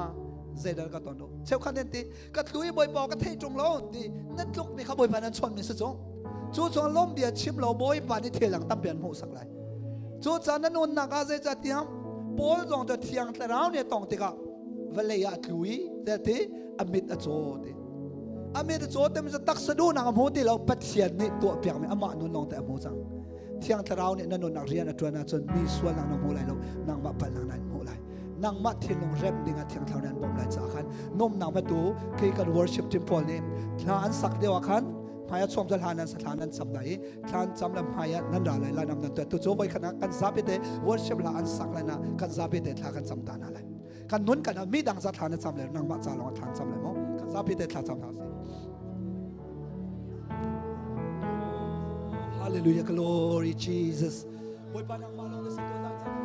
Zeidal ka ton lo. Cheukhat nan ti ka tlu i Bawipa ka thei ṭung lo ti na tluk mi kha Bawipa nan chon mi si cung. Cu cun lawm bia chim lo Bawipa nih thil dang tampi an hmuh sak lai. Cu caan na nunnak ah zeicah tiang Paul zong cu thiang thlarau nih a tong tikah vawlei ah a tlu i ti a mit a caw ti. A mit a caw ti mi taksa duhnak a hmu ti lo Pathian nih tuah piakmi amah nun lawng te a hmu cang. Thiang Thlarau nih na nunnak rian a ṭuan ahcun mi sualnak na hmu lai lo, nangmah palhnak na hmuh lai. Nangmah thinlung rem dingah Thiang Thlarau nih an bawmh lai caah khan nuamnak matu khi kan worship team pawl nih hla an sak lio ah khan hmai ah chuam cu hla nan sa thla nan cam lai i thla an cam le hmai ah nan ra lai lai nam nan tuah tu cu voi khat ah kan zapi te worship hla an sak lai na kan zapi te thla kan cam ta na lai kan nun kan mi dang za thla na cam le nangmah ca lawng thla an cam lai mo kan zapi te thla cam hna sih. Hallelujah, glory Jesus. Bawipa nangmah lawng na si ko zan cang.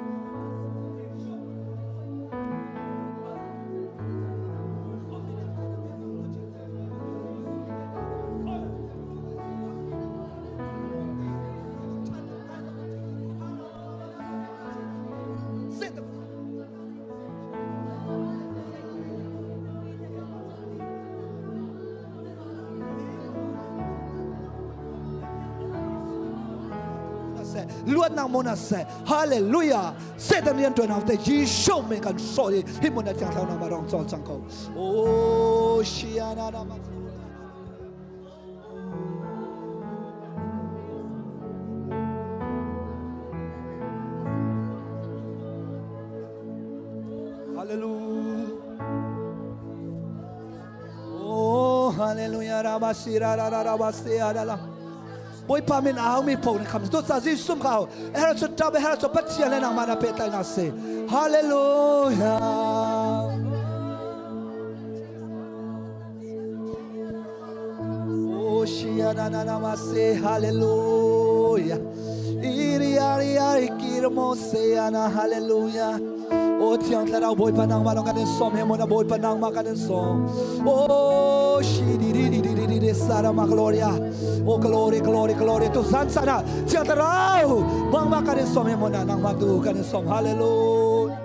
Luatnak mon a seh hallelujah Satan rian tuan te Jesuh min kan so i hi mun a thiang thlarau nama rong col cang ko oh shiana nama. Hallelujah. Oh, hallelujah. Rabasira, rabasira, la. Bawipa min au mi pho ne kham tu sa Jesuh ka her chu ta her chu Pathian le nangmah na pe tai na se. Hallelujah. Oh, shia na na na ma se hallelujah. Iri ari ari kirmo se ana hallelujah. O thiang thlarau Bawipa nangmah lawng kan in sawm he mona Bawipa nangmah kan in sawm. Oh shi di di di di di di di sarama gloria. Oh glory glory glory tu san sana thiang thlarau nangmah kan in sawm he mona nangmah tu kan in sawm hallelujah.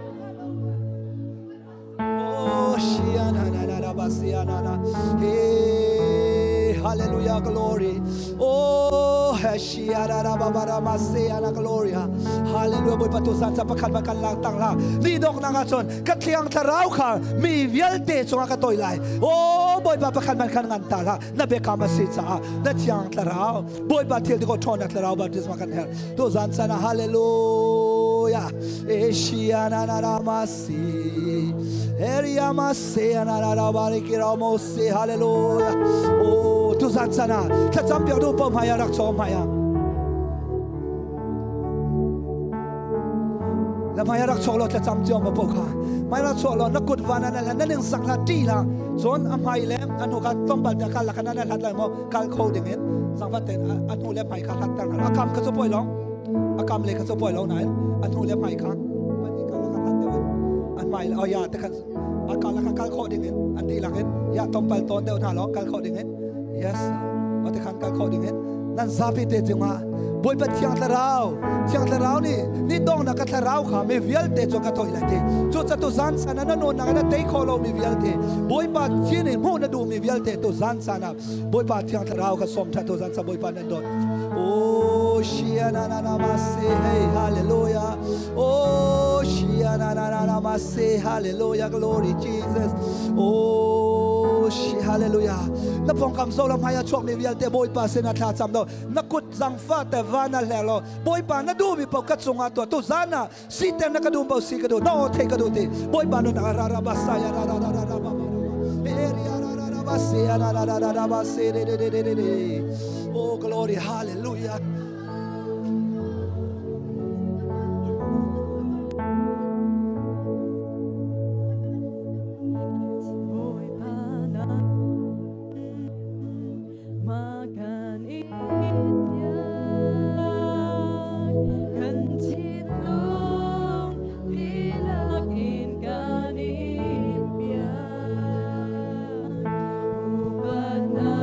Oh shiana na na na basiana na. Hey hallelujah glory. Oh shiana na ba ba na masiana glory. Hallelujah Bawipa tu san pakhat ma kan lak tang la ni dok na nga chon ka thiang thlarau kha mi vialte chunga ka toi lai. Oh Bawipa pakhat man khan ngan ta la na bekam a si caah na thiang thlarau Bawipa thil ti ko ṭhawnnak thlarau baptisma kan herh tu zan sana hallelujah Asia na na na ma si Eria ma se na na na ba ri ki ra mo se hallelujah Oh tu zan sana thlacam piak du pom haya rak chom haya La mai rak chok lo thlacam cio ma po kha mai rak chok lo na kut van na la na ning sak la ti la chon a hmai le anu ka tombal ta ka la kana na hlat lai mo kal kho ding in zangvat ten anu le hmai kha hlat tang akam kha chu poi long akam le kha chu poi lo nain anu le hmai kha pani ka la ka hlat deuh an hmai le oh ya te khan akal la ka kal kho ding in an ti lak in ya tompal ton deuh hna lo kal kho ding in yes o te khan kal kho ding in nan zapi te cungah Bawipa Thiang Thlarau Thiang Thlarau nih ni dongnak ka thlarau kha mi vialte cu ka thoi lai ti cu ca tu zan sana na nunnak na tei kho lo mi vialte Bawipa thin in hmuh na duh mi vialte tu zan sana Bawipa Thiang Thlarau ka som tha tu zan sa Bawipa nan dawt Oh shia na na na ma se hey hallelujah Oh shia na na na na ma se hallelujah glory Jesus Oh shi hallelujah na pongkam so lam haya chuak mi vialte Bawipa sin a thla cham do na kut zangfa te van a hle lo Bawipa na duh mi paoh ka cungah tuah tu zan ah siter na ka duh paoh si ka duh na aw thei ka duh ti Bawipa nun ra ra ba sa ya ra ra ra ra ra ba ba area ra ra ra ba se ra ra ra ra ra ba se re re re re re oh glory hallelujah. Bawipa na makan kan thinlung dihlak in kan in piak upatnak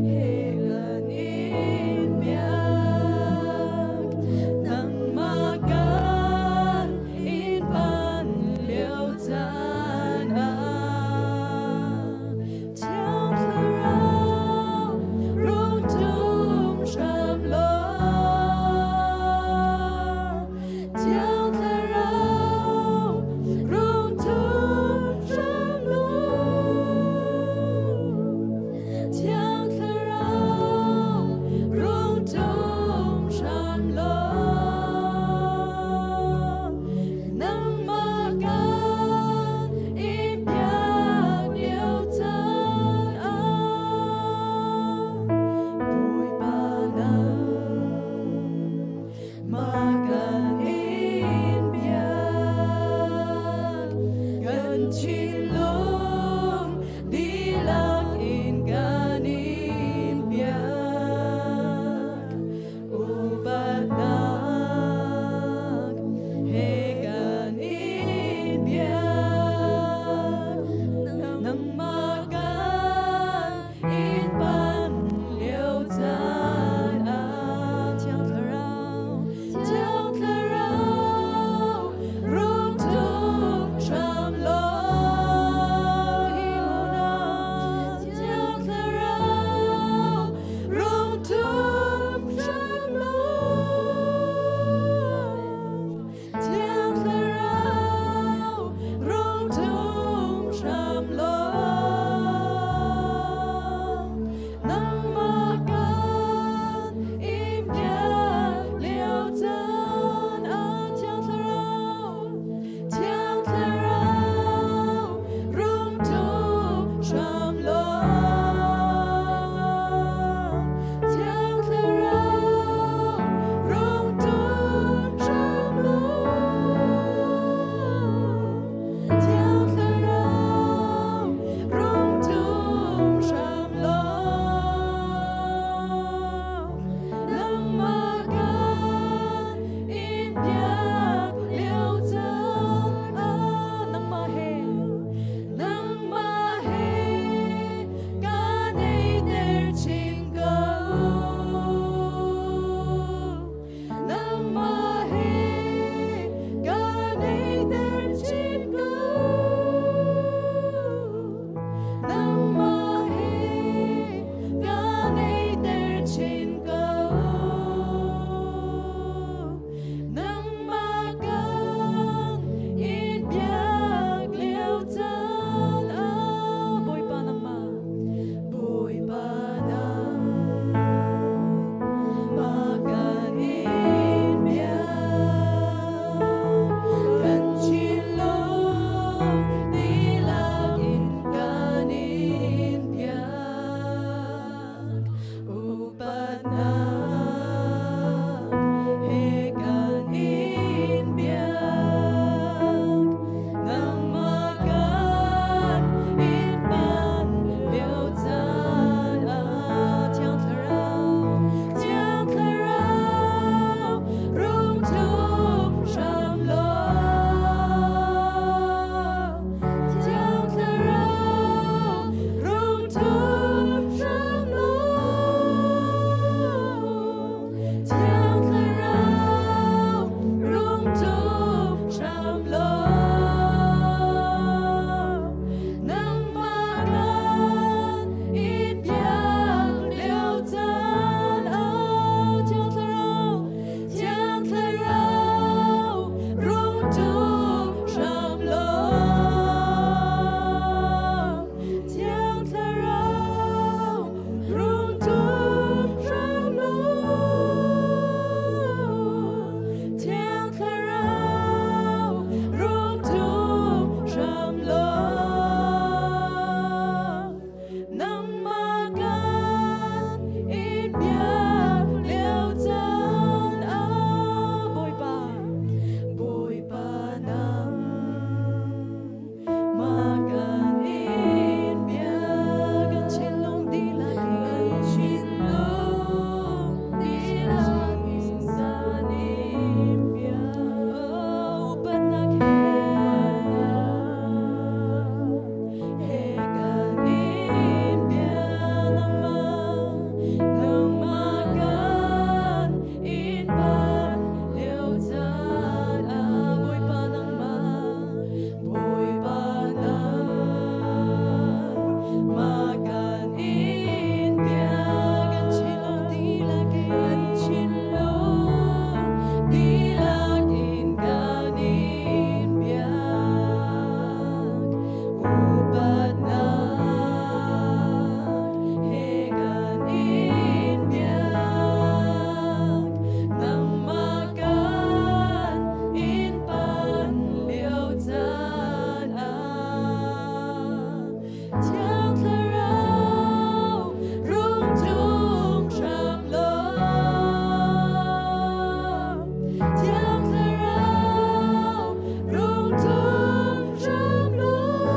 he kan in. thinlung dihlak in kan in biak. Upatnak he kan in biak. Nangmah kan in pan lio caan ah Thiang Thlarau, Thiang Thlarau, rung ṭum hram law hi hmun ah. Thiang Thlarau, rung ṭum hram law. Thiang Thlarau, rung ṭum hram law. Nangmah kan in biak lio caan ah Thiang Thlarau, Thiang Thlarau, rung ṭum hram law. Thiang Thlarau, rung ṭum hram law. Thiang Thlarau, rung ṭum hram law. Nangmah kan in biak lio caan ah nangmah he, nangmah he kan naihter chin ko. Nangmah he kan naihter chin ko. Nangmah he kan naihter chin ko. Nangmah kan in biak lio caan ah Bawipa nangmah, Bawipa nangmah kan in biak. Kan thinlung dihlak in kan in biak. Upatnak he kan in biak. Nangmah kan in pan lio caan ah Thiang Thlarau, Thiang Thlarau, rung ṭum hram law. Thiang Thlarau, rung ṭum hram law. Thiang Thlarau, rung ṭum hram law. Nangmah kan in biak lio caan ah Thiang Thlarau, Thiang Thlarau, rung ṭum hram law. Thiang Thlarau, rung ṭum hram law. Thiang Thlarau, rung ṭum hram law. Nangmah kan in biak lio caan ah Bawipa, Bawipa nangmah kan in biak. Kan thinlung dihlak in, thinlung dihlak in kan in biak. Oh, upatnak he, he kan in biak. Nangmah, nangmah kan in pan lio caan ah Bawipa nangmah, Bawipa nangmah kan in biak. Kan thinlung dihlak in, kan thinlung dihlak in kan in biak. Upatnak he kan in biak. Nangmah kan in pan lio caan ah Thiang Thlarau, rung ṭum hram law. Thiang Thlarau, rung ṭum hram law.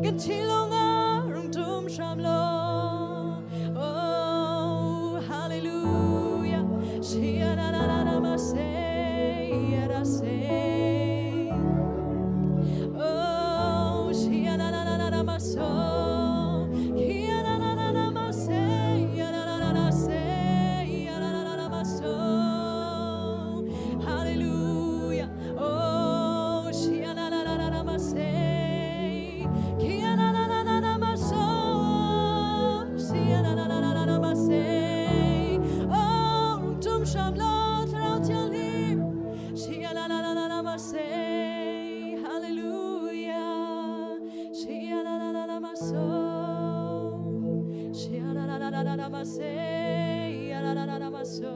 Kan thinlung ah rung tum hram law. Oh, hallelujah. Shia na na na na ma se, ya da se. Oh, shia na na na na na ma so. Kia na na na na ma se, ya na na na na se, ya na na na na ma so. Hallelujah. Oh, shia na na na na na ma se. Kia na na na na na ma so. Shia na na na na na na ma se. Oh, rung tum hram law, Thlarau Thianghlim. Shia na na na na na ma se. Hallelujah. Shia na na na na ma so. Shia na na na na na na ma se. Ya na na na na ma so.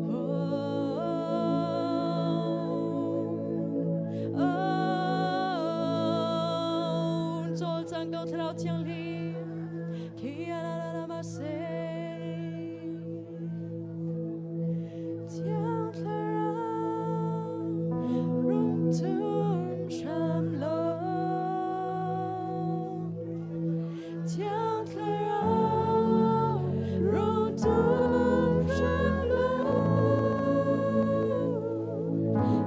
Oh, oh, cawlcang ko Thlarau Thianghlim. Kia na na na ma se. Thiang Thlarau rung tum hram law. Thiang Thlarau rung tum hram law.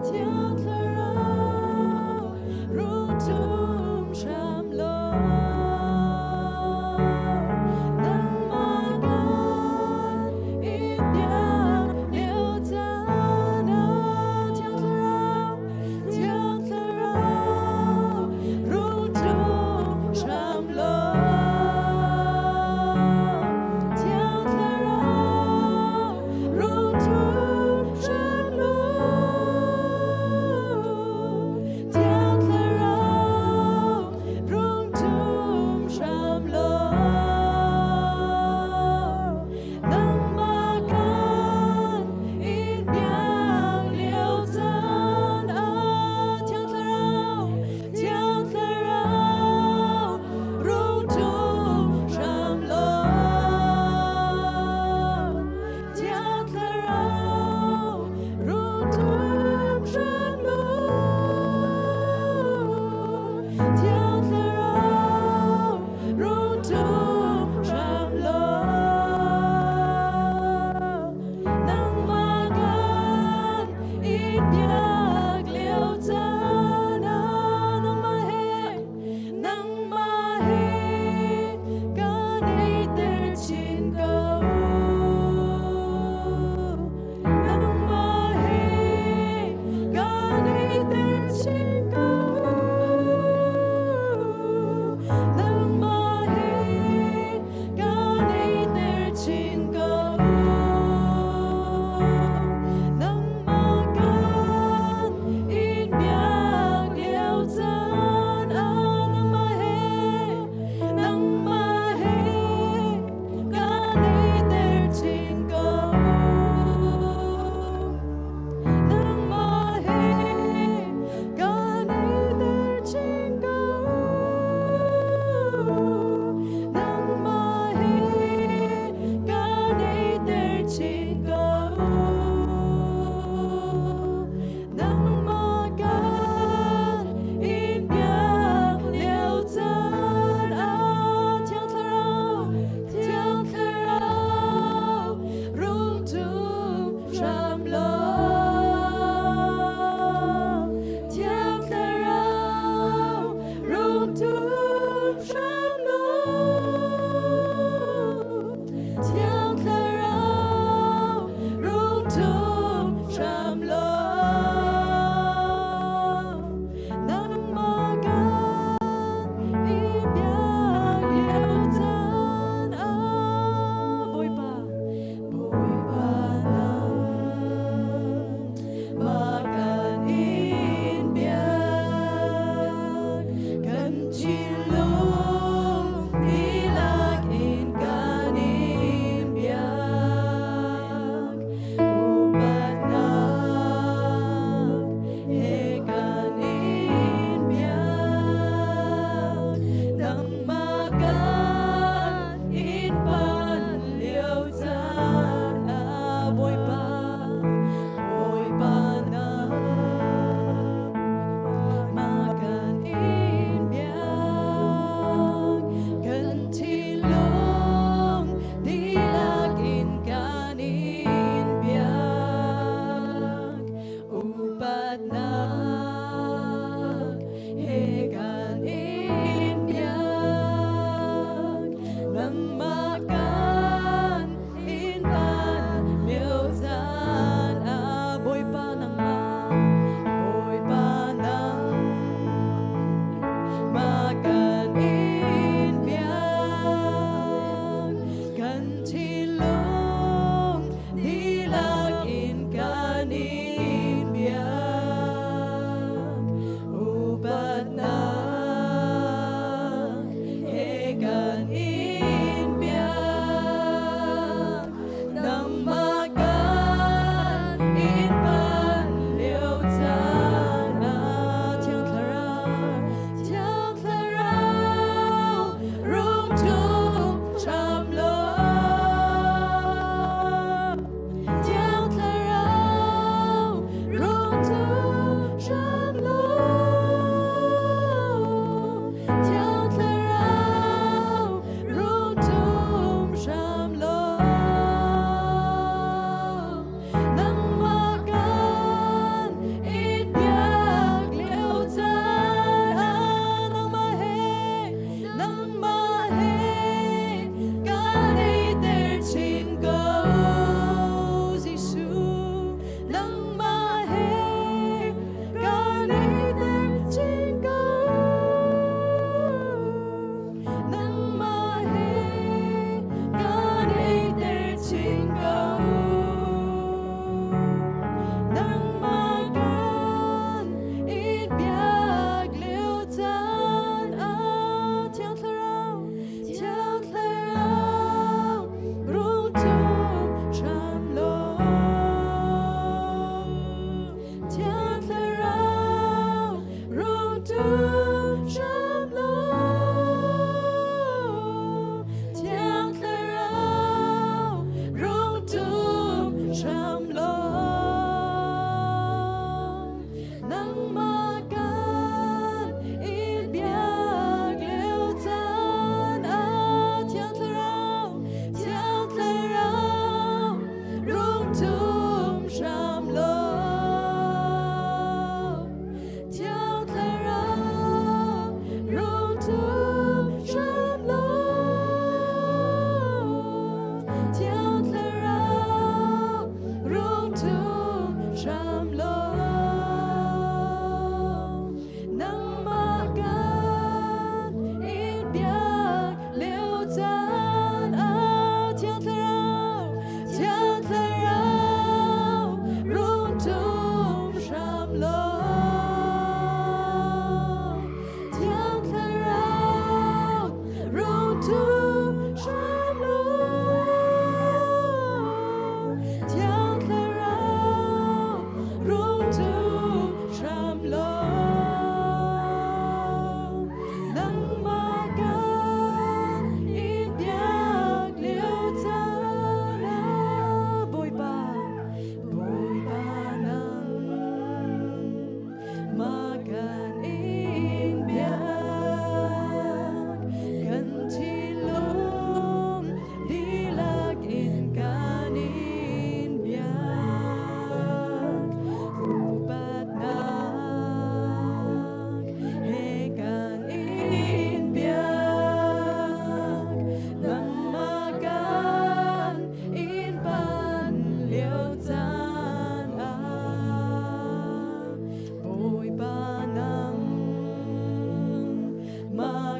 Thiang Thlarau rung tum hram law. Nangmah kan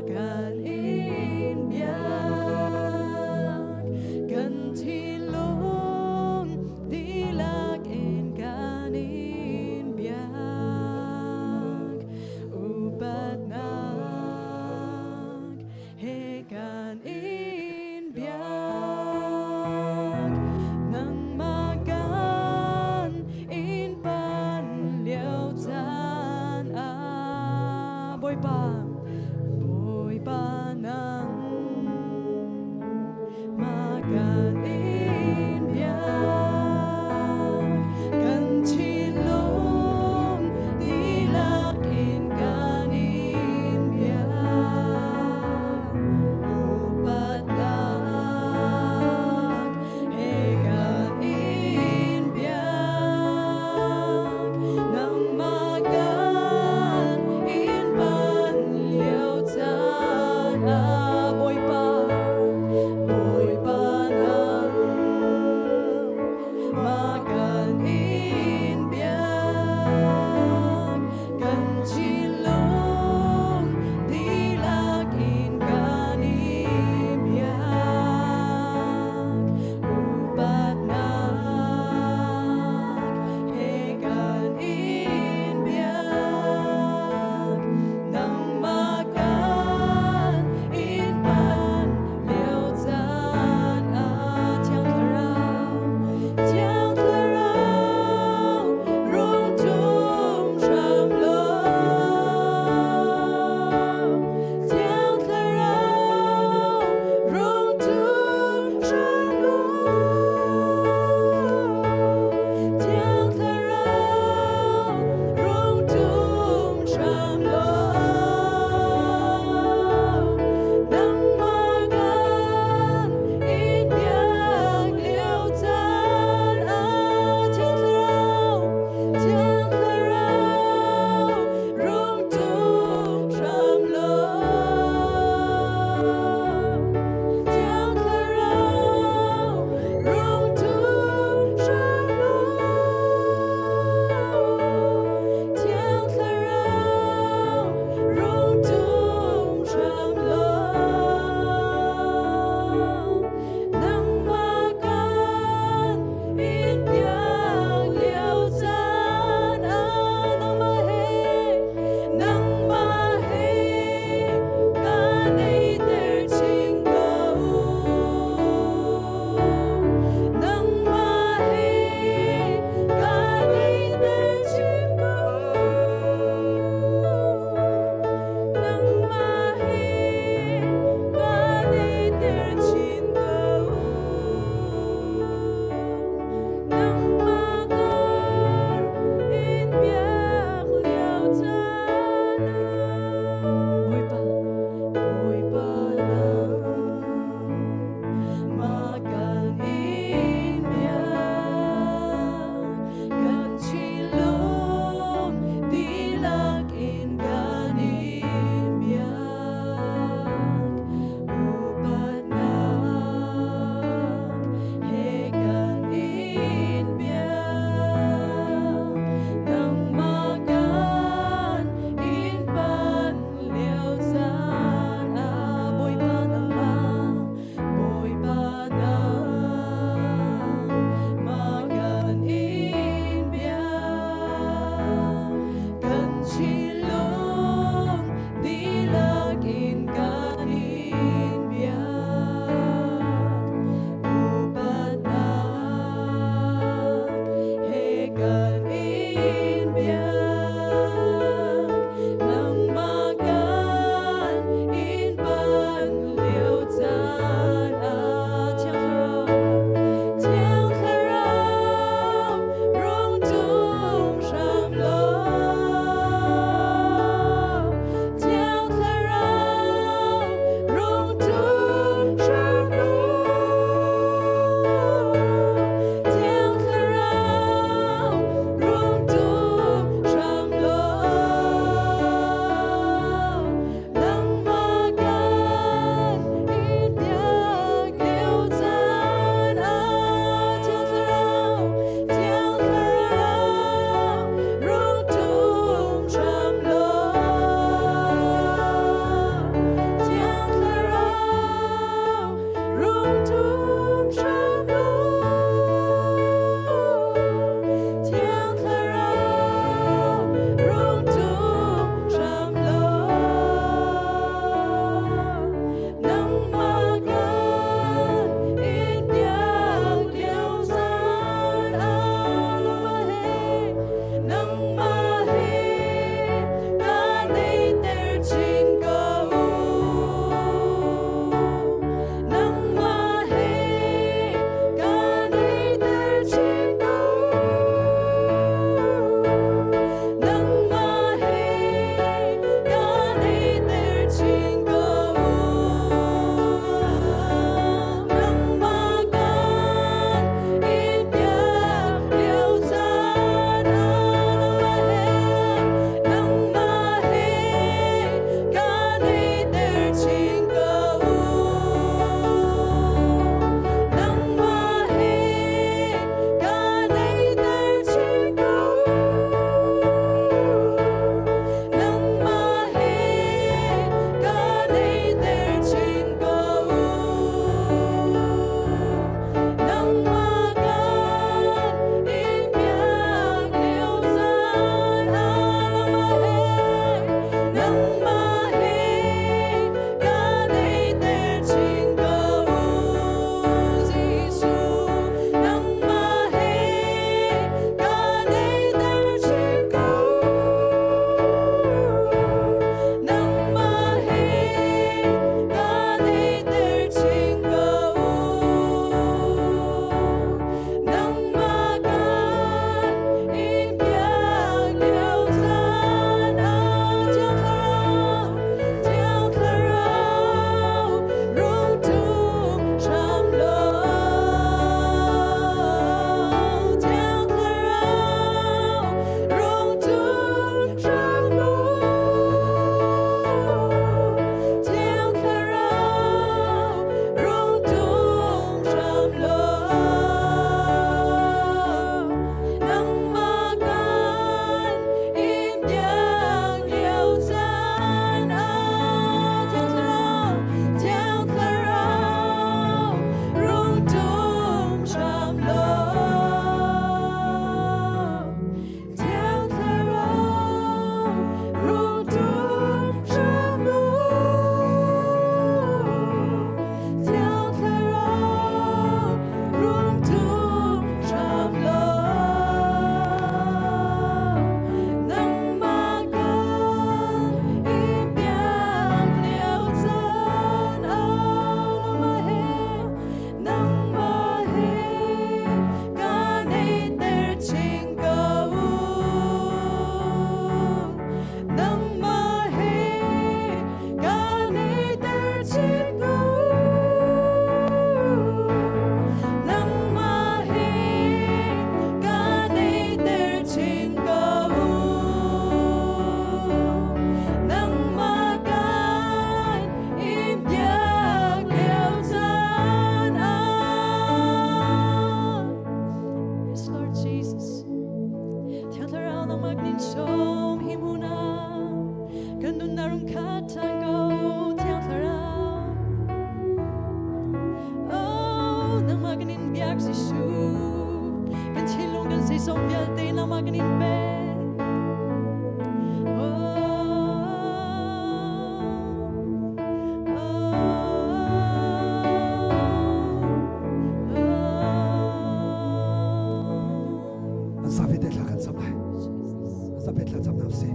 Kan in biak, kan thinlung dihlak in kan in biak. Upatnak he kan in biak. Nangmah kan in pan lio caan ah Bawipa, Bawipa. Zeizong vialte nangmah kan in pek. Oh, oh, oh. An zapi te thla kan cam lai. An zapi thla cam hna usih.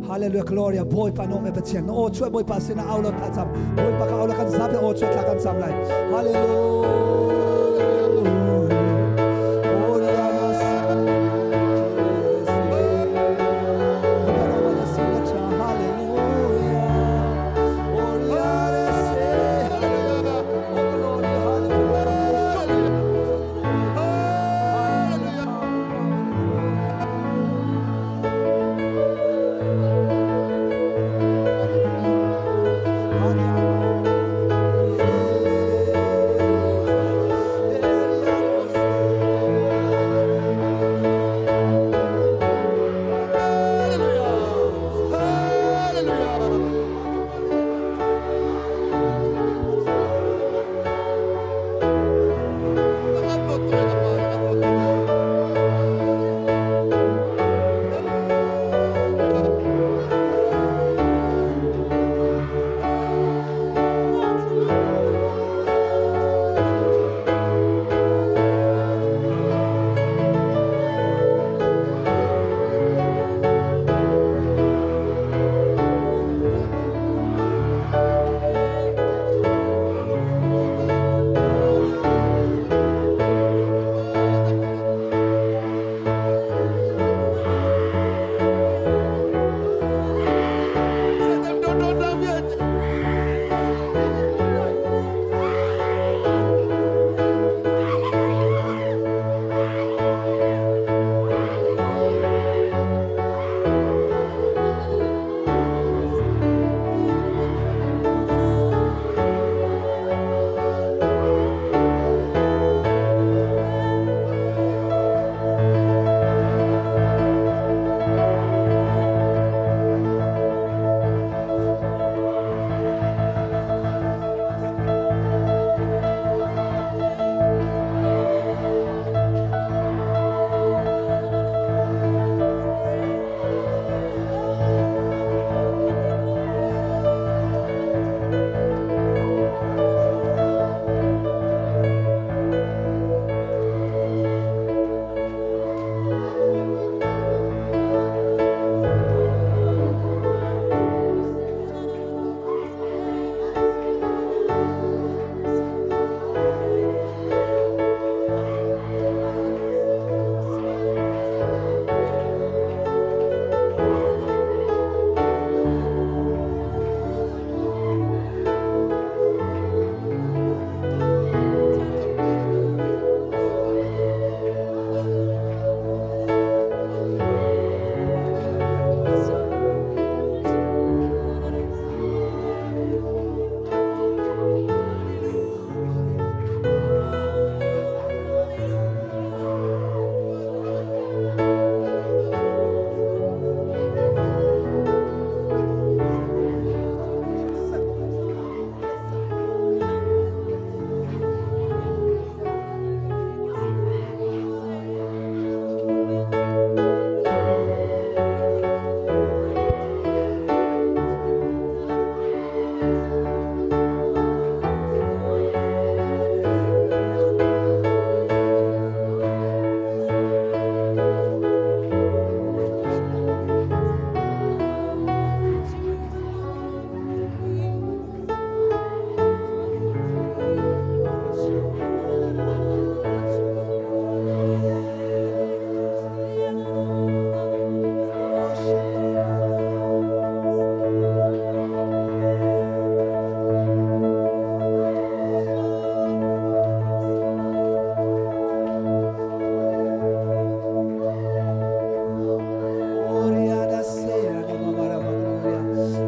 Hallelujah Gloria Bawipa nung me Pathian na aw chuah Bawipa sin ah au lo thla cam Bawipa ka au lo kan zapi aw chuah thla kan cam lai. Hallelujah.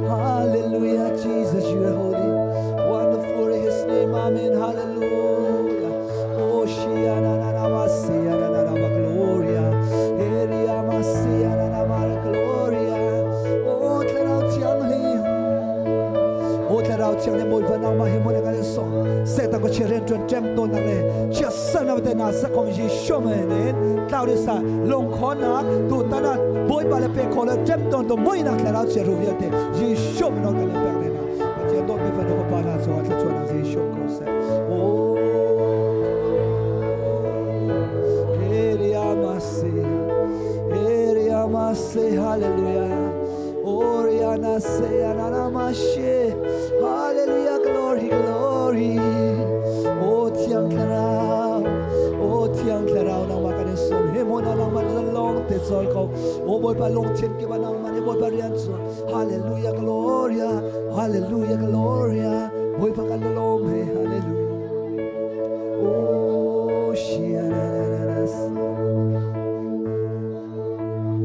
Hallelujah, Jesus, you are holy. Wonderful is his name. Amen. Hallelujah. Oh, shia na na na ma sia na na na ma gloria. Eria ma sia na na ma gloria. Oh, tlerau chiang hi. Oh, tlerau chiang thiang le Bawipa nangmah hi mun kan so Satan ko chia rian tuan ṭem tawn nak le chia san na te na sakom ji shom nen tlau de sa long khon nak tu tana Bawipa le pe kho le ṭem tawn to moi nak thlarau chia ru vialte ji shom no kan pek ne na Pathian dawt mi fanu pa na so thla chuan na ji shom ko se. Oh, Eriamase, Eriamase, hallelujah. Oriana se ananamashe, hallelujah, glory, glory. O thiang thlarau, o thiang thlarau nangmah kan in sawm. Hi hmun ah nangmah lawng te cawl ko. O Bawipa lungthin kip ah nangmah nih Bawipa rian cu. Hallelujah, gloria, hallelujah, gloria. Bawipa kan lawm he, hallelujah. O shianananas.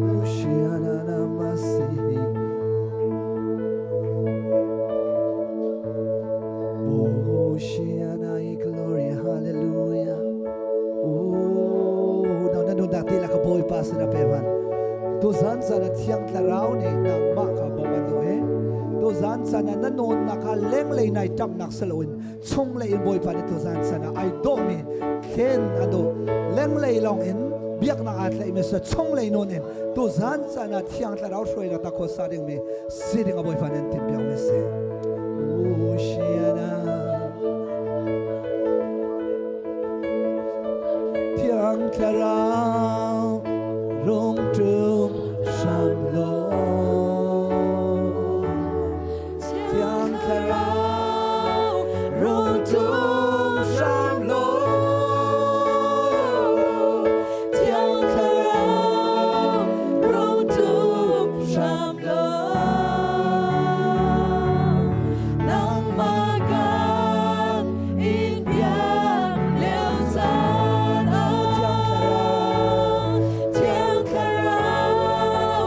O shiananamasi. O shianai gloria, hallelujah. Oh, na na na ti la ka Bawipa sin a pe van. Tu zan zan a thiang thlarau nih nangmah kha bawm an duh he. Tu zan zan ah na nawnnak kha lenglei nai ṭamnak si loin chunglei in Bawipa nih tu zan zan ah ai dawhmi thlen a duh. Lenglei lawng in biaknak aa tlaihmi si chunglei nawn in tu zan zan ah thiang thlarau hruainak ta khuasa dingmi si ding a Bawipa nih an timhpiakmi a si. Hoshiana. Thiang Thlarau rung ṭum hram law. Thiang Thlarau rung ṭum hram law. Thiang Thlarau rung ṭum hram law. Nangmah kan in biak lio caan ah Thiang Thlarau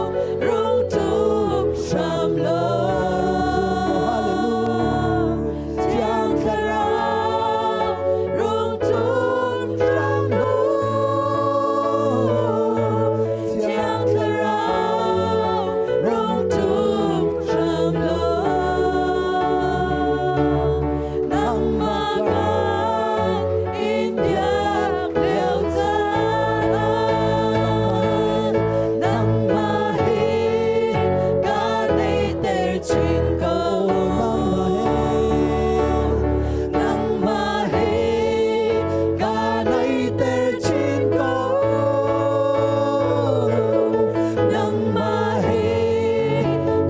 rung ṭum hram law. Thiang Thlarau rung ṭum hram law. Thiang Thlarau rung ṭum hram law. Nangmah kan in biak lio caan ah nangmah hi ka neihter chin ko. Nangmah hi ka neihter chin ko. Nangmah hi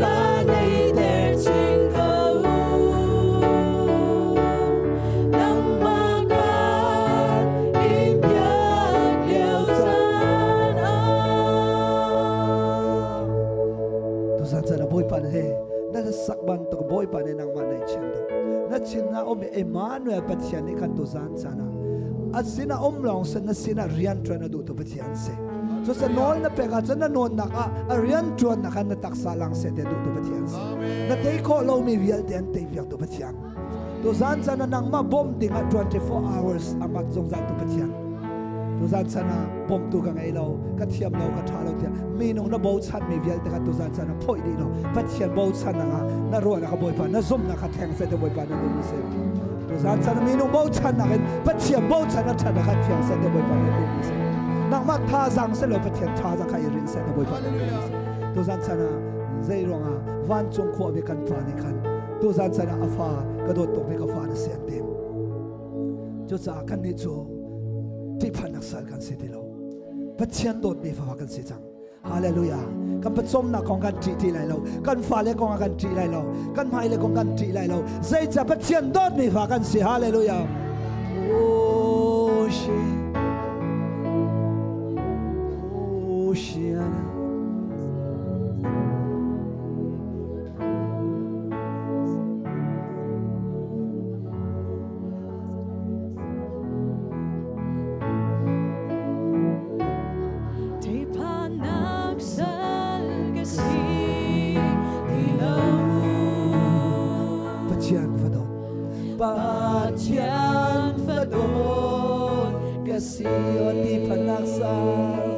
ka neihter chin ko. Nangmah kan in biak lio caan ah. Tuzan caan ah Bawipa nih he na sak bantuk Bawipa nih nangmah na i chian do. Na chin ah um Emmanuel Pathian nih khan tuzan caan ah a sinah um lawng sin na sinah rian ṭuan a duh tu Pathian si. Cu sa nawl na pek ahcun na nawnnak ah a rian ṭuan nak ah na taksa lang seh te duh tu Pathian si. Na tei khawh lomi vialte an tei piak tu Pathian. Tuzan caan ah nangmah bawmh ding ah 24 hours a mat zungzal tu Pathian. Tuzan chan ah bawmtu ka ngei lo, ka thiam lo, ka ṭha lo tiah minung na bochan mi vialte kha tuzan chan ah phoih dih lo. Pathian bochan ah na ruahnak kha Bawipa na zumhnak kha thleng seh te Bawipa na duh si. Tuzan chan ah minung bochannak in Pathian bochan a ṭhat kha thiang seh te Bawipa na duh si. Nangmah thazaang si lo Pathian thazaang kha i rin seh te Bawipa na duh si. Tuzan chan ah zei ruangah vancung khua mi kan pa nih khan tuzan chan ah a fa ka dawt tuk mi ka fa na si an tim. Cucaah kannih cu ṭihphannak sal kan si ti lo. Pathian dawtmi fapa kan si cang. Hallelujah. Kan pawcawmnak kong kan ṭih ti lai lo. Kan fale kong ah kan ṭih lai lo. Kan hmailei kong kan ṭih lai lo. Zeicah Pathian dawtmi fa kan si. Hallelujah. Oh, she. Oh, she. Ṭihphannak sal ka si ti lo. Pathian fadawt. Pathian fadawt ka si. O ṭihphannak sal.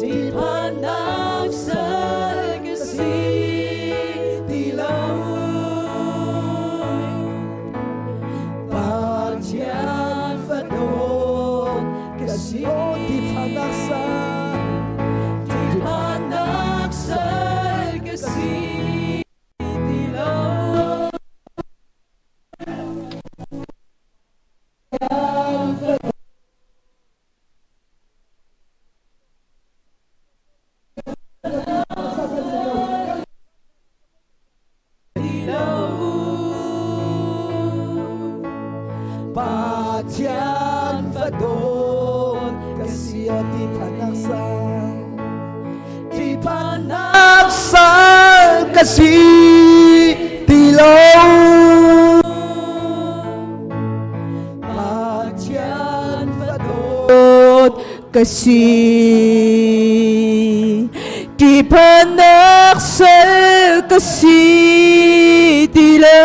Ṭihphannak sal ka si ti lo. Pathian fadawt ka si o ti phanak sal ti phanak sal ka si ti lo Pathian fadawt ka si Ṭihphannak sal ka si ti lo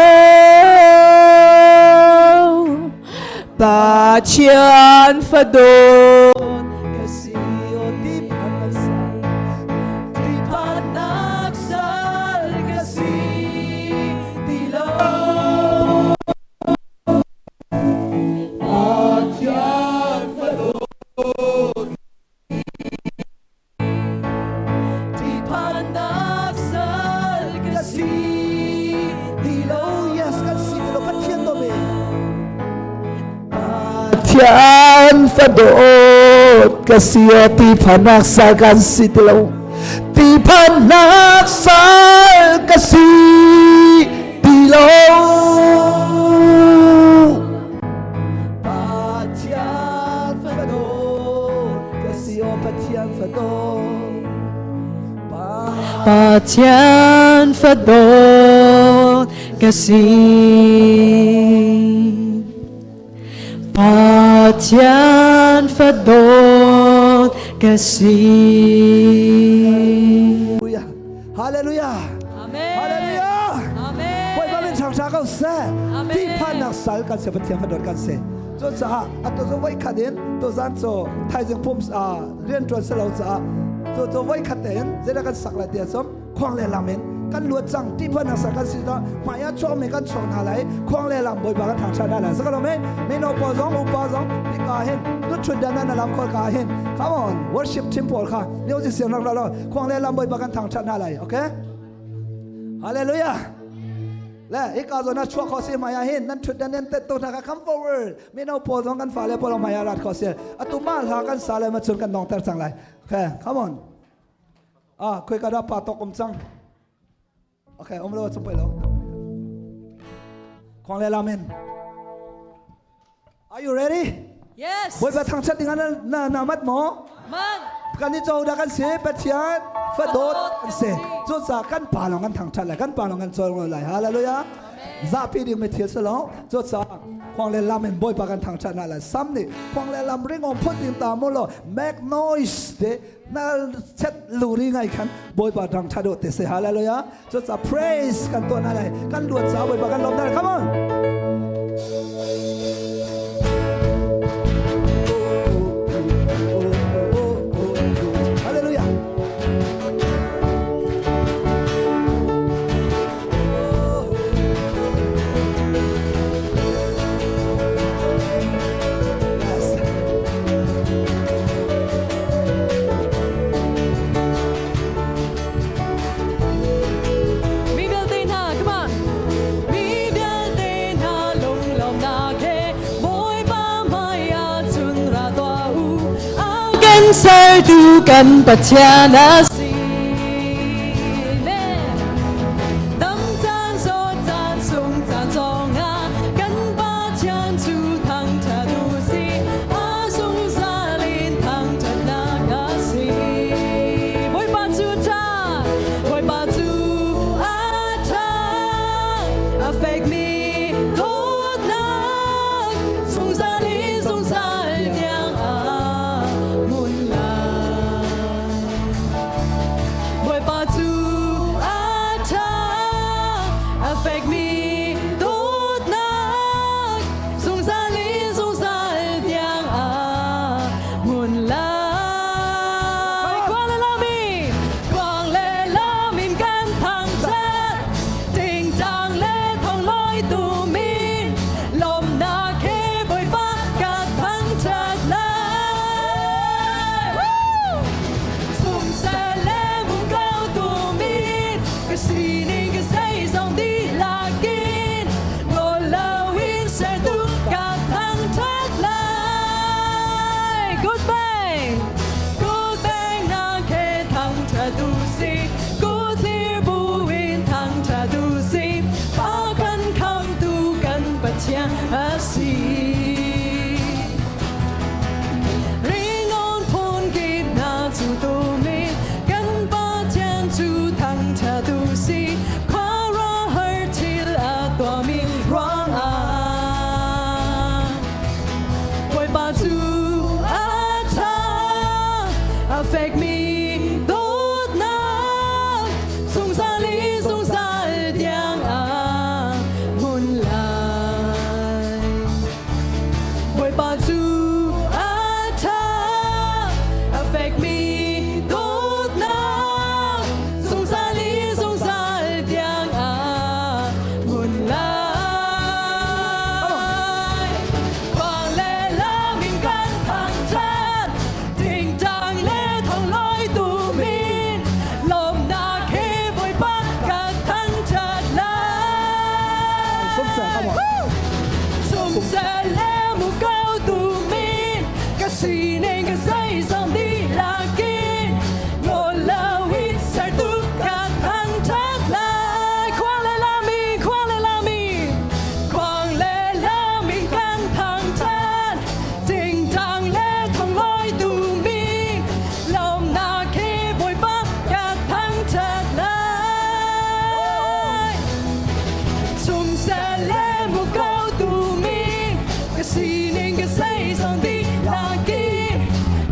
Pathian fadawt ka si o ṭihphannak sal ṭihphannak sal ka si ti lo Pathian fadawt Ṭihphannak sal ka si ti lo yes kan si ti lo Pathian dawt me Pathian fadawt ka si o ṭihphannak sal kan si ti lo ṭihphannak sal ka si ti lo Pathian fadawt ka si o Pathian fadawt Pathian fadawt ka si Pathian fadawt ka si Hallelujah. Amen. Hallelujah. Amen. Bawipa min thangṭha ko seh. Amen. Tihphannak sal kan si Pathian fadawt kan si. Cucaah atu cu voi khat in tuzan cu thaizing pum rianṭuan si lo caah cu cu voi khat tein zeidah kan sak lai ti ahcun khuang le lam in kan luat cang tihphannak sal kan si cang hmai ah chuakmi kan chuak hna lai khuang le lam Bawipa kan thangṭhat hna lai saka lo mei mino pawl zong upa zong hika hin nu ṭhutdan na lam khol ka hin come on worship team pawl kha music siang rak lo khuang le lam Bawipa kan thangṭhat hna lai okay hallelujah le hika zawn ah chuak kho si hmai ah hin nan ṭhut nan tet to hna kha come forward mino pawl zong kan fale pawl hmai ah rat kho si atu ma hla kan sa le ma chun kan nong ter cang lai okay come on ah khoi ka da pa tok um cang okay um lo chung pai lo khong le lamen Are you ready? Yes. Bawipa thangṭhat ding ah na na mat maw? Man. Kan i co dah kan si Pathian fadawt kan si. Cucaah kan pa lawng kan thangṭhat lai, kan pa lawng kan cawl lai. Hallelujah. Zapi ding mi thil si lo. Cucaah khuang le lam in Bawipa kan thangṭhat hna lai. Sam nih khuang le lam ringawng phut ding ta mu law make noise te na chet luri ngai khan Bawipa thangṭhat u te si. Hallelujah. Cucaah praise kan tuah hna lai. Kan luat caah Bawipa kan lawm hna lai. Come on. Hallelujah. Yes. Mi vialte hna, come on. Mi vialte hna lunglawmnak he Bawipa hmaiah cun ra tuah u. A kan sertu kan Pathian a si. Amen. Dam caan zawt caan sung caan zongah kan Pathian cu thangṭhat u sih. A zungzal in thangṭhatnak a si. Bawipa cu ṭha, Bawipa cu a ṭha, a fekmi dawtnak zungzal in zungzal tiang a hmun lai. Bawipa cu a ṭha, a fekmi dawtnak zungzal in zungzal tiang a hmun lai. Khuang le lam in, khuang le lam in kan thangṭhat, tingtang le thonglawi tum in, lawmhnak he Bawipa kan thangṭhat lai. Woo! Sumsel le muko tum in, ka sining ka zeizong dihlak in, ngol loin sertu ka thangṭhat lai. Goodbye. Goodbye nak he thangṭhat u sih, Kuthlir buin thangṭhat u sih, Pa kan khamtu kan Pathian a si. Sumseh le muko tumin ka sining ka zeizong dihlak in nawl loin sertu ka thangṭhat lai. Khuang le lam in, khuang le lam in, khuang le lam in kan thangṭhat. Tingtang le thonglawi tumin lawmhnak he Bawipa ka thangṭhat lai. Sumseh le muko tumin ka sining ka zeizong dihlak in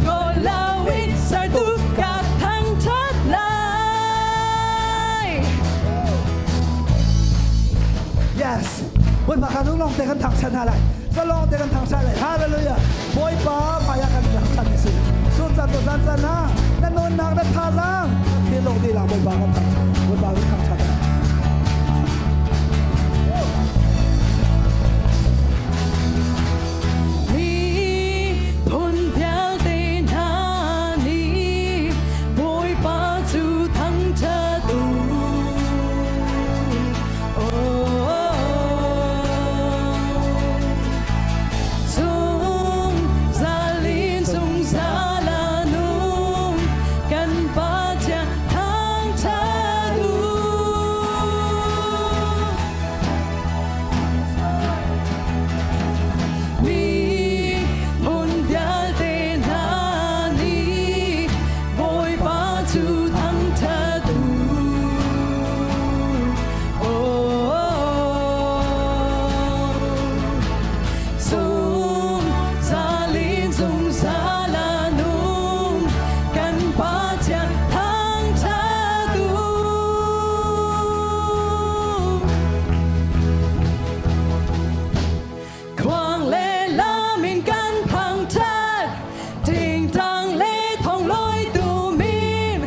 nawl loin sertu ka thangṭhat lai. Yes. Bawipa kha lung te kan thangṭhat hna lai. Zalong te kan thangṭhat lai. Hallelujah. Bawipa hmaiah kan thangṭhat ni si. Sun caan to zan caan na na nunnak na thazaang na thinlung dihlak Bawipa kan thang Bawipa kan thangṭhat. Miphun vialte hna nih Bawipa cu thangṭhat u. Oh, zungzal in zungzal a nung kan Pathian thangṭhat u. Miphun vialte hna nih Bawipa cu thangṭhat u. Oh, zungzal in zungzal a nung kan Pathian thangṭhat u. Khuang le lam in kan thangṭhat, tingtang le thonglawi tumin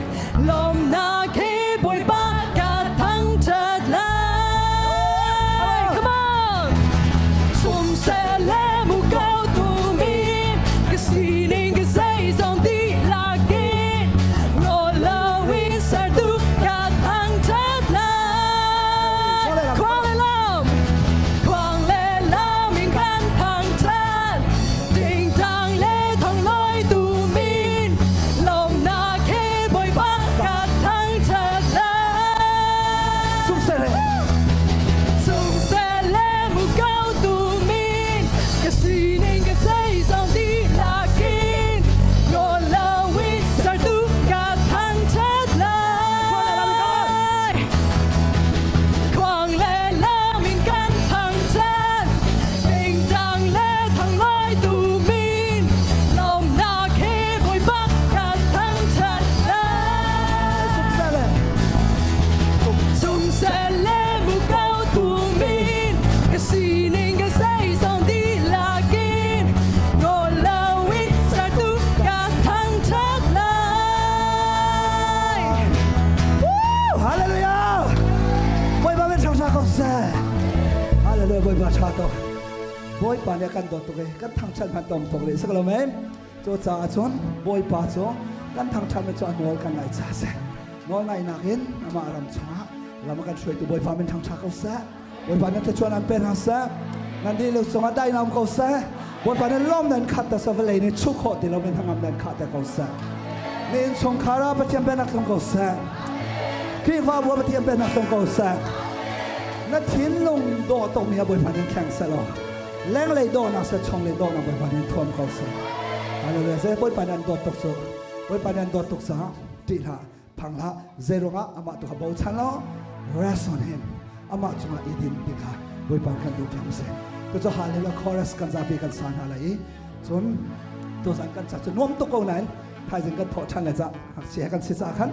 lawmhnak he Bawipa ka thangṭhat lai. Come on! Sumseh le muko tumin ka sining ka zeizong dihlak in nawl loin sertu ka thangṭhat lai. Khuang le lam, khuang le lam in kan thangṭhat, tingtang le thonglawi tumin lawmhnak he Bawipa ka thangṭhat lai. Sumseh le Sumseh le muko tumin ka sining ka zeizong dihlak in nawl loin sertu ka thangṭhat lai. Khuang le lam in kan thangṭhat, tingtang le thonglawi tumin lawmhnak he Bawipa ka thangṭhat lai. Sumseh le Sumseh le muko tumin ka sining ka zeizong dihlak in nawl loin sertu ka thangṭhat lai. Woo! Hallelujah! Bawipa min thangṭhat ko seh. Hallelujah Bawipa ṭha tuk. Bawipa nih a kan dawt tuk i kan thangṭhat hmanh tom tuk rih si ko lo mei? Cu caah cun Bawipa cu kan thangṭhatmi cu a nawl kan ngaih ca seh. Nawl ngaihnak in amah ram chungah lam a kan hruaitu Bawipa min thangṭhat ko seh. Bawipa nih thluachuah an pe hna seh. Nan dihlak cungah daihnak um ko seh. Bawipa nih lawm nan khat ta seh vawlei nih chuh khawh ti loin hnangam nan khah te ko seh. Ni innchungkhar ah Pathian pennak tlung ko seh. Khrihfabu ah Pathian pennak tlung ko seh. Na thinlung dawh tukmi ah Bawipa nih thleng seh law lenglei dawhnak seh chunglei dawhnak Bawipa nih thuam ko seh. Hallelujah. Seh Bawipa nih an dawt tuk cu. Bawipa nih an dawt tuk caah ṭih hlah. Phang hlah. Zeiruangah amah tu kha bochan law rest on him. Amah cungah i din ti kha Bawipa kan duh piak seh. Cucu hallelujah chorus kan zapi kan sa hna lai i cun tuzan kan ca cu nuam tuk ko nain thaizing kan thawh ṭhan lai ca ngakchia kan si ca khan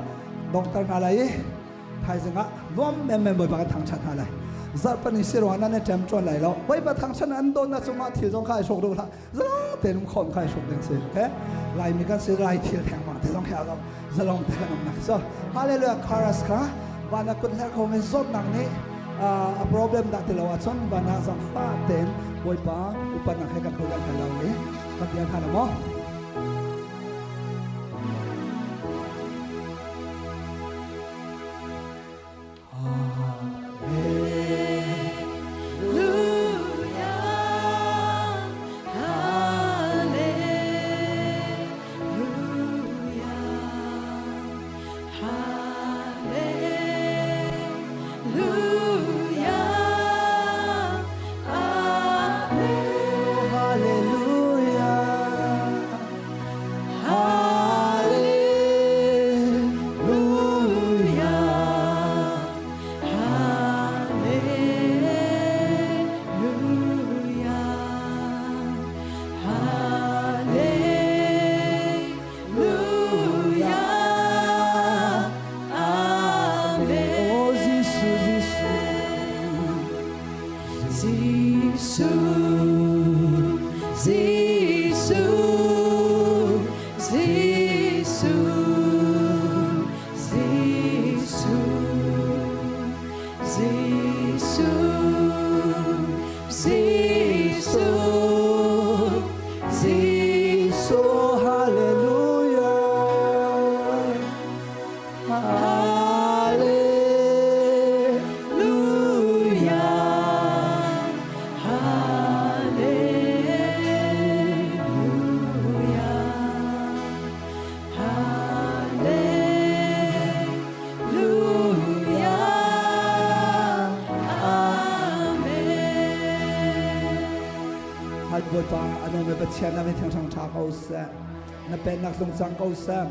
dongter hna lai i thaizing ah nuam menmen Bawipa kan thangṭhat hna lai. Zarhpani si ruangah nan i ṭem ṭuan lai lo. Bawipa thangṭhat an dawtnak cungah thil zong kha i hruk duh hlah. Zalong tein um khawm kha i hruk ding si. Okay? Laimi kan si lai thil thengmang te zong khi a zalong te kan umnak so hallelujah chorus kha van a kut hler kho men zawtnak nih a problem dah ti lo ahcun van ah zangfah tein Bawipa upatnak he kan hol kan hal lo i kan bia hna lo maw? Hallelujah. Hallelujah. Hallelujah. Hallelujah. Amen. Oh, Jesuh, Jesuh. Jesuh, Jesuh, Jesuh, Jesuh, Jesuh, Jesuh, Jesuh. Oh, hallelujah. Hallelujah. Hallelujah. Hallelujah. Hallelujah. Amen. Hal Bawipa ano me Pathian na min thiang tha ko seh na pennak tlung cang ko seh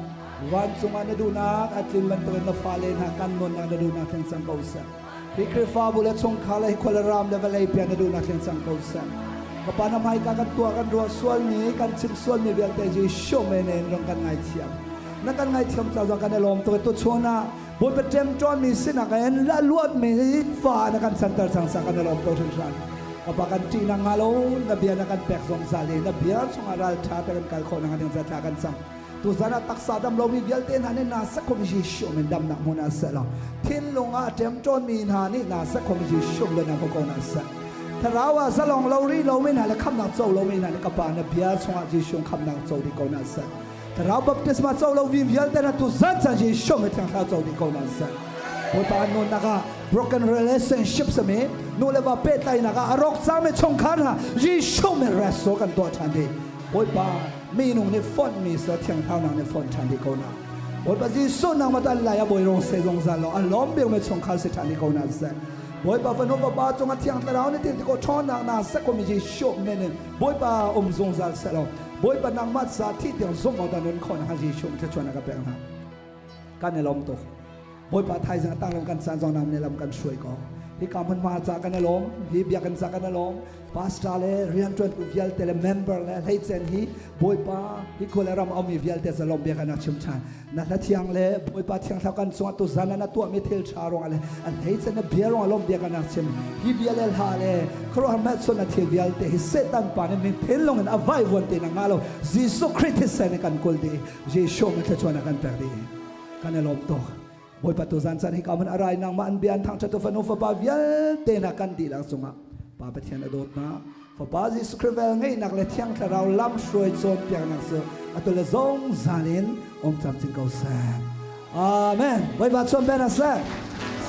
vancung ah na duhnak a tlin bantukin na fale hna kan nunnak na duhnak thleng cang ko seh hi Khrihfabu le chungkhar le hi khual ram le vawlei pian na duhnak thleng cang ko seh ka pa na hmaika kan tuah kan ruah sualmi kan chim sualmi vialte Jesuh men in rong kan ngaithiam na kan ngaithiam ca zong kan i lawm tuk tu chun ah Bawipa ṭemṭawnmi sinak in la luatmi fa na kan canter cang sa kan i lawm ko hringhran ka pa kan ṭihnak hnga lo na bia na kan pek zungzal i na bia chungah ralṭha te kan kal khawh nakhnga ding ca thla kan cam tuzan ah taksa dam lomi vialte hna nih na sakhom Jesuh min damnak hmun ah seh law thinlung ah ṭemṭawnmi hna nih na sakhom Jesuh le na ko na seh thlarau ah zalong lo ri lomi hna le khamnak co lomi hna nih ka pa na bia chungah Jesuh khamnak co dih ko na seh thlarau baptisma co lo vi vialte na tu zan chan Jesuh mi thiang thlarau co dih ko na seh Bawipa nunnak ah broken relationships mi nu le va pehtlaihnak ah a rawk cangmi chungkhar hna Jesuh min reso kan tuah ṭhan dih Bawipa minung nih fonhmi sa thiang thlarau nih fonh ṭhan dih ko na Bawipa Jesuh nangmah tu an lai a bawi rong se zungzal lo a lawm bik mi chungkhar si ṭhan dih ko na seh Bawipa fanu fapa cung a thiang thlarau nih til ko ṭhawnnak na sek ko mi Jesuh min in Bawipa um zungzal seh law Bawipa nangmah ca thi tiang zumh awk nun khawh na Jesuh thluachuah na ka pek hna kan i lawm tuk Bawipa thaizing a tanglam kan caan zong nam nih lam kan hruai ko hika hmunhma ca kan i lawm hi biakinn ca kan i lawm pastor le rianṭuantu vialte le member le hleicen hi Bawipa hi khua le ram a ummi vialte ca lawm bia kan rak chim ṭhan na hla thiang le Bawipa thiang thlarau kan cungah tu zan ah na tuahmi thil ṭha ruangah le a hleicen na bia ruangah lawm bia kan rak chim hi bia le hla le khuaruahhar hmelchunh na thil vialte hi Satan pa nih min thinlung in a vaivuan te na ngah lo Jesuh Khrih thisen in kan kul dih Jesuh min thluachuah na kan pek dih kan i lawm tuk Bawipa tu zan caan hi ka man arai nangmah an bia an thangṭhat tu fanu fapa vialte na kan dihlak cungah Pa Pathian a dawtnak Fapa Jesuh Khrih vel ngeihnak le Thiang Thlarau lam hruai cawnpiaknak cu atu le zungzal in um camcin ko seh. Amen. Bawipa chuan ben a seh.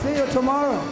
See you tomorrow.